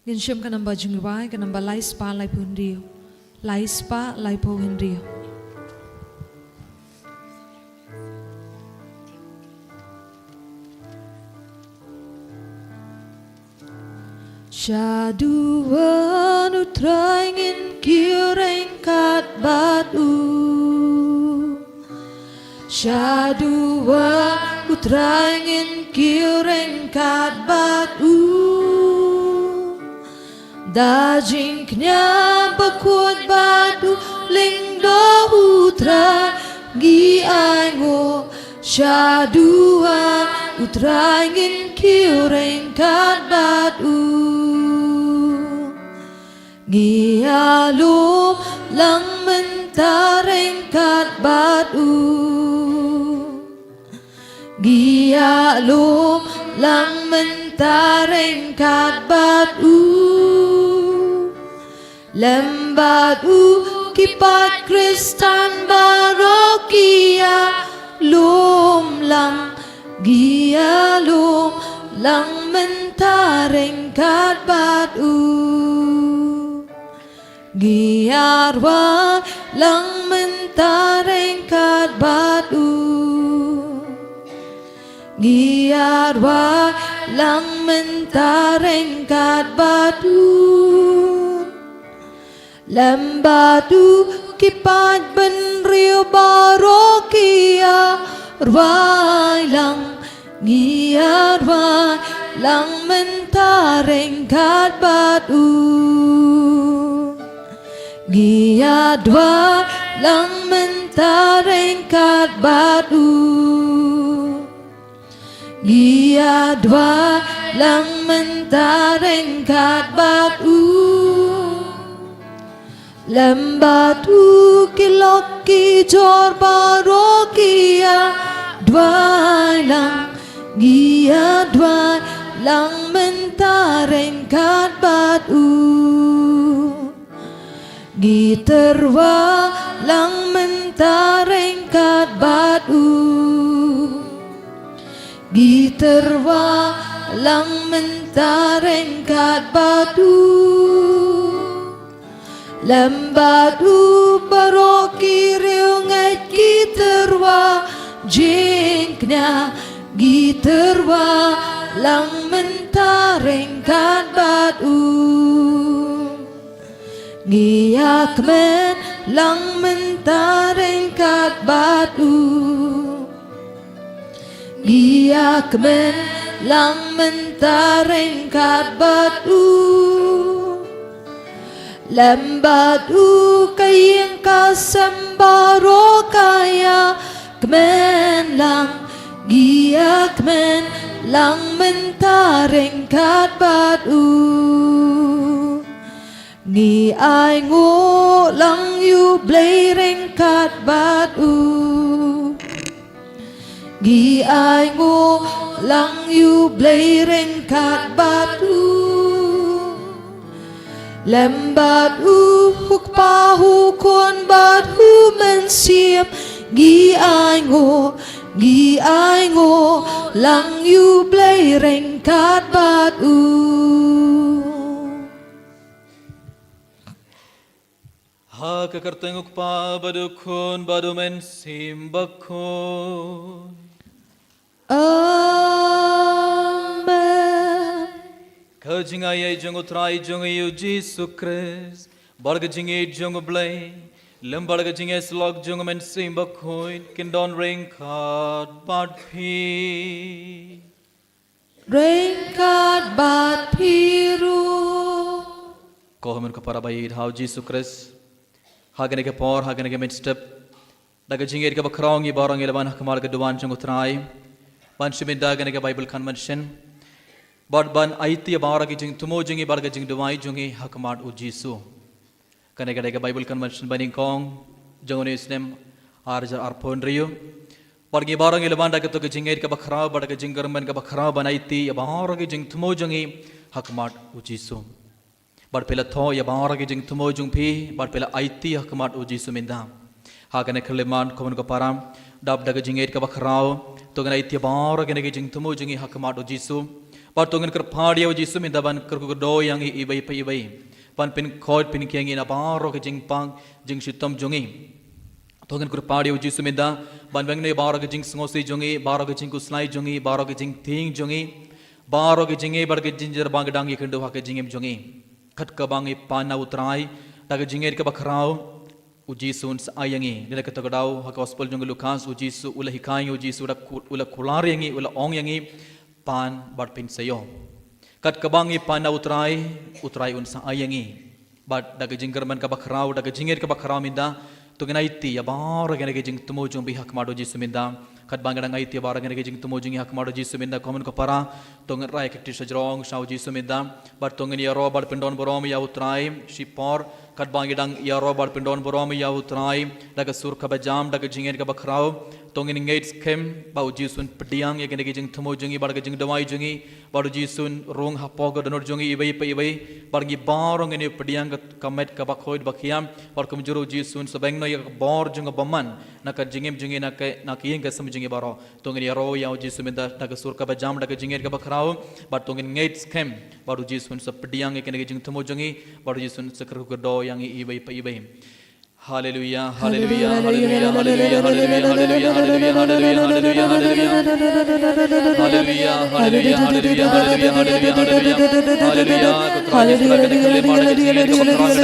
ngin shim ka namba jingrwai, ka namba lai spah laiphew hynriew. Lai spah laiphew hynriew. Sha duwan U Trai ngin kiew ryngkat bad u. Sha duwan U Trai ngin kiew ryngkat bad u. Da jingkñia bakhuid bad u lyngdoh U Trai ngi ainguh. Sha duwan U Trai ngin kiew ryngkat bad u. Ngi ïalum lang mynta ryngkat bad u. Ngi ïalum lang mynta ryngkat bad u. Lem bad u ki paid Khristan baroh ki ïalum lang. Ngi ïalum lang mynta ryngkat bad u. Ngi ïarwai lang mynta ryngkat bad u. Ngi ïarwai lang mynta ryngkat bad u. Lem bad u ki paid bynriew baroh ki ïarwai lang. Ngi ïarwai lang mynta ryngkat bad u. Ngi ïarwai lang mynta ryngkat bad u. Ngi ïarwai lang mynta ryngkat bad u. Lem bad u ki lok ki jor baroh ki ïarwai lang. Ngi ïarwai lang mynta ryngkat bad u. Ngi tyrwa lang mynta ryngkat bad u. Ngi tyrwa lang mynta ryngkat bad u. Lem bad u baroh ki riewngeit ki tyrwa jingkñia. Ngi tyrwa lang mynta ryngkat bad u. Ngi ïakmen lang mynta ryngkat bad u. Ngi ïakmen lang mynta ryngkat bad u. Lem bad u ka ïing ka sem baroh ka ïakmen lang. Ngi ïakmen lang mynta ryngkat bad u. Ngi ainguh lang ïa U Blei ryngkat bad u. Ngi ainguh lang ïa U Blei ryngkat bad u. Lem bad u, U Kpa, U Khun bad U Mynsiem. Ngi ainguh, ngi ainguh lang ïa U Blei ryngkat bad u. Ha ka kyrteng U Kpa bad U Khun bad U Mynsiem Bakhuid. Amen. Ka jingaiei jong U Trai jong ngi U Jisu Khrist, bad ka jingïeit jong U Blei, lem bad ka jingïasyllok jong U Mynsiem Bakhuid, kin don ryngkat bad phi. Ryngkat bad phi ruh. Ko hynmen ko para ba ïeit ha U Jisu Khrist, ha kane ka por, ha kane ka mynstep, da ka jingïeit kaba khraw ngi baroh ngi la wan ha khmat ka duwan jong U Trai ban shim ïa kane ka Bible Convention, bad ban aiti ïa baroh ki jingthmu jong ngi bad ka jingduwai jong ngi ha khmat U Jisu. Kane ka dei ka Bible Convention banyngkong jong une u snem ar hajar arphew hynriew. Bad ngi baroh ngi la wan da kato ka jingïeit kaba khraw bad ka jingkyrmen kaba khraw ban aiti ïa baroh ki jingthmu jong ngi ha khmat U Jisu. Bad phi la thoh ïa baroh ki jingthmu jong phi bad phi la aiti ha khmat U Jisu mynta. Ha kane ka khyllipmat, ko hynmen ko para, dap da ka jingïeit kaba khraw, to ngin aiti ïa baroh kine ki jingthmu jong ngi ha khmat U Jisu. Bad to ngin kyrpad ïa u Jisu mynta ban kyrkhu kyrdoh ïa ngi iwei pa iwei, ban pynkhuid pynkhie ïa ngi na baroh ki jingpang jingshitom jong ngi. To ngin kyrpad ïa u Jisu mynta ban bynta ïa baroh ki jingsngewsih jong ngi, baroh ki jingkhuslai jong ngi, baroh ki jingtieng jong ngi, baroh ki jingeh bad ki jingjynjar ba ngi dang ïakynduh ha ka jingim jong ngi. Kat kaba ngi pan na u Trai da ka jingngeit kaba khraw, u Jisu un sa ai ïa ngi. Dei na kata ka daw ha ka gospel jong u Lukas, u Jisu u la hikai ïa ngi, u Jisu u la ku-, u la kular ïa ngi, u la ong ïa ngi, pan bad pynsaïaw. Kat kaba ngi pan na u Trai, u Trai un sa ai ïa ngi. Bad da ka jingkyrmen kaba khraw, da ka jingngeit kaba khraw mynta, to ngin aiti ïa baroh kine ki jingthmu jong ngi ha khmat u Jisu mynta. Kat ba ngi dang aiti ïa baroh kine ki jingthmu jong ngi ha khmat u Jisu mynta, ko hynmen ko para, to ngin rai ka kti shajrong sha u Jisu mynta. Bad to ngin ïaroh bad pyndon burom ïa u Trai shipor. Kat ba ngi dang ïaroh bad pyndon burom ïa u Trai da ka sur kaba jam, da ka jingngeit kaba khraw, to ngin ngeit skhem ba u Jisu un pdiang ïa kine ki jingthmu jong ngi bad ka jingduwai jong ngi. Bad u Jisu un rung hapoh ka dohnud jong ngi iwei pa iwei. Bad ngi baroh ngin ïa pdiang ka, ka met kaba khuid ba khiam. Bad kumjuh ruh u Jisu un sa bynta ïa ka bor jong ka bymman na ka jingim jong ngi, na ka, na ka ïing ka sem jong ngi baroh. To ngin ïaroh ïa u Jisu mynta da ka sur kaba jam, da ka jingngeit kaba khraw. Bad to ngin ngeit skhem bad u Jisu un sa pdiang ïa kine ki jingthmu jong ngi. Bad u Jisu un sa kyrkhu kyrdoh ïa ngi iwei pa iwei. Haleluya, haleluya, haleluya, haleluya, haleluya, haleluya, haleluya, haleluya, haleluya, haleluya, haleluya. Haleluya, haleluya, haleluya, haleluya, haleluya, haleluya. Haleluya, ko Trai, ngi sngewbha ïa ka jingim kaba khraw, ka jingim kaba khraw, ka jingim kaba khraw, ka jingim kaba khraw.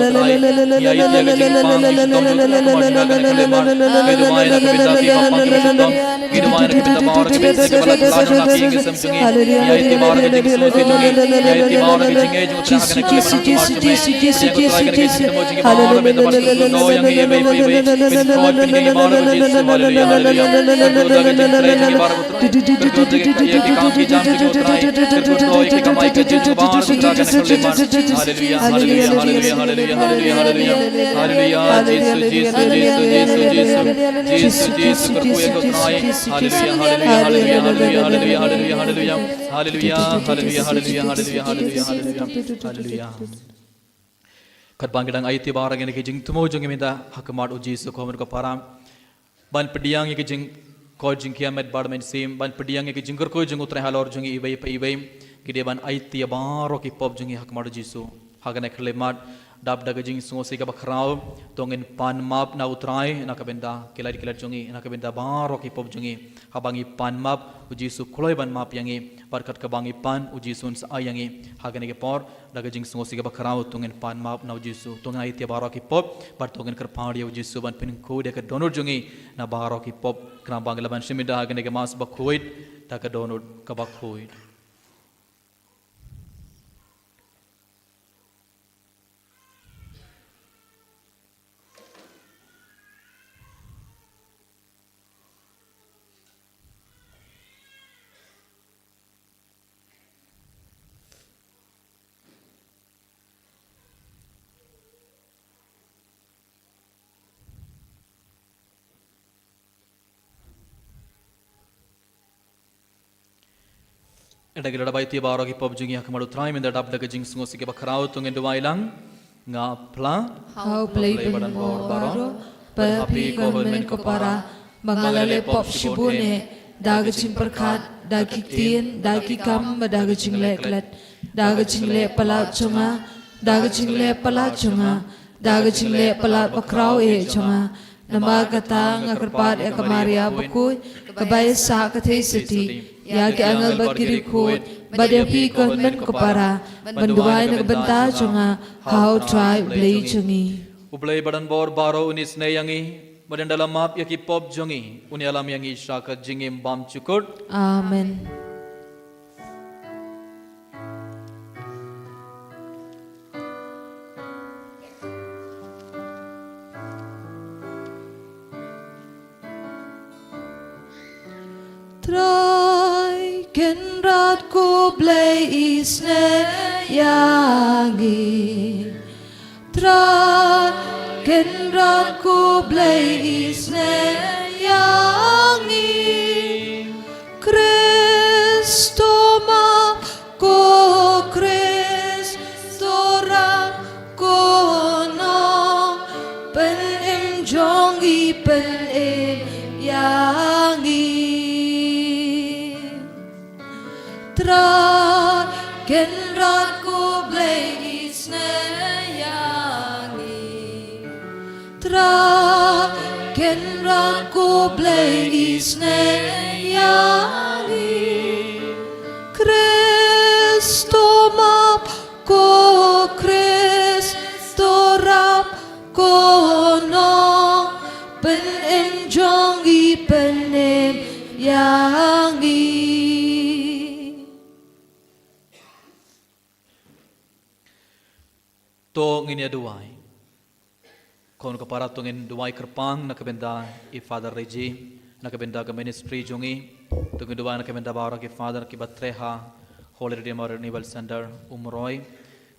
Ngi aiti ïa ka jingpang, ka jingpang, ka jingpang, ka jingpang, ka jingpang, ka jingpang. Ngi duwai na ka bynta ki bapang ki bashitom. Ngi duwai na ka bynta baroh ki bapang ki ba la kylla jong ka ïing ka sem jong ngi. Ngi aiti baroh ka jingsngewsih jong ngi. Ngi aiti baroh ka jingeh jong u Trai ha kane ka khyllipmat. Haleluya, haleluya, haleluya, haleluya. Haleluya, haleluya, haleluya, haleluya. Haleluya, Jisu, Jisu, Jisu, Jisu. Jisu, Jisu, kyrkhu ïa ko Trai. Haleluya, haleluya, haleluya, haleluya, haleluya, haleluya. Haleluya, haleluya, haleluya, haleluya, haleluya, haleluya. Haleluya. Katba ngi dang aiti baroh kine ki jingthmu jong ngi mynta ha khmat u Jisu, ko hynmen ko para, ban pdiang ïa ki jingkoit jingkhiah met bad mynsiem, ban pdiang ïa ki jingkyrkhu jong u Trai halor jong ngi iwei pa iwei. Ngi dei ban aiti ïa baroh ki pop jong ngi ha khmat u Jisu. Ha kane ka khyllipmat, dap da ka jingsngewsih kaba khraw, to ngin pan map na u Trai na ka bynta ki lait ki lait jong ngi, na ka bynta baroh ki pop jong ngi. Haba ngi pan map, u Jisu u kloi ban map ïa ngi. Bad kat kaba ngi pan, u Jisu un sa ai ïa ngi ha kane ka por da ka jingsngewsih kaba khraw, to ngin pan map na u Jisu, to ngin aiti ïa baroh ki pop, bad to ngin kyrpad ïa u Jisu ban pynkhuid ïa ka dohnud jong ngi na baroh ki pop. Khnang ba ngi lah ban shim ïa ka Mass bakhuid da ka dohnud kaba khuid. Ynda ngi la dep aiti ïa baroh ki pop jong ngi ha khmat u Trai, mynta dap da ka jingsngewsih kaba khraw, to ngin duwai lang. Nga phla ha u Blei badonbor baroh, bad ha phi ko hynmen ko para, ba nga la leh pop shibun eh, da ka jingpyrkhat, da ki ktien, da ki kam, bad da ka jingleh klet, da ka jingleh palat jong nga, da ka jingleh palat jong nga, da ka jingleh palat bakhraw eh jong nga. Namar kata nga kyrpad ïa ka Maria bakhuid, kaba ïasah ka theisotti, ïa ki angel bad ki riewkhuid, bad ïa phi ko hynmen ko para, ban duwai na ka bynta jong nga ha u Trai Blei jong ngi. U Blei badonbor baroh un isynei ïa ngi, bad ynda la map ïa ki pop jong ngi, un ïalam ïa ngi sha ka jingim bymjukut. Amen. Trai Kynrad ko Blei isynei ïa ngi. Trai Kynrad ko Blei isynei ïa ngi. Khrist u Map, ko Khrist u Ram, ko Nongpynim jong ngi, pynim ïa ngi. Isnei ïa ngi. Khrist to map, ko Khrist to rap, ko nongpynim jong ngi, pynim ïa ngi. To ngin ïa duwai. Khun ko para, to ngin duwai kyrpang na ka bynta i Father Reggie, na ka bynta ka ministry jong i. To ngin duwai na ka bynta baroh ki Father kiba trei ha Holy Redeemer Renewal Center Umroi.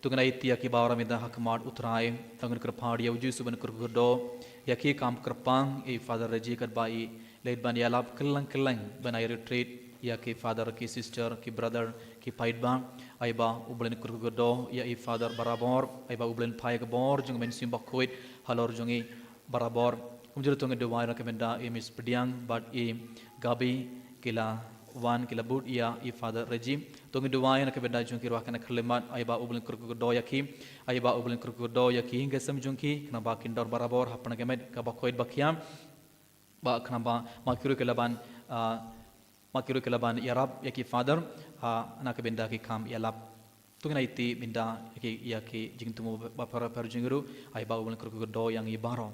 To ngin aiti ïa ki baroh mynta ha khmat u Trai. To ngin kyrpad ïa u Jisu ban kyrkhu kyrdoh ïa ki, kam kyrpang i Father Reggie katba i leit ban ïalap kylleng kylleng ban ai retreat ïa ki Father, ki Sister, ki Brother, ki paidbah. Ai ba U Blei un kyrkhu kyrdoh ïa i Father barabor. Ai ba U Blei un phai ka bor jong ka Mynsiem Bakhuid halor jong i barabor. Kumjuh ruh to ngin duwai na ka bynta i Miss Pdiang bad i Gabi, ki la wan, ki la bud ïa i Father Reggie. To ngin duwai na ka bynta jong ki ruh kane ka khyllipmat. Ai ba U Blei un kyrkhu kyrdoh ïa ki. Ai ba U Blei un kyrkhu kyrdoh ïa ki ïing ki sem jong ki, khnang ba kin don barabor ha pdeng ka met kaba khuid ba khiah. Ba khnang ba ma ki ruh ki la ban, ah, ma ki ruh ki la ban ïarap ïa ki Father, ah, na ka bynta ki kam ïalap. To ngin aiti mynta ïa ki, ïa ki jingthmu ba pher ba pher jong ki ruh. Ai ba U Blei un kyrkhu kyrdoh ïa ngi baroh.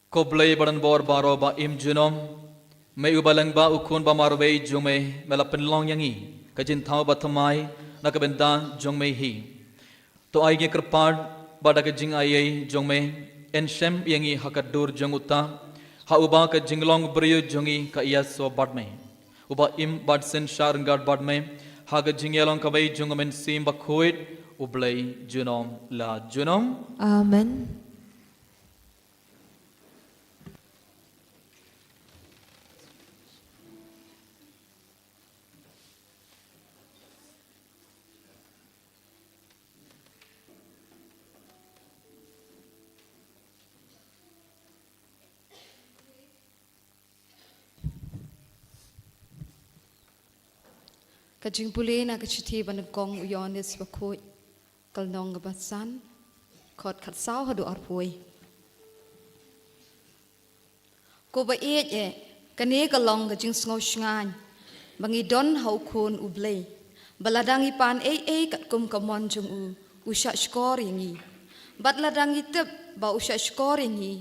Ko Blei ba don bor baroh ba im junom, me uba lyngba u Khun ba marwei jong me, me la pynlong ïa ngi ka jingthaw bathymmai na ka bynta jong me hi. To ai ngi kyrpad ba da ka jingaiei jong me, yn shem ïa ngi ha ka dur jong uta, ha uba ka jinglong briew jong ngi ka ïasoh bad me, uba im bad synshar ryngkat bad me ha ka jingïalong kawei jong ka Mynsiem Bakhuid, U Blei junom la junom. Amen. Ka jingpule na ka shithi ba nyngkong u Ïoannis Bakhuid, ka lynnong kaba san, dkhot khatsaw haduh arphew. Ko ba ïeit eh, kane ka long ka jingsngew shngaiñ ba ngi don ha u Khun U Blei, ba lada ngi pan ei ei katkum ka mon jong u, u shah shkor ïa ngi. Bad lada ngi tip ba u shah shkor ïa ngi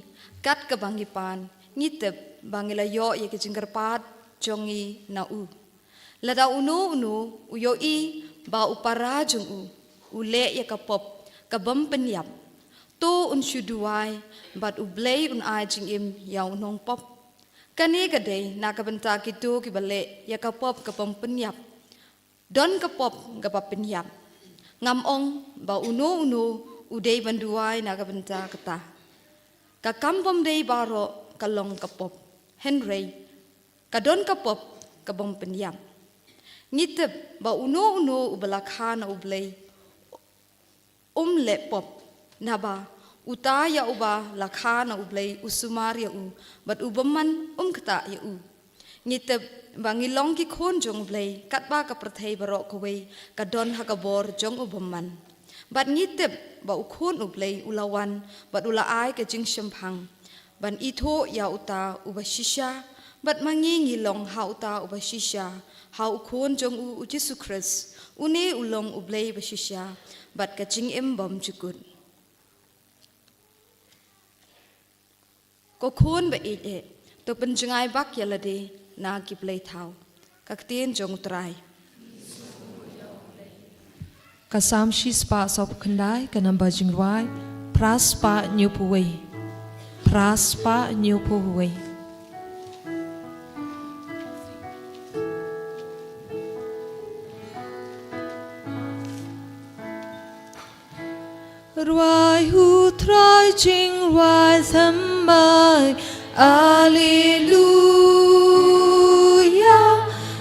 kat kaba ngi pan, ngi tip ba ngi la ïoh ïa ka jingkyrpad jong ngi na u. Lada uno uno u ïohi ba u para jong u u leh ïa ka pop ka bym pynïap, to un shu duwai bad U Blei un ai jingim ïa u nongpop. Kane ka dei na ka bynta kito kiba leh ïa ka pop ka bym pynïap. Don ka pop kaba pynïap. Ngam ong ba uno uno u dei ban duwai na ka bynta kata. Ka kam bym dei baroh ka long ka pop. Hynrei ka don ka pop ka bym pynïap. Ngi tip ba uno uno uba la kha na U Blei um leh pop, naba uta ïa uba la kha na U Blei u sumar ïa u, bad u bymman um ktah ïa u. Ngi tip ba ngi long ki khun jong U Blei katba ka pyrthei baroh kawei ka don ha ka bor jong u bymman. Bad ngi tip ba u Khun U Blei u la wan bad u la ai ka jingshemphang ban ithuh ïa uta uba shisha, bad ma ngi ngi long ha uta uba shisha, ha u Khun jong u, u Jisu Khrist, une u long U Blei ba shisha bad ka jingim bymjukut. Ko khun ba ïeit eh, to pynjngai bak ïa lade na ki blei thaw. Ka ktien jong U Trai. Ka Salm shispah sawphew khyndai, ka namba jingrwai phra spah hynñiewphew wei. Phra spah hynñiewphew wei. Rwai U Trai jingrwai thymmai, Alleluia.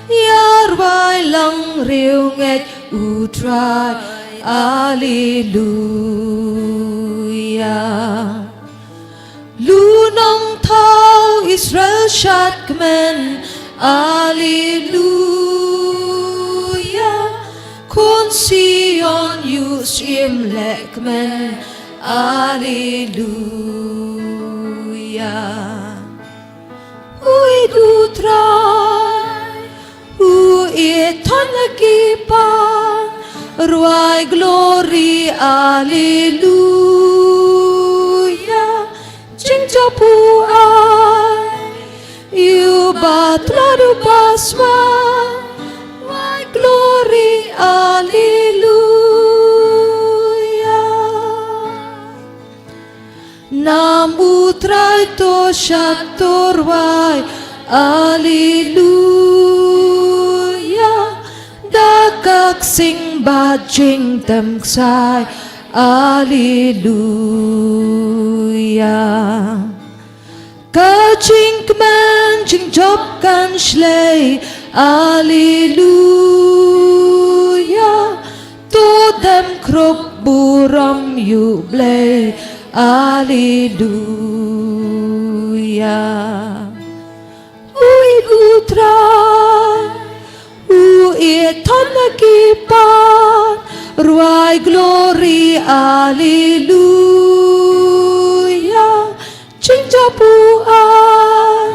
Ïa rwai lang riewngeit U Trai, Alleluia. Lu nongthaw Israel shad kmen, Alleluia. Khun Sion ïoh shim leh kmen, Alleluia. Ui du Trai, u ïeit na ki paid, rwai glory, alleluia. Jingjop u ai, ïa u ba tlot u ba smai, rwai glory, alleluia. Nam u Trai to shad to rwai, alleluia. Da ka ksing bad jingtem ksai, alleluia. Ka jingkmen jingjop kan shlei, alleluia. To dem khrup burom ïa u Blei, alleluia. Ui du Trai, u ïeit na ki paid, rwai glory, alleluia. Jingjop u ai,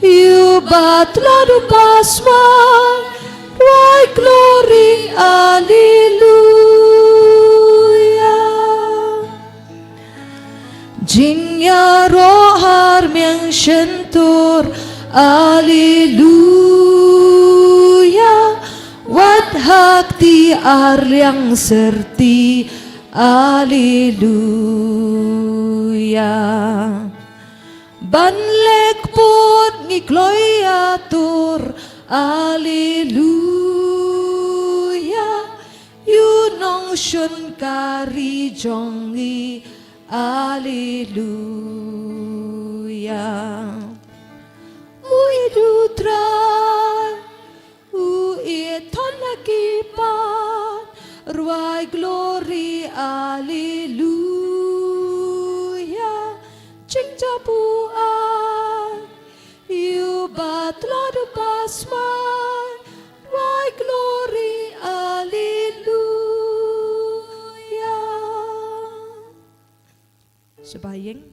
ïa u ba tlot u ba smai, rwai glory, alleluia. Jingïaroh har miang shyntur, alleluia. Wat ha kti ar liang syrti, alleluia. Ban leh kput ngi kloi ïa u tur, alleluia. Ïa u nongshun ka ri jong ngi, alleluia. Ui du Trai, u ïeit na ki paid, rwai glory, alleluia. Jingjop u ai, ïa u ba tlot u ba smai, rwai glory, alleluia. Shaba ïing.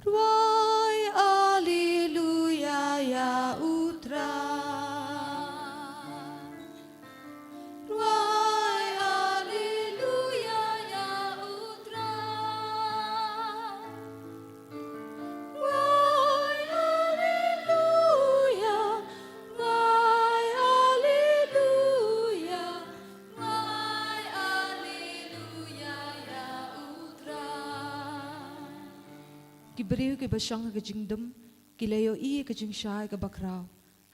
Rwai alleluia ïa u Trai. Rwai alleluia ïa u Trai. Rwai alleluia, rwai alleluia, rwai alleluia ïa u Trai. Ki briew kiba shong ha ka jingdum ki la ïohi ïa ka jingshai kaba khraw.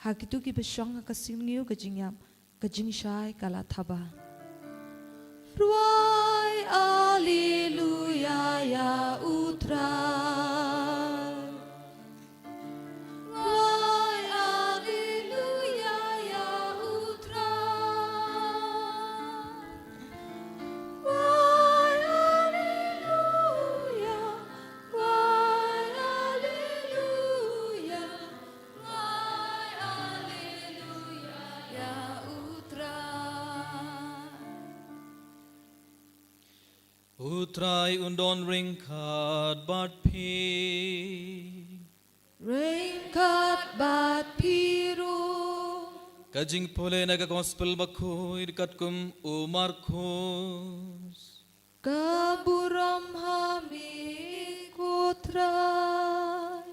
Ha kito kiba shong ha ka syrngiew ka jingïap, ka jingshai ka la thaba. Rwai alleluia ïa u Trai. Rwai alleluia ïa u Trai. Rwai alleluia, rwai alleluia, rwai alleluia ïa u Trai. U Trai un don ryngkat bad phi. Ryngkat bad phi ruh. Ka jingpule na ka Gospel Bakhuid katkum u Markus. Ka burom ha me ko Trai.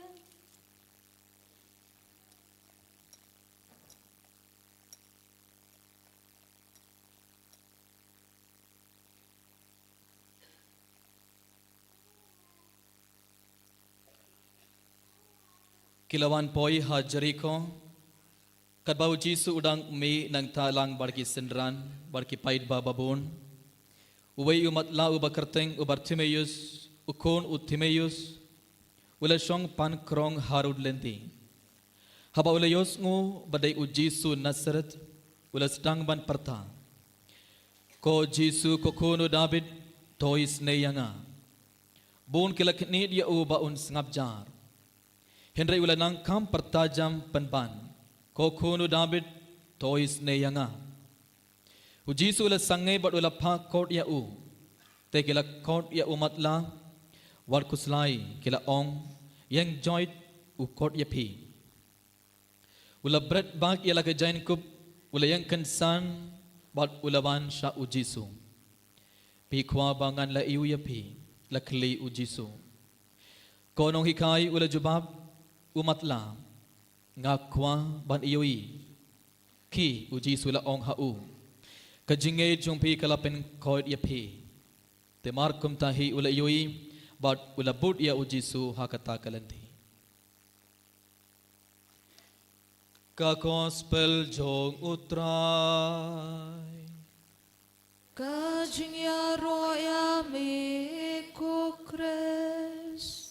Ki la wan poi ha Jeriko. Katba u Jisu u dang mih nangta lang bad ki synran bad ki paidbah babun, uwei u matlah uba kyrteng u Bartimeus, u khun u Timeus, u la shong pan krong harud lynti. Haba u la ïohsngew ba dei u Jisu Nasaret, u la sdang ban pyrta, "Ko Jisu, ko khun u Dabid, to isynei ïa nga." Bun ki la khniit ïa u ba un sngap jar. Hynrei u la nang kham pyrta jam pynban, "Ko khun u Dabid, to isynei ïa nga. U Jisu u la sangeh bad u la phah kot ïa u. Te ki la kot ïa u matlah, wat khuslai, ki la ong, ïeng joit, u kot ïa phi. U la bret bak ïa la ka jaiñkup, u la ïeng kynsan, bad u la wan sha u Jisu. Phi kwah ba ngan la ïohi ïa phi, la kylli u Jisu. Ko nonghikai u la jubab, u matlah, nga kwah ban ïohi. Khie, u Jisu u la ong ha u. Ka jingngeit jong phi ka la pynkoit ïa phi. Te mar kumta hi u la ïohi, bad u la bud ïa u Jisu ha kata ka lynti. Ka Gospel jong u Trai. Ka jingïaroh ïa me ko Khrist.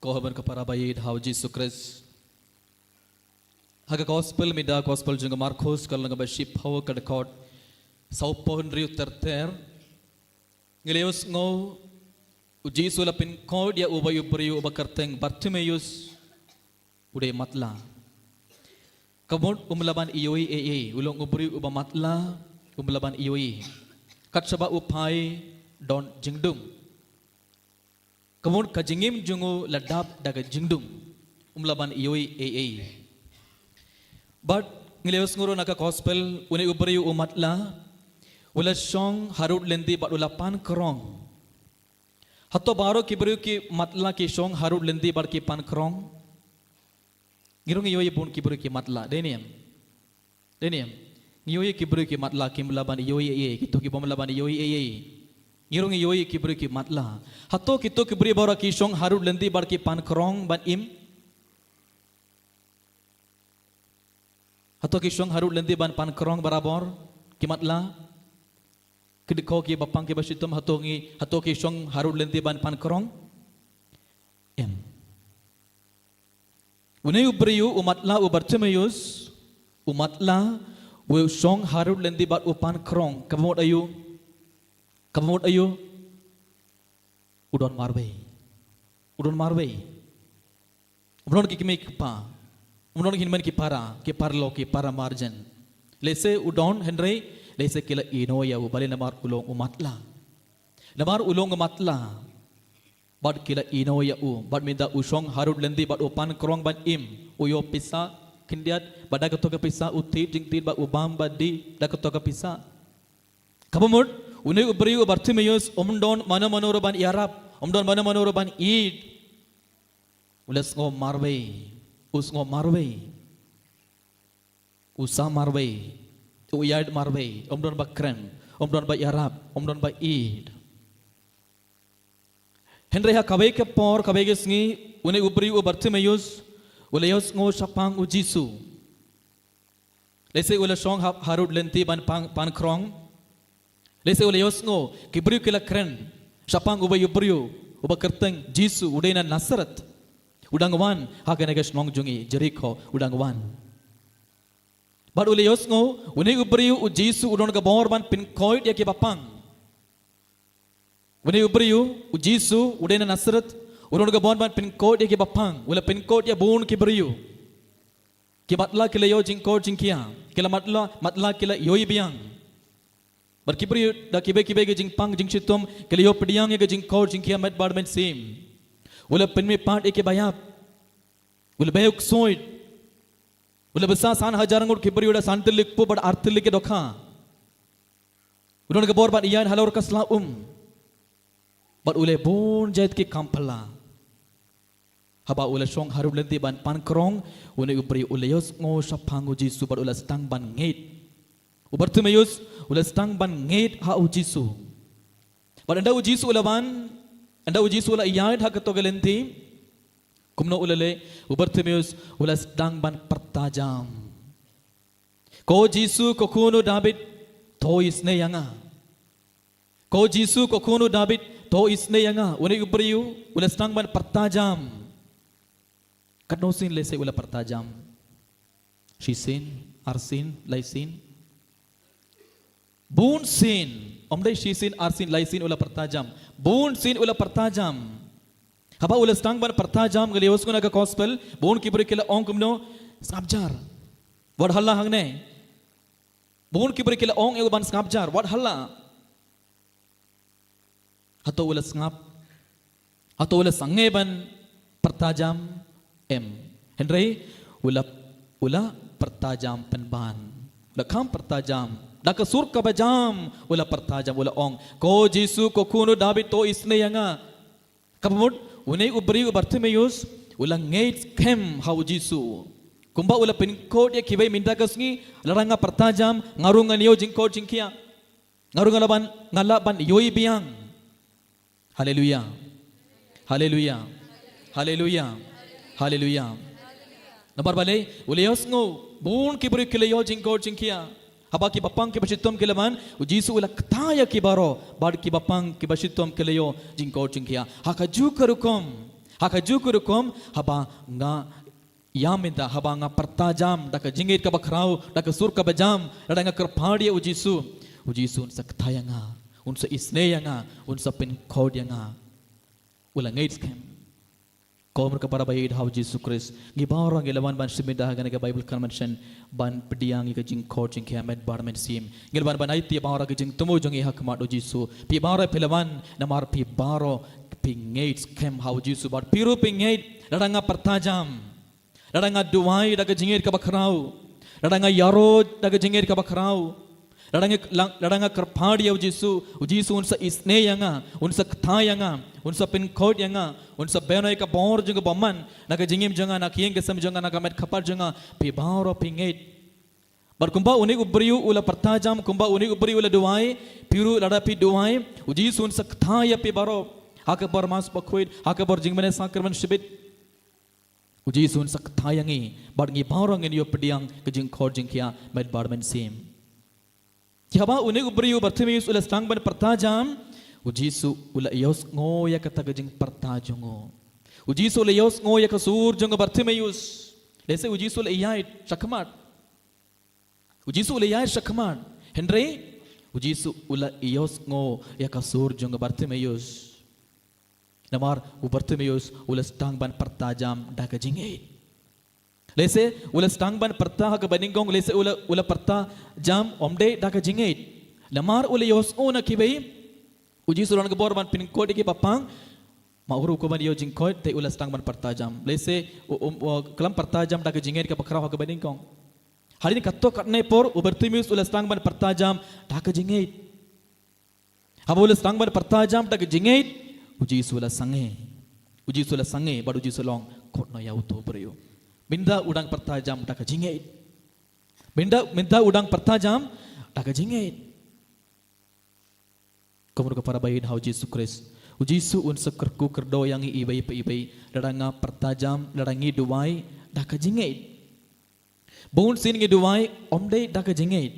Ko hynmen ko para ba ïeit ha u Jisu Khrist. Ha ka Gospel mynta, Gospel jong u Markos, ka lynnong ba shiphew, ka dkhot sawphew hynriew ter ter. Ngi la ïohsngew, u Jisu u la pynkoit ïa uwei u briew uba kyrteng Bartimeus, u dei matlah. Ka mut um lah ban ïohi ei ei, u long u briew uba matlah, um lah ban ïohi. Kat shaba u phai don jingdum. Ka mut ka jingim jong u la dap da ka jingdum. Um lah ban ïohi ei ei. Bad ngi la ïohsngew ruh na ka Gospel, une u briew u matlah, u la shong harud lynti bad u la pan krong. Hato baroh ki briew ki matlah ki shong harud lynti bad ki pan krong? Ngi ruh ngi ïohi bun ki briew ki matlah, dei ne em? Dei ne em? Ngi ïohi ki briew ki matlah, kim lah ban ïohi ei ei, kito ki bym lah ban ïohi ei ei. Ngi ruh ngi ïohi ki briew ki matlah. Hato kito ki briew baroh ki shong harud lynti bad ki pan krong ban im? Hato ki shong harud lynti ban pan krong barabor, ki matlah? Ki dkhot kiba pang kiba shitom, hato ngi, hato ki shong harud lynti ban pan krong? Em. Une u briew u matlah u Bartimeus, u matlah, u shong harud lynti bad u pan krong, kaba mut aïu? Kaba mut aïu? U don marwei. U don marwei. Um don ki kmie ki kpa. Um don ki hynmen ki para, ki paralok, ki para marjan. Lehse u don hynrei, lehse ki la ïehnoh ïa u, balei namar u long u matlah. Namar u long u matlah. Bad ki la ïehnoh ïa u, bad mynta u shong harud lynti bad u pan krong ban im, u ïoh pisa khyndiat, bad da kato ka pisa u thied jingthied bad u bam bad dih da kato ka pisa. Kaba mut, une u briew u Bartimeus, um don mano mano ruh ban ïarap, um don mano mano ruh ban ïeid. U la sngew marwei, u sngew marwei. U sah marwei, u ïaid marwei, um don ba kren, um don ba ïarap, um don ba ïeid. Hynrei ha kawei ka por, kawei ka sngi, une u briew u Bartimeus, u la ïohsngew shaphang u Jisu. Lehse u la shong ha, harud lynti ban pan, pan krong. Lehse u la ïohsngew, ki briew ki la kren shaphang uwei u briew, uba kyrteng Jisu, u dei na Nasareth. U dang wan, ha kane ka shnong jong ngi, Jerikho, u dang wan. Bad u la ïohsngew, une u briew u Jisu u don ka bor ban pynkoit ïa kiba pang. Une u briew u Jisu u dei na Nasareth, u don ka bor ban pynkoit ïa kiba pang, u la pynkoit ïa bun ki briew. Ki matlah ki la ïoh jingkoit jingkhiah, ki la matlah, matlah ki la ïohi biang. Bad ki briew da kiba kiba ki jingpang jingshitom, ki la ïoh pdiang ïa ka jingkoit jingkhiah met bad mynsiem. U la pynmih pat ïa kiba ïap. U la beh u ksuid. U la bsa san hajar ngut ki briew da san tylli ki kpu bad ar tylli ki dohkha. U don ka bor ban ïaid halor ka sla um. Bad u leh bun jait ki kam phylla. Haba u la shong harud lynti ban pan krong, une u briew u la ïohsngew shaphang u Jisu bad u la sdang ban ngeit. U Bartimeus, u la sdang ban ngeit ha u Jisu. Bad ynda u Jisu u la wan, ynda u Jisu u la ïaid ha kato ka lynti, kumno u la leh, u Bartimeus, u la sdang ban pyrta jam. Ko Jisu, ko khun u Dabid, to isynei ïa nga. Ko Jisu, ko khun u Dabid, to isynei ïa nga. Une u briew, u la sdang ban pyrta jam. Katno sien lehse u la pyrta jam? Shisien, arsien, laisien. Bun sien. Ym dei shisien, arsien, laisien u la pyrta jam. Bun sien u la pyrta jam. Haba u la sdang ban pyrta jam, ngi la ïohsngew na ka gospel, bun ki briew ki la ong kumno, sngap jar. Wat halla hangne. Bun ki briew ki la ong ïa u ban sngap jar, wat halla. Hato u la sngap? Hato u la sangeh ban pyrta jam? Em. Hynrei u la, u la pyrta jam pynban. U la kham pyrta jam. Da ka sur kaba jam u la pyrta jam, u la ong, "Ko Jisu, ko Khun u Dabid, to isynei ïa nga." Kaba mut, une u briew u Bartimeus u la ngeit skhem ha u Jisu. Kumba u la pynkut ïa kiwei mynta ka sngi, lada nga pyrta jam, nga ruh ngan ïoh jingkoit jingkhiah. Nga ruh nga lah ban, nga lah ban ïohi biang. Haleluya. Haleluya. Haleluya. Haleluya. Namar balei, u la ïohsngew, bun ki briew ki la ïoh jingkoit jingkhiah. Haba ki bapang ki bashitom ki la wan, u Jisu u la kta ïa ki baroh, bad ki bapang ki bashitom ki la ïoh jingkoit jingkhiah. Ha kajuh ka rukom, ha kajuh ka rukom, haba nga ïa mynta, haba nga pyrta jam da ka jingngeit kaba khraw, da ka sur kaba jam, lada nga kyrpad ïa u Jisu, u Jisu un sa kta ïa nga, un sa isynei ïa nga, un sa pynkut ïa nga. U la ngeit skhem. Ko mrad ka para baieit ha u Jisu Khrist, ngi baroh ngi la wan ban shim bynta ha kane ka Bible convention ban pdiang ïa ka jingkoit jingkhiah met bad mynsiem. Ngi la wan ban aiti baroh ka jingthmu jong ngi ha khmat u Jisu. Phi baroh phi la wan namar phi baroh phi ngeit skhem ha u Jisu bad phi ruh phi ngeit lada nga pyrta jam, lada nga duwai da ka jingngeit kaba khraw, lada nga ïaroh da ka jingngeit kaba khraw, lada nga, lada nga kyrpad ïa u Jisu, u Jisu un sa isynei ïa nga, un sa kta ïa nga, un sa pynkut ïa nga, un sa bynrap ïa ka bor jong ka bymman na ka jingim jong nga, na ka ïing ka sem jong nga, na ka met ka pat jong nga. Phi baroh phi ngeit. Bad kumba une u briew u la pyrta jam, kumba une u briew u la duwai, phi ruh lada phi duwai, u Jisu un sa kta ïa phi baroh ha ka bor Mass Bakhuid, ha ka bor jingmane sakramen shibit. U Jisu un sa kta ïa ngi bad ngi baroh ngin ïoh pdiang ka jingkoit jingkhiah met bad mynsiem. Te haba une u briew u Bartimeus u la sdang ban pyrta jam, u Jisu u la ïohsngew ïa kata ka jingpyrta jong u. U Jisu u la ïohsngew ïa ka sur jong u Bartimeus. Lehse u Jisu u la ïaid shakhmat. U Jisu u la ïaid shakhmat. Hynrei u Jisu u la ïohsngew ïa ka sur jong u Bartimeus. Namar u Bartimeus u la sdang ban pyrta jam da ka jingngeit. Lehse u la sdang ban pyrta ha kaba nyngkong, lehse u la, u la pyrta jam ym dei da ka jingngeit. Namar u la ïohsngew na kiwei, u Jisu u don ka bor ban pynkut ïa ki bapang. Ma u ruh u kwah ban ïoh jingkoit, te u la sdang ban pyrta jam. Lehse u, u, u khlem pyrta jam da ka jingngeit kaba khraw ha kaba nyngkong. Hadien katto katne por u Bartimeus u la sdang ban pyrta jam da ka jingngeit. Haba u la sdang ban pyrta jam da ka jingngeit, u Jisu u la sangeh. U Jisu u la sangeh bad u Jisu u la ong, "Kut noh ïa uto u briew. Mynta u dang pyrta jam da ka jingngeit. Mynta, mynta u dang pyrta jam da ka jingngeit." Ko mrad ka para baieit ha u Jisu Khrist, u Jisu un sa kyrkhu kyrdoh ïa ngi iwei pa iwei lada nga pyrta jam, lada ngi duwai da ka jingngeit. Bun sien ngi duwai ym dei da ka jingngeit.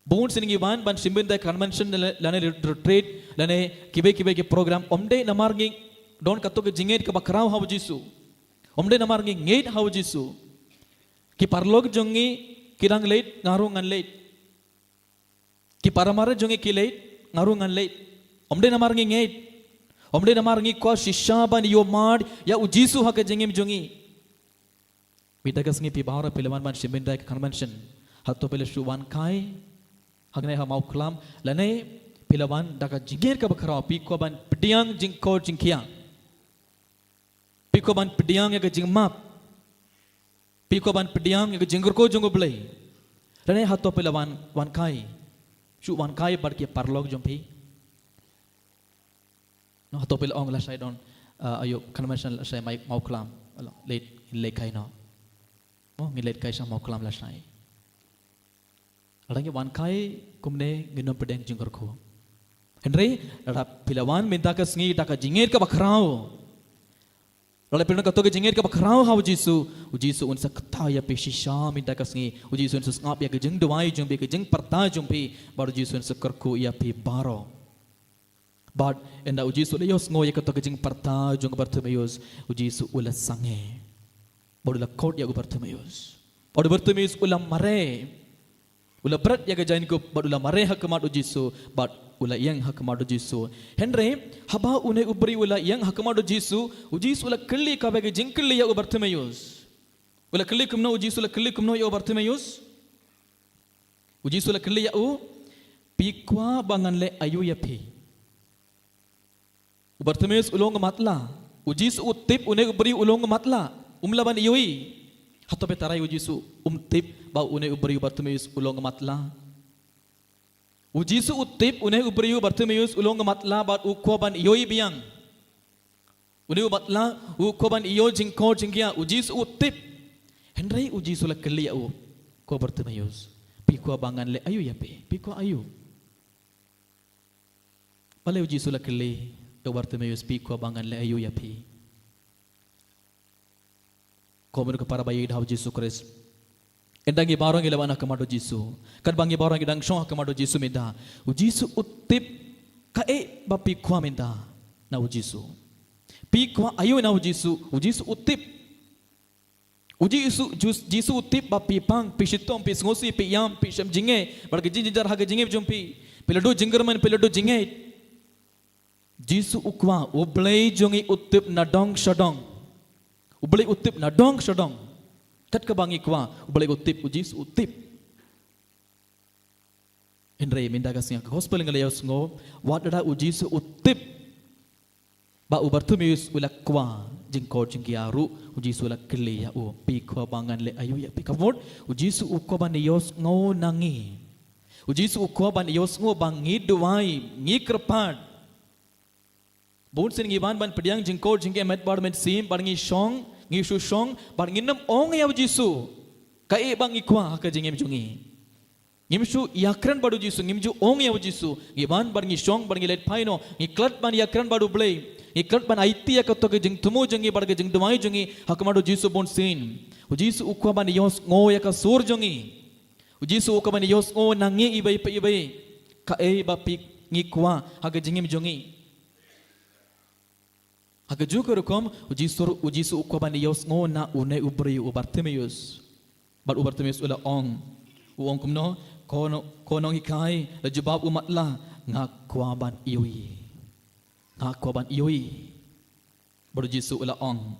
Bun sien ngi wan ban shim bynta convention lane, lane retreat lane kiwei kiwei ki program, ym dei namar ngi don katto ka jingngeit kaba khraw ha u Jisu. Ym dei namar ngi ngeit ha u Jisu. Ki paralok jong ngi ki dang leit, nga ruh ngan leit. Ki para mareh jong ngi ki leit, nga ruh ngan leit. Ym dei namar ngi ngeit. Ym dei namar ngi kwah shisha ban ïohmad ïa u Jisu ha ka jingim jong ngi. Mynta ka sngi phi baroh phi la wan ban shim bynta ïa ka convention. Hato phi la shu wan kai hangne ha Mawkhlam lane phi la wan da ka jingngeit kaba khraw, phi kwah ban pdiang jingkoit jingkhiah. Phi kwah ban pdiang ïa ka jingmap. Phi kwah ban pdiang ïa ka jingkyrkhu jong U Blei. Lane hato phi la wan, wan kai. Shu wan kai bad ki paralok jong phi. Noh, hato phi la ong lashai don, ah, aïu convention lashai Mawkhlam. Leit, leit kai noh. Mo, ngin leit kai sha Mawkhlam lashai. Lada ngi wan kai kumne ngin ym pdiang jingkyrkhu. Hynrei lada phi la wan mynta ka sngi da ka jingngeit kaba khraw. Lada phi don kato ka jingngeit kaba khraw ha U Jisu, U Jisu un sa kta ïa phi shisha mynta ka sngi. U Jisu un sa sngap ïa ka jingduwai jong phi, ka jingpyrta jong phi, bad U Jisu un sa kyrkhu ïa phi baroh. Bad ynda U Jisu u la ïohsngew ïa kato ka jingpyrta jong u Bartimeus, U Jisu u la sangeh. Bad u la kut ïa u Bartimeus. Bad u Bartimeus u la mareh. U la bret ïa ka jaiñkup bad u la mareh ha khmat u Jisu bad u la ïeng ha khmat u Jisu. Hynrei haba une u briew u la ïeng ha khmat u Jisu, u Jisu u la kylli kawei ka jingkylli ïa u Bartimeus. U la kylli kumno u Jisu, u la kylli kumno ïa u Bartimeus? U Jisu u la kylli ïa u, "Phi kwah ba ngan leh aïu ïa phi?" U Bartimeus u long matlah. U Jisu u tip une u briew u long matlah. Um lah ban ïohi. Hato phi tharai u Jisu um tip ba une u briew u Bartimeus u long matlah? U Jisu u tip une u briew u Bartimeus u long matlah bad u kwah ban ïohi biang. Une u matlah u kwah ban ïoh jingkoit jingkhiah, u Jisu u tip. Hynrei u Jisu u la kylli ïa u, "Ko Bartimeus, phi kwah ba ngan leh aïu ïa phi? Phi kwah aïu?" Balei u Jisu u la kylli ïa u Bartimeus, "Phi kwah ba ngan leh aïu ïa phi?" Ko mano ka para ba ïeit ha u Jisu Khrist. Ynda ngi baroh ngi lah ban wan ha khmat u Jisu. Katba ngi baroh ngi dang shong ha khmat u Jisu mynta, u Jisu u tip kaei ba phi kwah mynta na u Jisu. Phi kwah aïu na u Jisu, u Jisu u tip. U Jisu, Jus-, Jisu u tip ba phi pang, phi shitom, phi sngewsih, phi ïam, phi shem jingeh bad ka jingjynjar ha ka jingim jong phi. Phi la duh jingkyrmen, phi la duh jingngeit. Jisu u kwah, U Blei jong ngi u tip na dong sha dong. U Blei u tip na dong sha dong. Kat kaba ngi kwah, U Blei u tip, u Jisu u tip. Hynrei mynta ka sngi ha ka gospel ngi la ïohsngew, wat lada u Jisu u tip ba u Bartimeus u la kwah jingkoit jingkhiah ruh, u Jisu u la kylli ïa u, "Phi kwah ba ngan leh aïu ïa phi?" Ka mut, u Jisu u kwah ban ïohsngew na ngi. U Jisu u kwah ban ïohsngew ba ngi duwai, ngi kyrpad. Bun sien ngi wan ban pdiang jingkoit jingkhiah met bad mynsiem, bad ngi shong, ngi shu shong, bad ngim nym ong ïa u Jisu kaei ba ngi kwah ha ka jingim jong ngi. Ngim shu ïakren bad u Jisu, ngim ju ong ïa u Jisu. Ngi wan bad ngi shong bad ngi leit phai noh, ngi klet ban ïakren bad U Blei. Ngi klet ban aiti ïa kato ka jingthmu jong ngi bad ka jingduwai jong ngi ha khmat u Jisu bun sien. U Jisu u kwah ban ïohsngew ïa ka sur jong ngi. U Jisu u kwah ban ïohsngew na ngi iwei pa iwei kaei ba phi, ngi kwah ha ka jingim jong ngi. Ha kajuh ka rukom, u Jisu, u Jisu u kwah ban ïohsngew na une u briew u Bartimeus. Bad u Bartimeus u la ong. U ong kumno, "Ko no-, ko nonghikai," la jubab u matlah, "Nga kwah ban ïohi. Nga kwah ban ïohi." Bad u Jisu u la ong.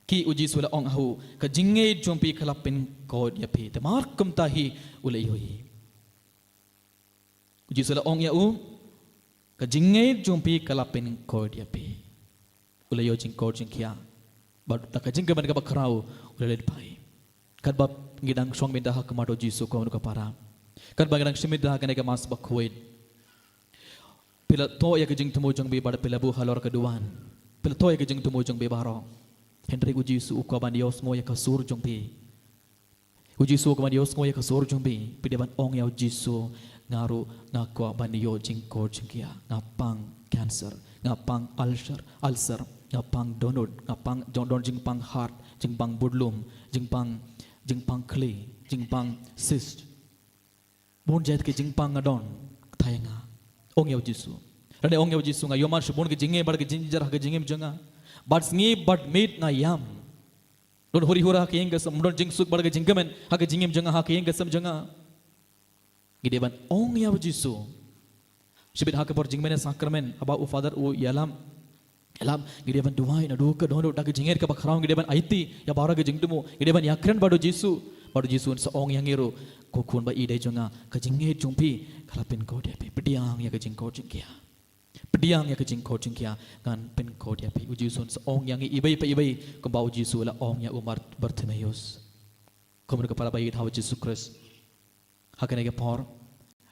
Ki u Jisu u la ong ha u, "Ka jingngeit jong phi ka la pynkoit ïa phi." Te mar kumta hi u la ïohi. U Jisu u la ong ïa u, "Ka jingngeit jong phi ka la pynkoit ïa phi." U la ïoh jingkoit jingkhiah. Bad da ka jingkmen kaba khraw u la leit phai. Katba ngi dang shong mynta ha khmat u Jisu ko mano ka para. Katba ngi dang shim mynta ha kane ka Mass bakhuid. Phi la thoh ïa ka jingthmu jong phi bad phi la buh halor ka duwan. Phi la thoh ïa ka jingthmu jong phi baroh. Hynrei u Jisu u kwah ban ïohsngew ïa ka sur jong phi. U Jisu u kwah ban ïohsngew ïa ka sur jong phi. Phi dei ban ong ïa u Jisu, "Nga ruh nga kwah ban ïoh jingkoit jingkhiah. Nga pang cancer, nga pang ulcer, ulcer, nga pang dohnud, nga pang jong don jingpang heart, jingpang budlum, jingpang, jingpang khlieh, jingpang cyst." Bun jait ki jingpang nga don, kata ïa nga. Ong ïa u Jisu. Lane ong ïa u Jisu, "Nga ïohmad shibun ki jingeh bad ki jingjynjar ha ki jingim jong nga. Bad sngi bad miet nga ïam. Don huri hura ha ki ïing ki sem, don jingsuk bad ki jingkmen ha ki jingim jong nga, ha ki ïing ki sem jong nga." Ngi dei ban ong ïa u Jisu. Shibit ha ka por jingmane sakramen, haba u Father u ïalam. Ïalam, ngi dei ban duwai naduh ka dohnud, da ka jingngeit kaba khraw ngi dei ban aiti ïa baroh ka jingthmu, ngi dei ban ïakren bad u Jisu. Bad u Jisu un sa ong ïa ngi ruh, "Ko khun ba ïeit jong nga, ka jingngeit jong phi ka la pynkoit ïa phi. Pdiang ïa ka jingkoit jingkhiah. Pdiang ïa ka jingkoit jingkhiah, ngan pynkoit ïa phi." U Jisu un sa ong ïa ngi iwei pa iwei kumba u Jisu u la ong ïa u Bar-, Bartimeus. Ko mano ka para ba ïeit ha u Jisu Khrist. Ha kane ka por,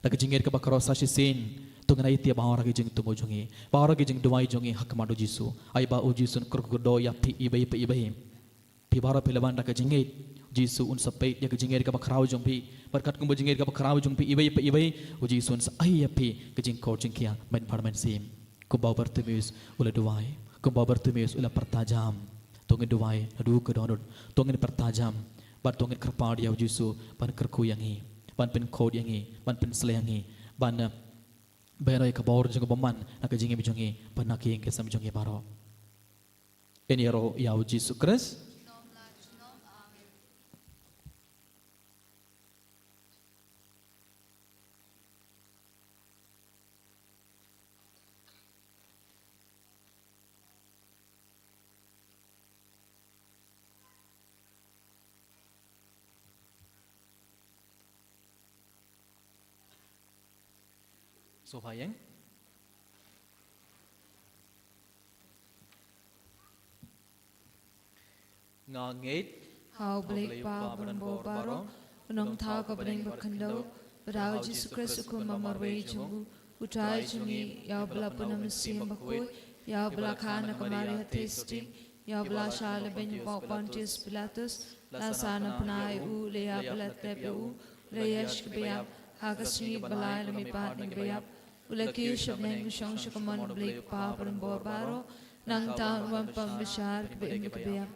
da ka jingngeit kaba khraw sa shisien, to ngin aiti ïa baroh ki jingthmu jong ngi, baroh ki jingduwai jong ngi ha khmat u Jisu. Ai ba u Jisu un kyrkhu kyrdoh ïa phi iwei pa iwei. Phi baroh phi la wan da ka jingngeit, u Jisu un sa peit ïa ka jingngeit kaba khraw jong phi. Bad katkum ka jingngeit kaba khraw jong phi iwei pa iwei, u Jisu un sa ai ïa phi ka jingkoit jingkhiah mynba mynsiem. Kumba u Bartimeus u la duwai, kumba u Bartimeus u la pyrta jam. To ngin duwai naduh ka dohnud, to ngin pyrta jam. Bad to ngin kyrpad ïa u Jisu ban kyrkhu ïa ngi, ban pynkoit ïa ngi, ban pynsleh ïa ngi, ban, eh, ban ai ka bor jong u bymman na ka jingim jong ngi bad na ki ïing ki sem jong ngi baroh. Yn ïaroh ïa u Jisu Khrist. Shalom, shalom. Amen. Sngewbha ïeng. Nga ngeit ha U Blei Kpa Baroh, U Nongthaw ka bneng bad khyndew, bad ha U Jisu Khrist U Khun Bamarwei jong U, U Trai jong ngi, ïa uba la pynmynsiem bakhuid, ïa uba la kha na ka Maria Theisotti, ïa uba la shah lehbeiñ hapoh Pontius Pilatus, la sah na pnai u, la ïap, la tep ïa u, la ïaishkaba ïap, ha ka sngi ba lai la mihpat na ki ba ïap, u la kiew sha bneng, u shong sha ka mon U Blei Kpa Baroh, nangta un wan pynbishar kiba im kiba ïap.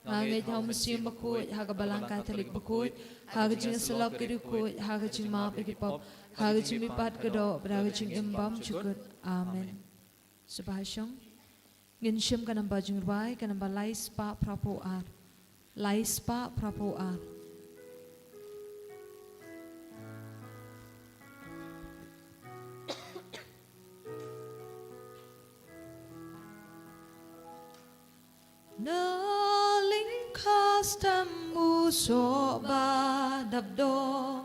Nga ngeit ha U Mynsiem Bakhuid, ha ka Balang Katholik bakhuid, ha ka jingïasyllok ki riewkhuid, ha ka jingmap ïa ki pop, ha ka jingmihpat ka doh, bad ha ka jingim bymjukut. Amen. Sngewbha shong. Ngin shim ka namba jingrwai, ka namba lai spah phra phew ar. Lai spah phra phew ar. Na lyngkha stem u soh ba dap doh,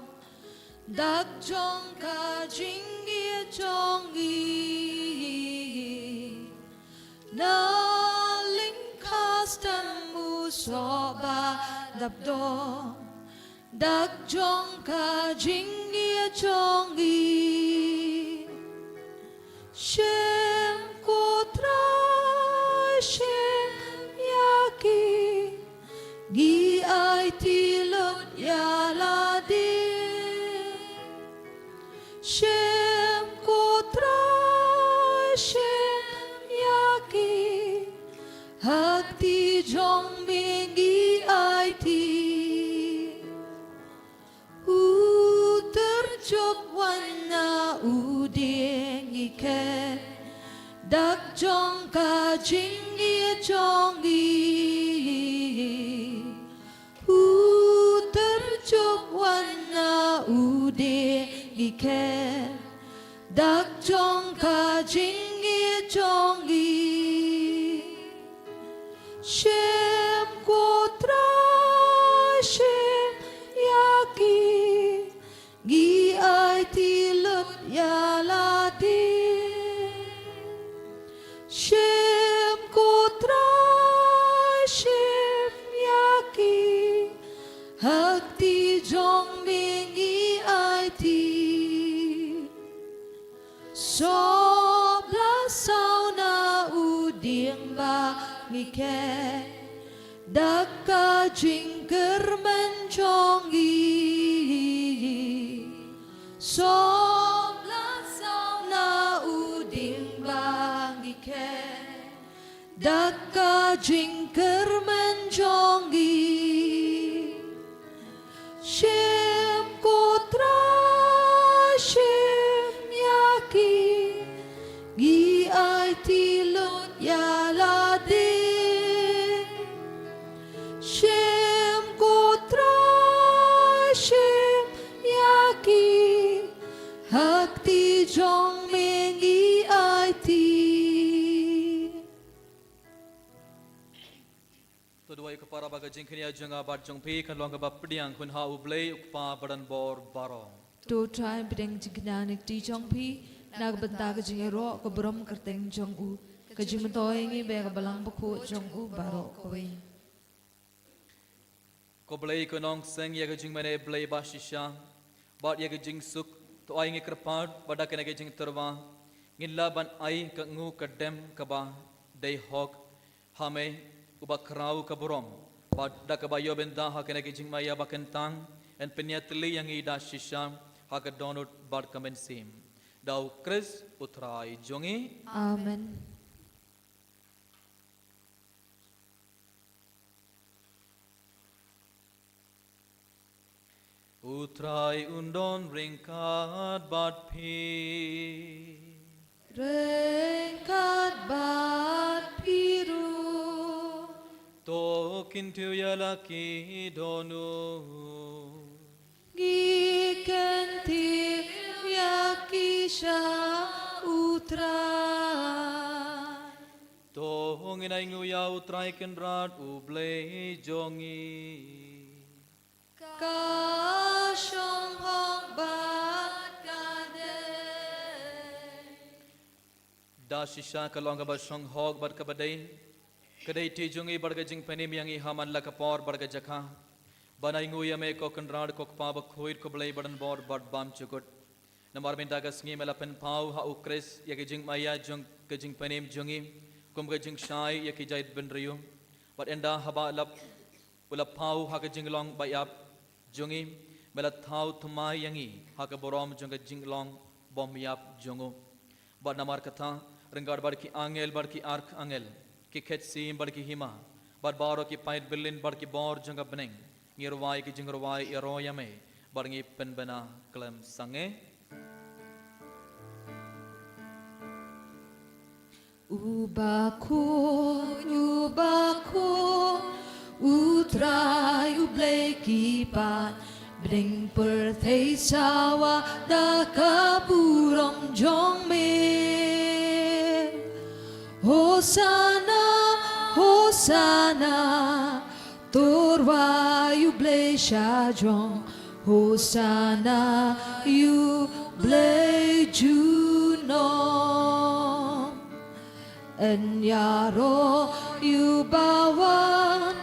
dak jong ka jingngeit jong ngi. Na lyngkha stem u soh ba dap doh, dak jong ka jingngeit jong ngi. Shim ko Trai, shim ïa ki, ngi aiti lut ïa lade. Shim ko Trai, shim ïa ki, ha kti jong me ngi aiti. U tyrjup wan na u dieng ngi khet, dak jong ka jingngeit jong ngi. U tyrjup wan na u dieng ngi khet, dak jong ka jingngeit jong ngi. Shim ko Trai, shim ïa ki, ngi aiti lut ïa lade. Shim ko Trai, shim ïa ki, ha kti jong me ngi aiti. Soh ba la saw na u dieng ba ngi khet, dak ka jingkyrmen jong ngi. Soh ba la saw na u dieng ba ngi khet, dak ka jingkyrmen jong ngi. Shim ko Trai, shim ïa ki, ngi aiti lut ïa lade. Shim ko Trai, shim ïa ki, ha kti jong me ngi aiti. To duwai ko para ba ka jingkñia jong nga bad jong phi kan long kaba pdiang hun ha U Blei U Kpa badonbor baroh. To Trai pdiang jingkñia na kti jong phi na ka bynta ka jingïaroh ka burom kyrteng jong u, ka jingmyntoi ngi ba ka Balang Bakhuid jong u baroh kawei. Ko Blei ko nongseng ïa ka jingmane Blei ba shisha bad ïa ka jingsuk, to ai ngi kyrpad ba da kane ka jingtyrwa ngin lah ban ai ka nguh ka dem kaba dei hok ha me uba khraw ka burom, bad da kaba ïoh bynta ha kane ka jingmaïa ba kyntang, yn pynïatylli ïa ngi da shisha ha ka dohnud bad ka mynsiem. Da U Khrist U Trai jong ngi. Amen. U Trai un don ryngkat bad phi. Ryngkat bad phi ruh. To kyntiew ïa la ki dohnud. Ngi kyntiew ïa ki sha U Trai. To ngin ai nguh ïa U Trai Kynrad U Blei jong ngi. Ka shong hok bad ka dei. Da shisha ka long kaba shong hok bad kaba dei, ka dei ti jong ngi bad ka jingpynim ïa ngi ha man la ka por bad ka jaka, ban ainguh ïa me ko Kynrad ko Kpa Bakhuid ko Blei Badonbor bad Bymjukut. Namar mynta ka sngi me la pynpaw ha U Khrist ïa ka jingmaïa jong ka jingpynim jong ngi kum ka jingshai ïa ki jaid bynriew. Bad ynda haba la u la paw ha ka jinglong ba ïap jong ngi, me la thaw thymmai ïa ngi ha ka burom jong ka jinglong bym ïap jong u. Bad namar kata, ryngkat bad ki angel bad ki arkangel, ki khet sim bad ki hima, bad baroh ki paid byllien bad ki bor jong ka bneng, ngi rwai ki jingrwai ïaroh ïa me bad ngi pynbna khlem sangeh. U bakhuid, u bakhuid, U Trai U Blei ki paid, bneng pyrthei sawa da ka burom jong me. Hosana, Hosana, to rwai U Blei shajrong, Hosana ïa U Blei junom. Yn ïaroh ïa uba wan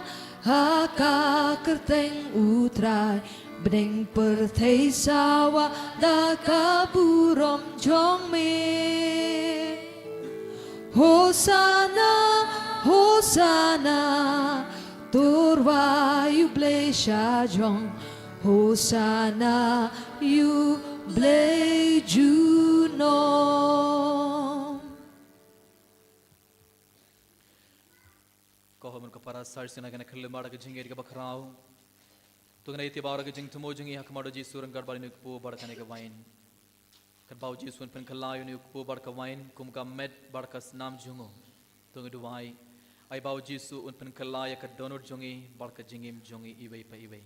ha ka kyrteng U Trai, bneng pyrthei sawa da ka burom jong me. Hosana, Hosana, to rwai U Blei shajrong, Hosana ïa U Blei junom. Ko hynmen ko para, sa shisien ngin kylli mar ka jingïeit kaba khraw. To ngin ïa ïa baroh ka jingthmu jong ngi ha khmat U Jisu ryngkat bad une u kpu bad kane ka wain. Katba U Jisu un pynkylla ïa une u kpu bad ka wain kum ka met bad ka snam jong u, to ngin duwai. Ai ba U Jisu un pynkylla ïa ka dohnud jong ngi bad ka jingim jong ngi iwei pa iwei.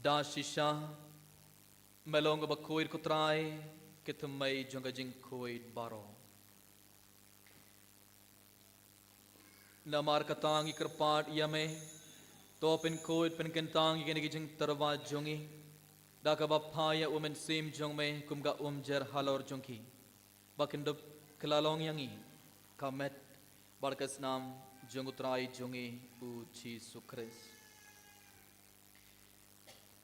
Da shisha me long kaba khuid, ko Trai, ki thymmei jong ka jingkhuid baroh. Namar kata ngi kyrpad ïa me, to pynkhuid pynkyntang ïa kine ki jingtyrwa jong ngi da kaba phah ïa U Mynsiem jong me kum ka umjer halor jong ki, ba kin dup kylla long ïa ngi ka met bad ka snam jong U Trai jong ngi U Jisu Khrist.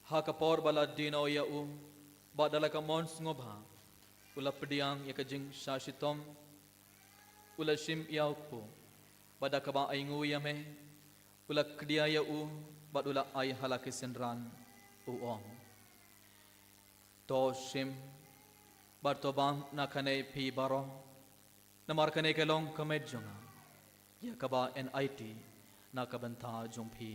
Ha ka por ba la die noh ïa u, bad da la ka mon sngewbha u la pdiang ïa ka jingshah shitom, u la shim ïa u kpu, bad da kaba ainguh ïa me, u la kdia ïa u, bad u la ai ha la ki synran, u ong: To shim bad to bam na kane phi baroh, namar kane ka long ka met jong nga, ïa kaba yn aiti na ka bynta jong phi.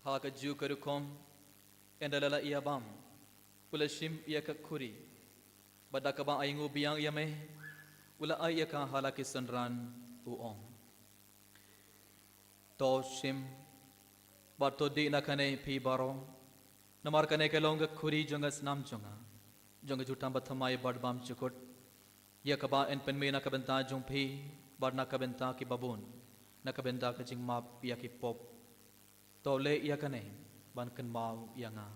Ha kajuh ka rukom, ynda la la ïa bam, u la shim ïa ka khuri, bad da kaba ainguh biang ïa me, u la ai ïa ka ha la ki synran, u ong: To shim bad to dih na kane phi baroh, namar kane ka long ka khuri jong ka snam jong nga, jong ka jutang bathymmai bad bymjukut, ïa kaba yn pynmih na ka bynta jong phi bad na ka bynta ki babun, na ka bynta ka jingmap ïa ki pop. To leh ïa kane ban kynmaw ïa nga.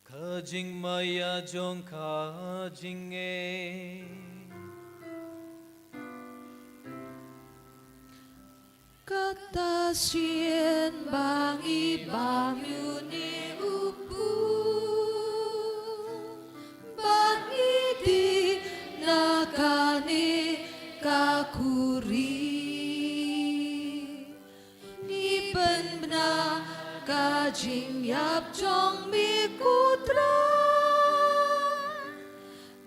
Ka jingmaïa jong ka jingngeit. Kata shisien ba ngi bam ïa une u kpu, ba ngi dih na kane ka khuri, ngi pynbna ka jingïap jong me, ko Trai,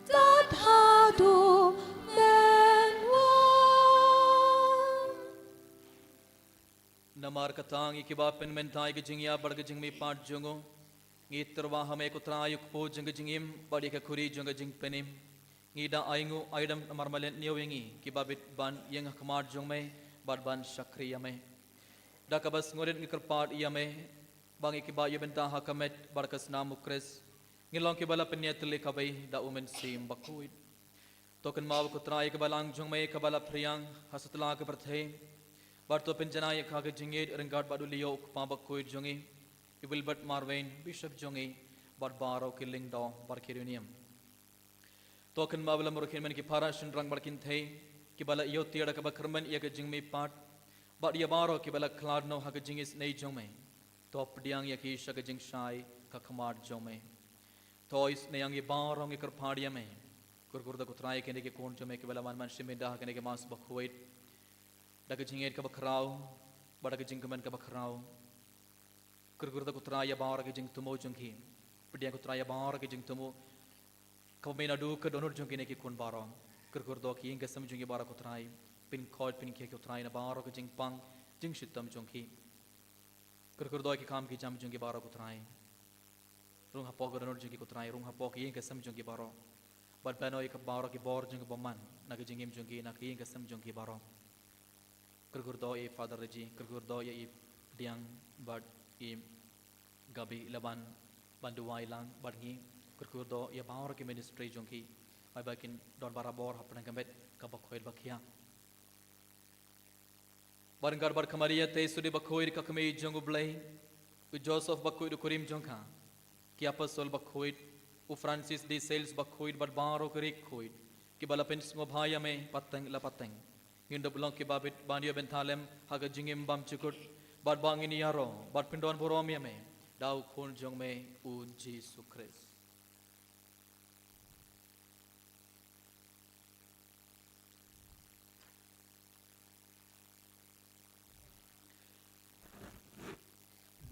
tad haduh men wan. Namar kata ngi kiba pynmynta ïa ka jingïap bad ka jingmihpat jong u, ngi tyrwa ha me ko Trai ïa u kpu jong ka jingim bad ïa ka khuri jong ka jingpynim. Ngi da ainguh aidam namar me leh ñiew ïa ngi kiba bit ban ïeng ha khmat jong me bad ban shakri ïa me. Da kaba sngewrit ngi kyrpad ïa me ba ngi kiba ïa bynta ha ka met bad ka snam u Khrist, ngin long kiba la pynïatylli kawei da u Mynsiem Bakhuid. To kynmaw ko Trai ïa ka balang jong me kaba la phriang ha satlak ka pyrthei. Bad to pynjanai ïa ka ha ka jingïeit ryngkat bad u Leo u kpa bakhuid jong ngi, i Wilbert Marwein, Bishop jong ngi, bad baroh ki lyngdoh bad ki riewniam. To kynmaw ïa la murkhin men ki para shynrang bad kynthei kiba la ïoh tiar da kaba kyrmen ïa ka jingmihpat, bad ïa baroh kiba la khlad noh ha ka jingisynei jong me. To pdiang ïa ki sha ka jingshai ka khmat jong me. To isynei ïa ngi baroh ngi kyrpad ïa me. Kyrkhu ruh da ko Trai ïa kine ki khun jong me kiba la wan ban shim ïa ka kane ka Mass bakhuid da ka jingïeit kaba khraw bad da ka jingkmen kaba khraw. Kyrkhu ruh da ko Trai ïa baroh ki jingthmu jong ki. Pdiang ko Trai ïa baroh ki jingthmu kaba mih naduh ka dohnud jong kine ki khun baroh. Kyrkhu ruh da ki ïing ki sem jong ki baroh ko Trai. Pynkhuid pynkhiah ko Trai na baroh ki jingpang jingshitom jong ki. Kyrkhu ruh da ki kam ki jam jong ki baroh ko Trai. Rung hapoh ka dohnud jong ki ko Trai, rung hapoh ki ïing ki sem jong ki baroh. Bad bynta ïa ka baroh ki bor jong ka bymman na ka jingim jong ki, na ka ïing ka sem jong ki baroh. Kyrkhu ruh da ïa i Father Reggie, kyrkhu ruh da ïa i Diang bad i Gabi la wan ban duwai lang bad ngi, kyrkhu ruh da ïa baroh ki ministry jong ki. Ai ba kin don barabor hapdeng ka met kaba khuid bakhiah. Bad ryngkat bad ka Maria te suri bakhuid ka kmie jong U Blei, u Joseph bakhuid u kurim jong ka, ki apostol bakhuid, u Francis de Sales bakhuid bad baroh ki riewkhuid kiba la pynsngewbha ïa me pateng la pateng. Ngin dup long kiba bit ban ïoh bynta lem ha ka jingim bymjukut, bad ba ngin ïaroh bad pyndonburom ïa me da u Khun jong me u Jisu Khrist.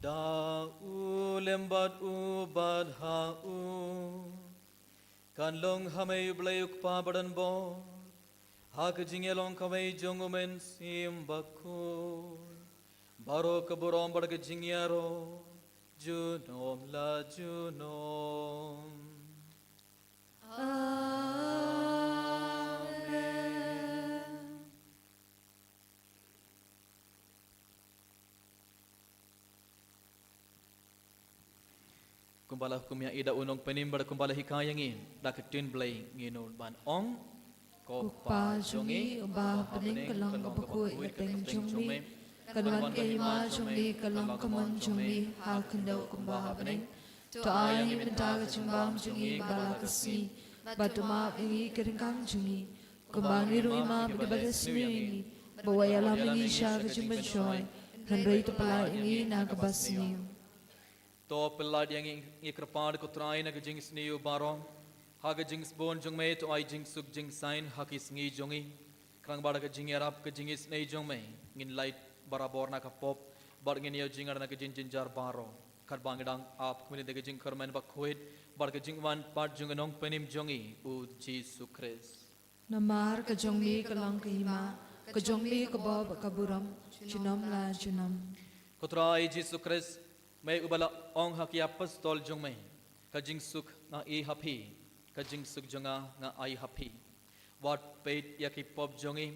Da u lem bad u bad ha u, kan long ha me U Blei U Kpa badonbor, ha ka jingïalong kawei jong U Mynsiem Bakhuid, baroh ka burom bad ka jingïaroh junom la junom. Amen. Kumba la hukum ïa i da u Nongpynim bad kumba la hikai ïa ngi da ka ktien Blei, ngin nud ban ong: Ko Kpa jong ngi uba ha bneng, ka long kaba khuid ka kyrteng jong me, kan wan ka hima jong me, kan long ka mon jong me ha khyndew kumba ha bneng. To ai ïa ngi mynta ka jingbam jong ngi ba la ka sngi, bad to map ïa ngi ki ryngkang jong ngi, kumba ngi ruh ngi map ïa kiba la sniew ïa ngi. Wat ïalam ïa ngi sha ka jingpynshoi, hynrei to pyllait ïa ngi na kaba sniew. To pyllait ïa ngi, ngi kyrpad ko Trai, na ka jingsniew baroh. Ha ka jingsbun jong me to ai jingsuk jingsain ha ki sngi jong ngi. Khnang ba da ka jingïarap ka jingisynei jong me, ngin lait barabor na ka pop, bad ngin ïoh jingïarap na ka jingjynjar baroh, katba ngi dang ap kumne da ka jingkyrmen bakhuid bad ka jingwan pat jong u Nongpynim jong ngi u Jisu Khrist. Namar ka jong me ka long ka hima, ka jong me ka bor bad ka burom, junom la junom. Ko Trai Jisu Khrist, me uba la ong ha ki apostol jong me: Ka jingsuk nga ai ha phi, ka jingsuk jong nga nga ai ha phi. Wat peit ïa ki pop jong ngi,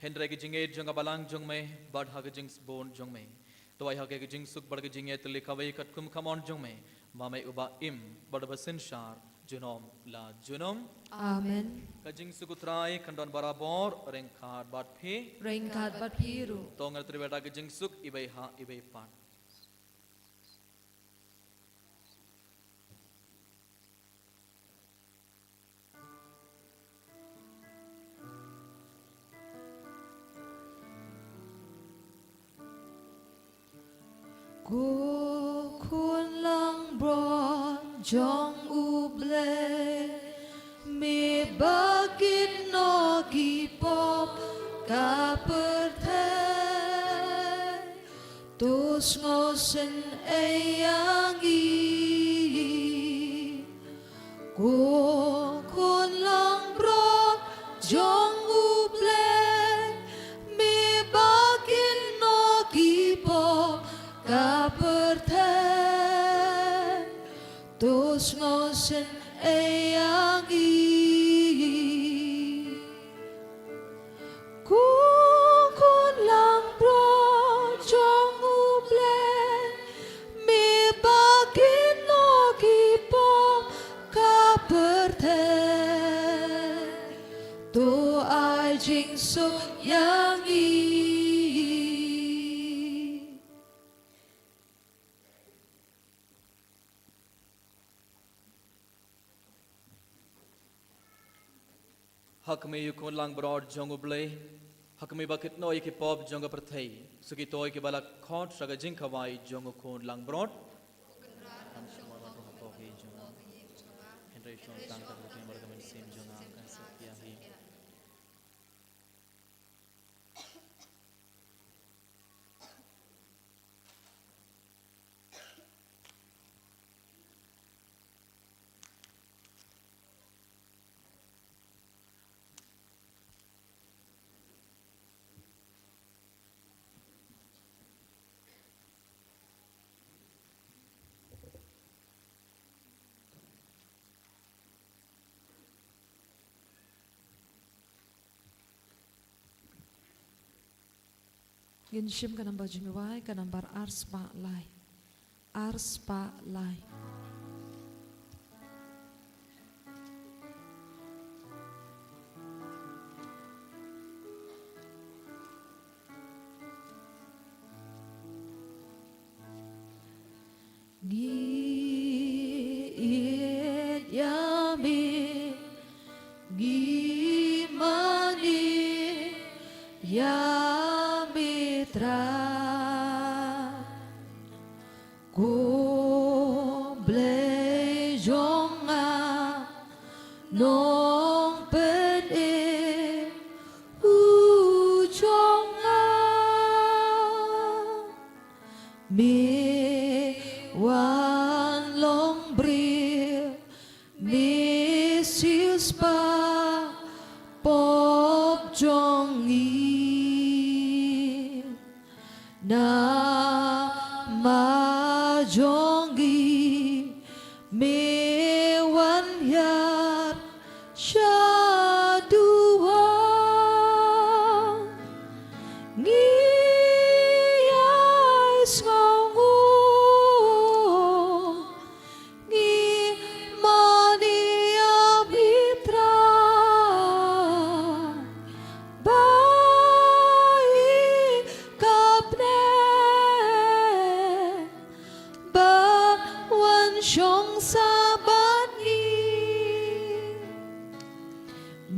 hynrei ka jingïeit jong ka balang jong me bad ha ka jingsbun jong me. To ai ha ka jingsuk bad ka jingïeit tylli kawei katkum ka mon jong me, ma me uba im bad uba synshar junom la junom. Amen. Ka jingsuk u Trai kan don barabor ryngkat bad phi. Ryngkat bad phi ruh. To ngin ïatrei da ka jingsuk iwei ha iwei pat. Ko Khun langbrot jong U Blei, me ba kit noh ki pop ka pyrthei, to sngewsynei ïa ngi. Ko Khun langbrot jong U Blei, me ba kit noh ki pop sngewsih ïa ngi. Ko khun langbrot jong U Blei, me ba kynnoh ki pop ka pyrthei, to ai jingsuk ïa ngi. Ha kmie ïa u khun langbrot jong U Blei, ha kmie ba kynnoh ïa ki pop jong ka pyrthei, sa kito kiba la khot sha ka jingkhawai jong u khun langbrot. Hynrei shong tang ka rukom bad ka mynsiem jong nga kan sah ïa hi. Ngin shim ka nambar jingduwai, ka nambar arspah lai. Arspah lai. Ngi ïeit ïa me, ngi mane ïa me Trai. Ko Blei jong nga, Nongpynim u jong nga. Me wan long briew, me siewspah pop jong ngi. Namar jong ngi me wan hiar sha duwan. Ngi ïai sngewnguh, ngi mane ïa me Trai. Ba i ka bneng ban wan shong sah bad ngi.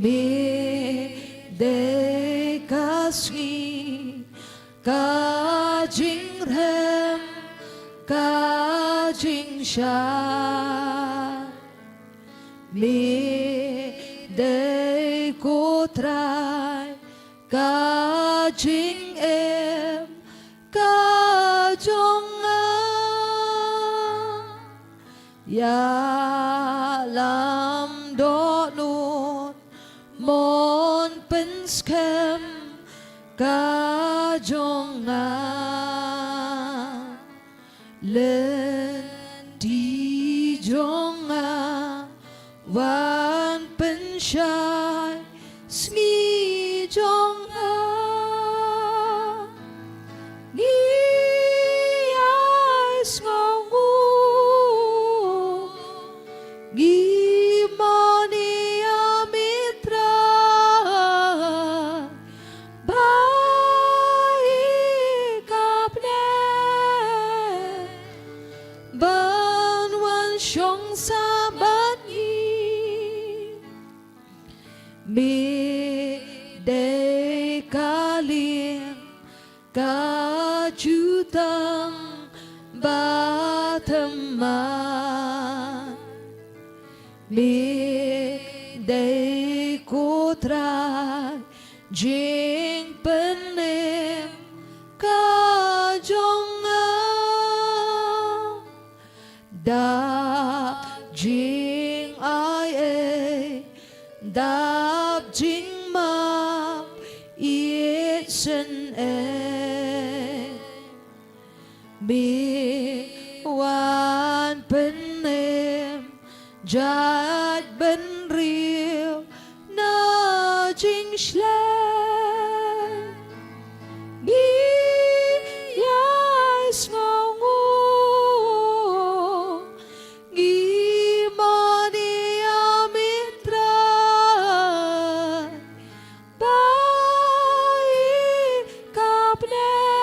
Me dei ka sngi, ka jingrhem, ka jingshai. Me dei ko Trai, ka jingim ka jong nga. Ïalam dohnud mon pynskhem ka jong nga. Lynti jong nga wan pynshai sngi jong nga. Ngi ïai sngewnguh, ngi mane ïa me Trai. Ba i ka bneng ban wan shong sah bad ngi. Me dei ka lieng, ka jutang ba thymmai. Me dei ko Trai jingpynim ka jong nga. Dap jingai ei, dap jingmap ïeit sngewsih ei. Me wan pynim Jait bynriew na jingshlei. Ngi ïai sngewnguh, ngi mane ïa me Trai. Ba i ka bneng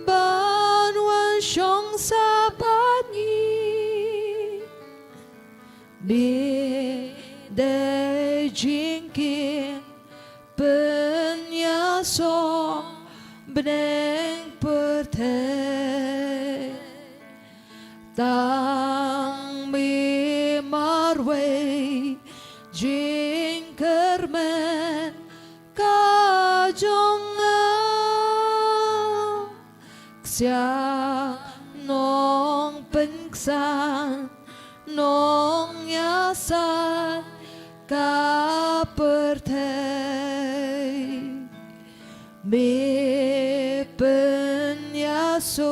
ban wan shong sa bad ngi. Me dei jingkyrkhu pynïasoh bneng pyrthei. Tang me marwei jingkyrmen ka jong nga. Ksiang nongpynksan nongïasaid ka pyrthei. Me pynïasuk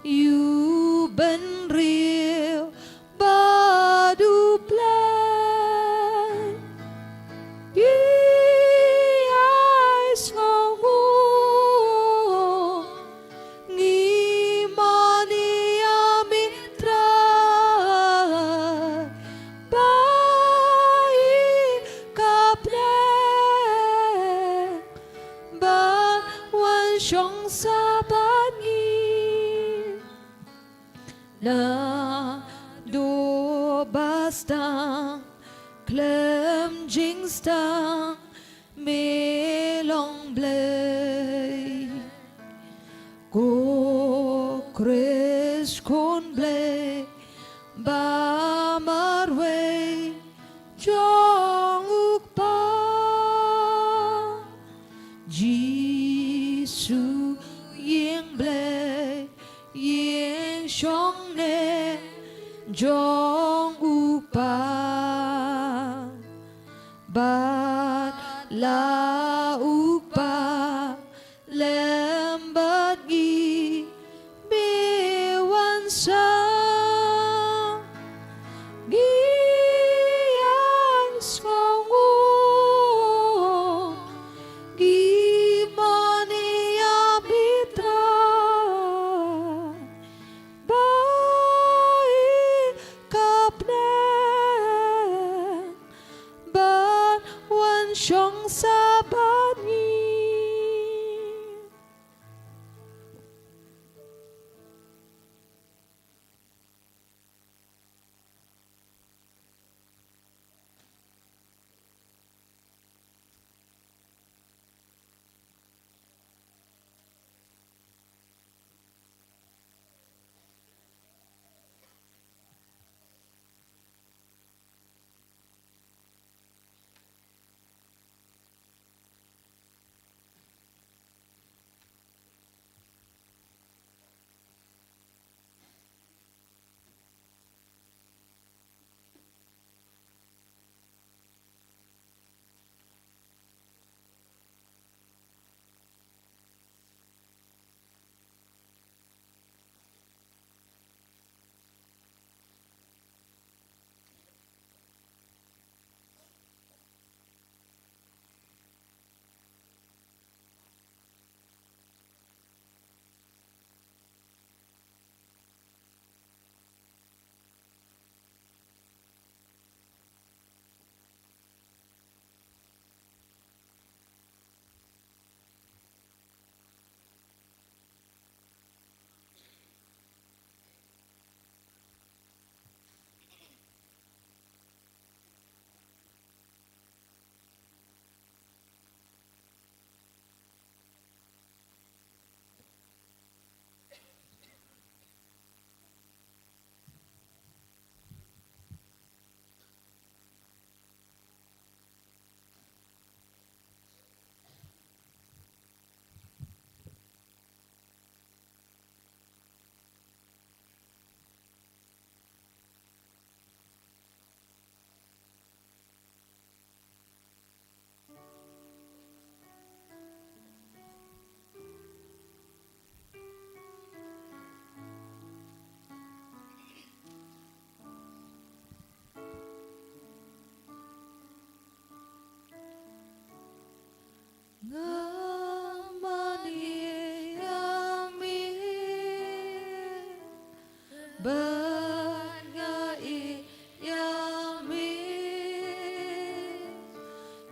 ïa u bynriew bad u Blei. Ngi ïai sngewnguh, ngi mane ïa me Trai. Ba i ka bneng ban wan shong sa bad ngi. Naduh ba sdang khlem jingsdang me long Blei. Ko Khrist Khun Blei ba marwei jong u Kpa. Jisu ïing Blei, ïing shongneng jong u Kpa. Bad la u Kpa lem bad ngi me wan sa. Ngi ïai sngewnguh, ngi mane ïa me Trai. Ba i ka bneng ban wan shong sa bad ngi.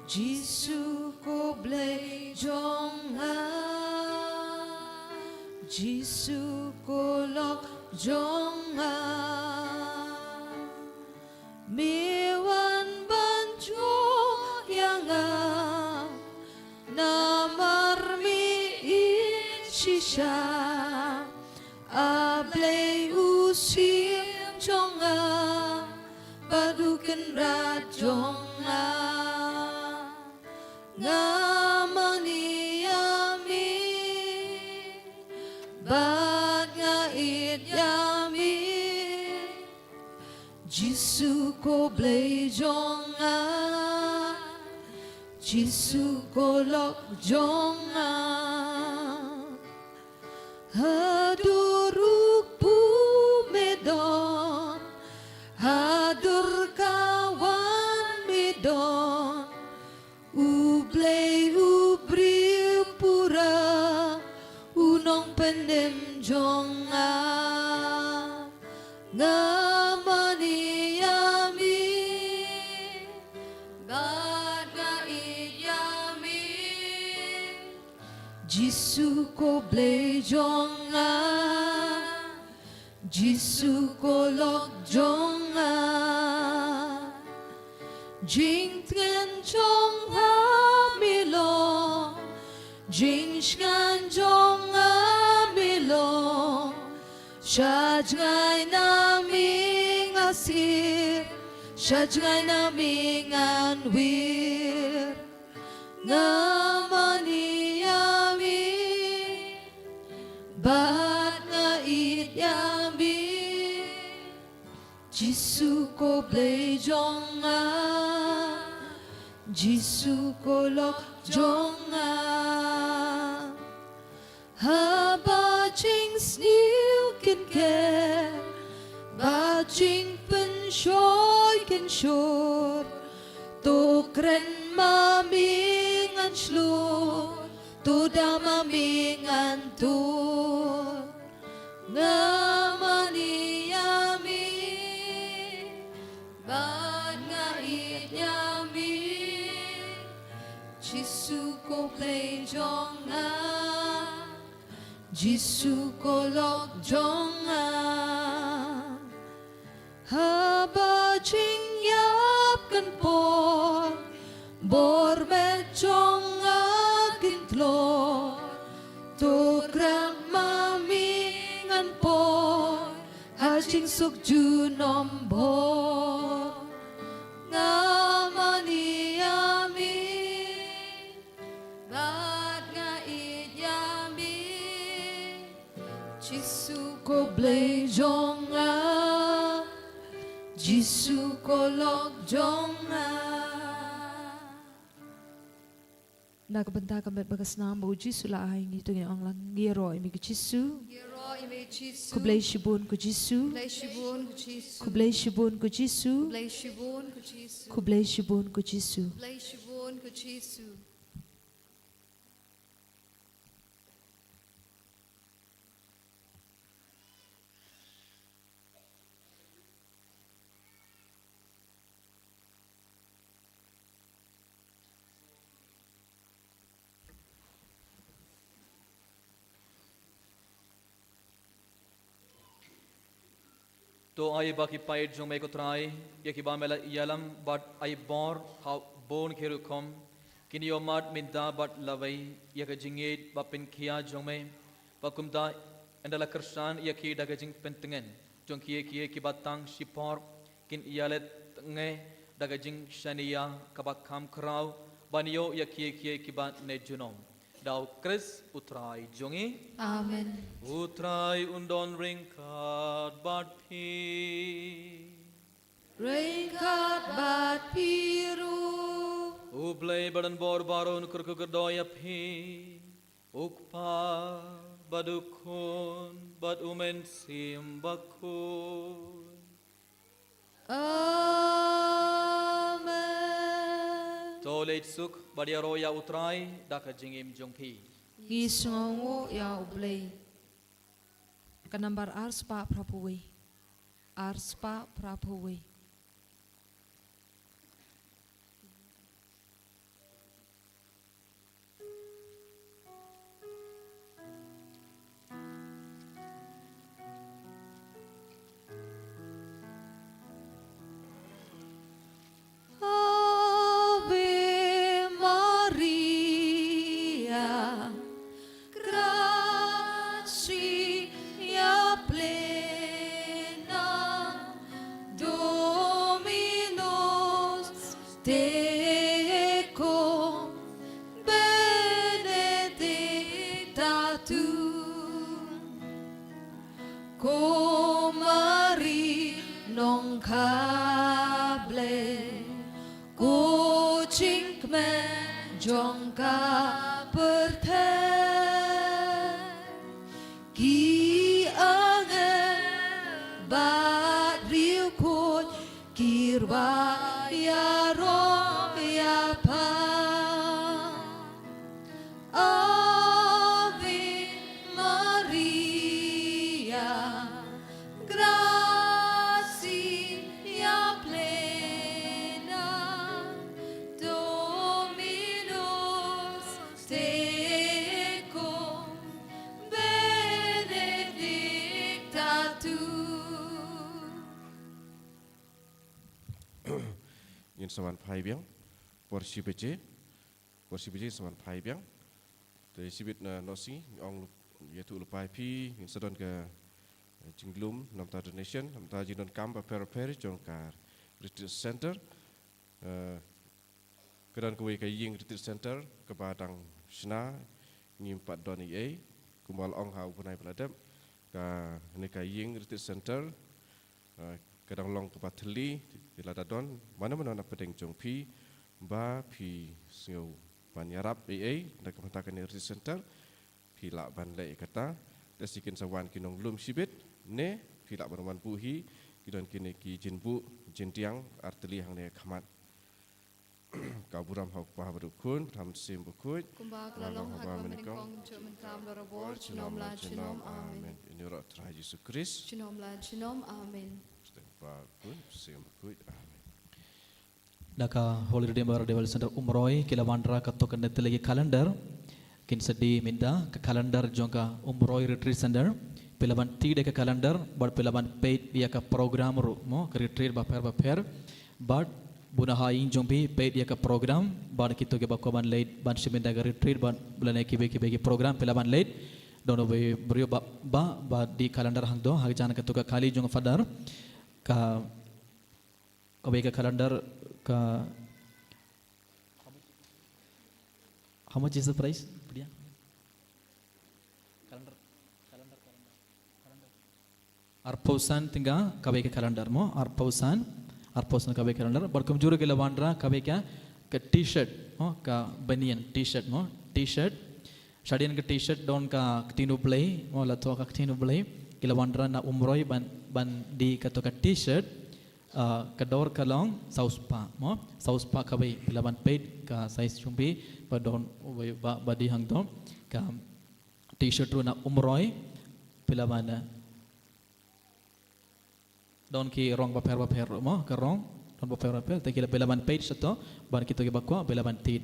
Jisu ko Blei jong nga, Jisu ko lok jong nga, me wan ban jong ïa nga, namar me ïeit shisha. A Blei u Syiem jong nga, bad u Kynrad jong nga, nga mane ïa me, bad nga ïeit ïa me. Jisu ko Blei jong nga, Jisu ko lok jong nga. Haduh ruh me don, haduh ka wan me don, U Blei u briew pura, u nongpynim jong nga. Nga mane ïa me, bad nga ïeit ïa me. Jisu ko Blei jong nga, Jisu ko lok jong nga. Jingtngen jong nga me long, jingsngewsih jong nga me long. Sha jngai na me nga sir, sha jngai na me ngan wir. Nga mane ïa me, bad nga ïeit ïa me. Jisu ko Blei jong nga, Jisu ko lok jong nga. Haba jingsniew kynker bad jingpynshoi kynshor, to kren ma me ngan shlur, to da ma me ngan tur. Nga mane ïa me, bad nga ïeit ïa me. Jisu ko Blei jong nga, Jisu ko lok jong nga. Haba jingïap kan por, bor met jong nga kin tlot, to kren ma me ngan poi ha jingsuk junom bor. Nga mane ïa me, bad nga ïeit ïa me. Jisu ko Blei jong nga, Jisu ko lok jong nga. Na ka bynta ka met bad ka snam ba u Jisu la ai, ngi to ngin ong lang, ngi ïaroh ïa me ko Jisu. Ngi ïaroh ïa me Jisu. Khublei shibun ko Jisu. Khublei shibun ko Jisu. Khublei shibun ko Jisu. Khublei shibun ko Jisu. Khublei shibun ko Jisu. Khublei shibun ko Jisu. To ai ba ki paid jong me ko Trai, ïa kiba me la ïalam bad ai bor ha bun ki rukom, kin ïohmad mynta bad lawei ïa ka jingïeit ba pynkhia jong me, ba kumta ynda la kyrshan ïa ki da ka jingpyntngen jong kiei kiei kiba tang shipor, kin ïaleh tngen da ka jingshaniah kaba kham khraw ban ïoh ïa kiei kiei kiba ne junom. Da u Khrist u Trai jong ngi. Amen. U Trai un don ryngkat bad phi. Ryngkat bad phi ruh. U Blei ba don bor baroh un kyrkhu kyrdoh ïa phi. U Kpa bad u Khun bad u Mynsiem Bakhuid. Amen. To leit suk bad ïaroh ïa u Trai da ka jingim jong phi. Ngi sngewnguh ïa u Blei. Ka nambar ar spah phra phew wei. Ar spah phra phew wei. Jingkmen jong ka pyrthei, ki angel bad riewkhuid ki rwai ïaroh ïapang. Ave Maria, gratia plena, Dominus tecum, benedicta tu. Ngin sa wan phai biang por shi baje. Por shi baje sa wan phai biang. Te shibit na nosngi ngi ong ïathuh lypa ïa phi, ngin sa don ka, eh, jinglum namar donation, namar jingdonkam bapher bapher jong ka retreat center. Eh, ka don kawei ka ïing retreat center kaba dang shna, ngim pat don ei ei, kumba la ong ha u bnai ba la dep. Kane ka ïing retreat center, eh, ka dang long kaba thylli. Te lada don mano mano na pdeng jong phi ba phi sngew ban ïarap ei ei na ka bynta kane retreat center, phi lah ban leh ïa kata. Te shi kin sa wan ki nonglum shibit, ne phi lah ban wan buh hi. Ki don kine ki jingbuh jingdiang artylli hangne ha khmat. Ka burom ha u Kpa bad u Khun bad u Mynsiem Bakhuid. Kumba ka la long ha kaba nyngkong, mynta, mynta bad barabor, junom la junom. Amen. Ïa ïing u Trai Jisu Khrist. Junom la junom. Amen. Bad u Kpa, u Khun, u Mynsiem Bakhuid. Amen. Na ka Holy Redeemer Revival Center Umroi ki la wanrah katto katne tylli ki calendar. Kin sa die mynta ka calendar jong ka Umroi Retreat Center. Phi lah ban thied ïa ka calendar bad phi lah ban peit ïa ka program ruh mo, ka retreat bapher bapher. Bad bun ha ïing jong phi peit ïa ka program bad kito kiba kwah ban leit ban shim ïa ka retreat bad lane kiwei kiwei ki program phi lah ban leit. Don uwei u briew ba, ba, ba die calendar hangto ha jan katto ka kali jong u Father. Ka Kawei ka calendar ka, how much is the price, Priya? Calendar, calendar, calendar, calendar. Arphew san tyngka kawei ka calendar mo, arphew san, arphew san kawei ka calendar. Bad kumjuh ruh ki la wanrah kawei ka, ka t-shirt mo, ka banyan t-shirt mo, t-shirt. Shadien ka t-shirt don ka ktien U Blei mo, la thoh ka ktien U Blei. Ki la wanrah na Umroi ban, ban die katto ka t-shirt. Ah, ka dor ka long saw spah mo, saw spah kawei. Phi lah ban peit ka size jong phi, ba don, ba, ba die hangto. Ka t-shirt ruh na Umroi, phi lah ban, eh, don ki rong bapher bapher ruh mo, ka rong don bapher bapher. Te ki lah, phi lah ban peit shato bad kito kiba kwah phi lah ban thied,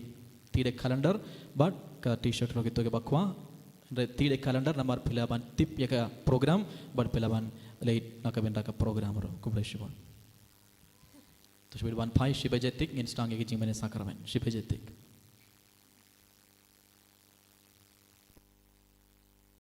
thied ïa ka calendar bad ka t-shirt ruh kito kiba kwah. Re, thied ïa ka calendar namar phi lah ban tip ïa ka program bad phi lah ban leit na ka bynta ka program ruh. Khublei shibun. To shibit wan phai shi baje tik ngin sdang ïa ka jingmane sakramen. Shi baje tik.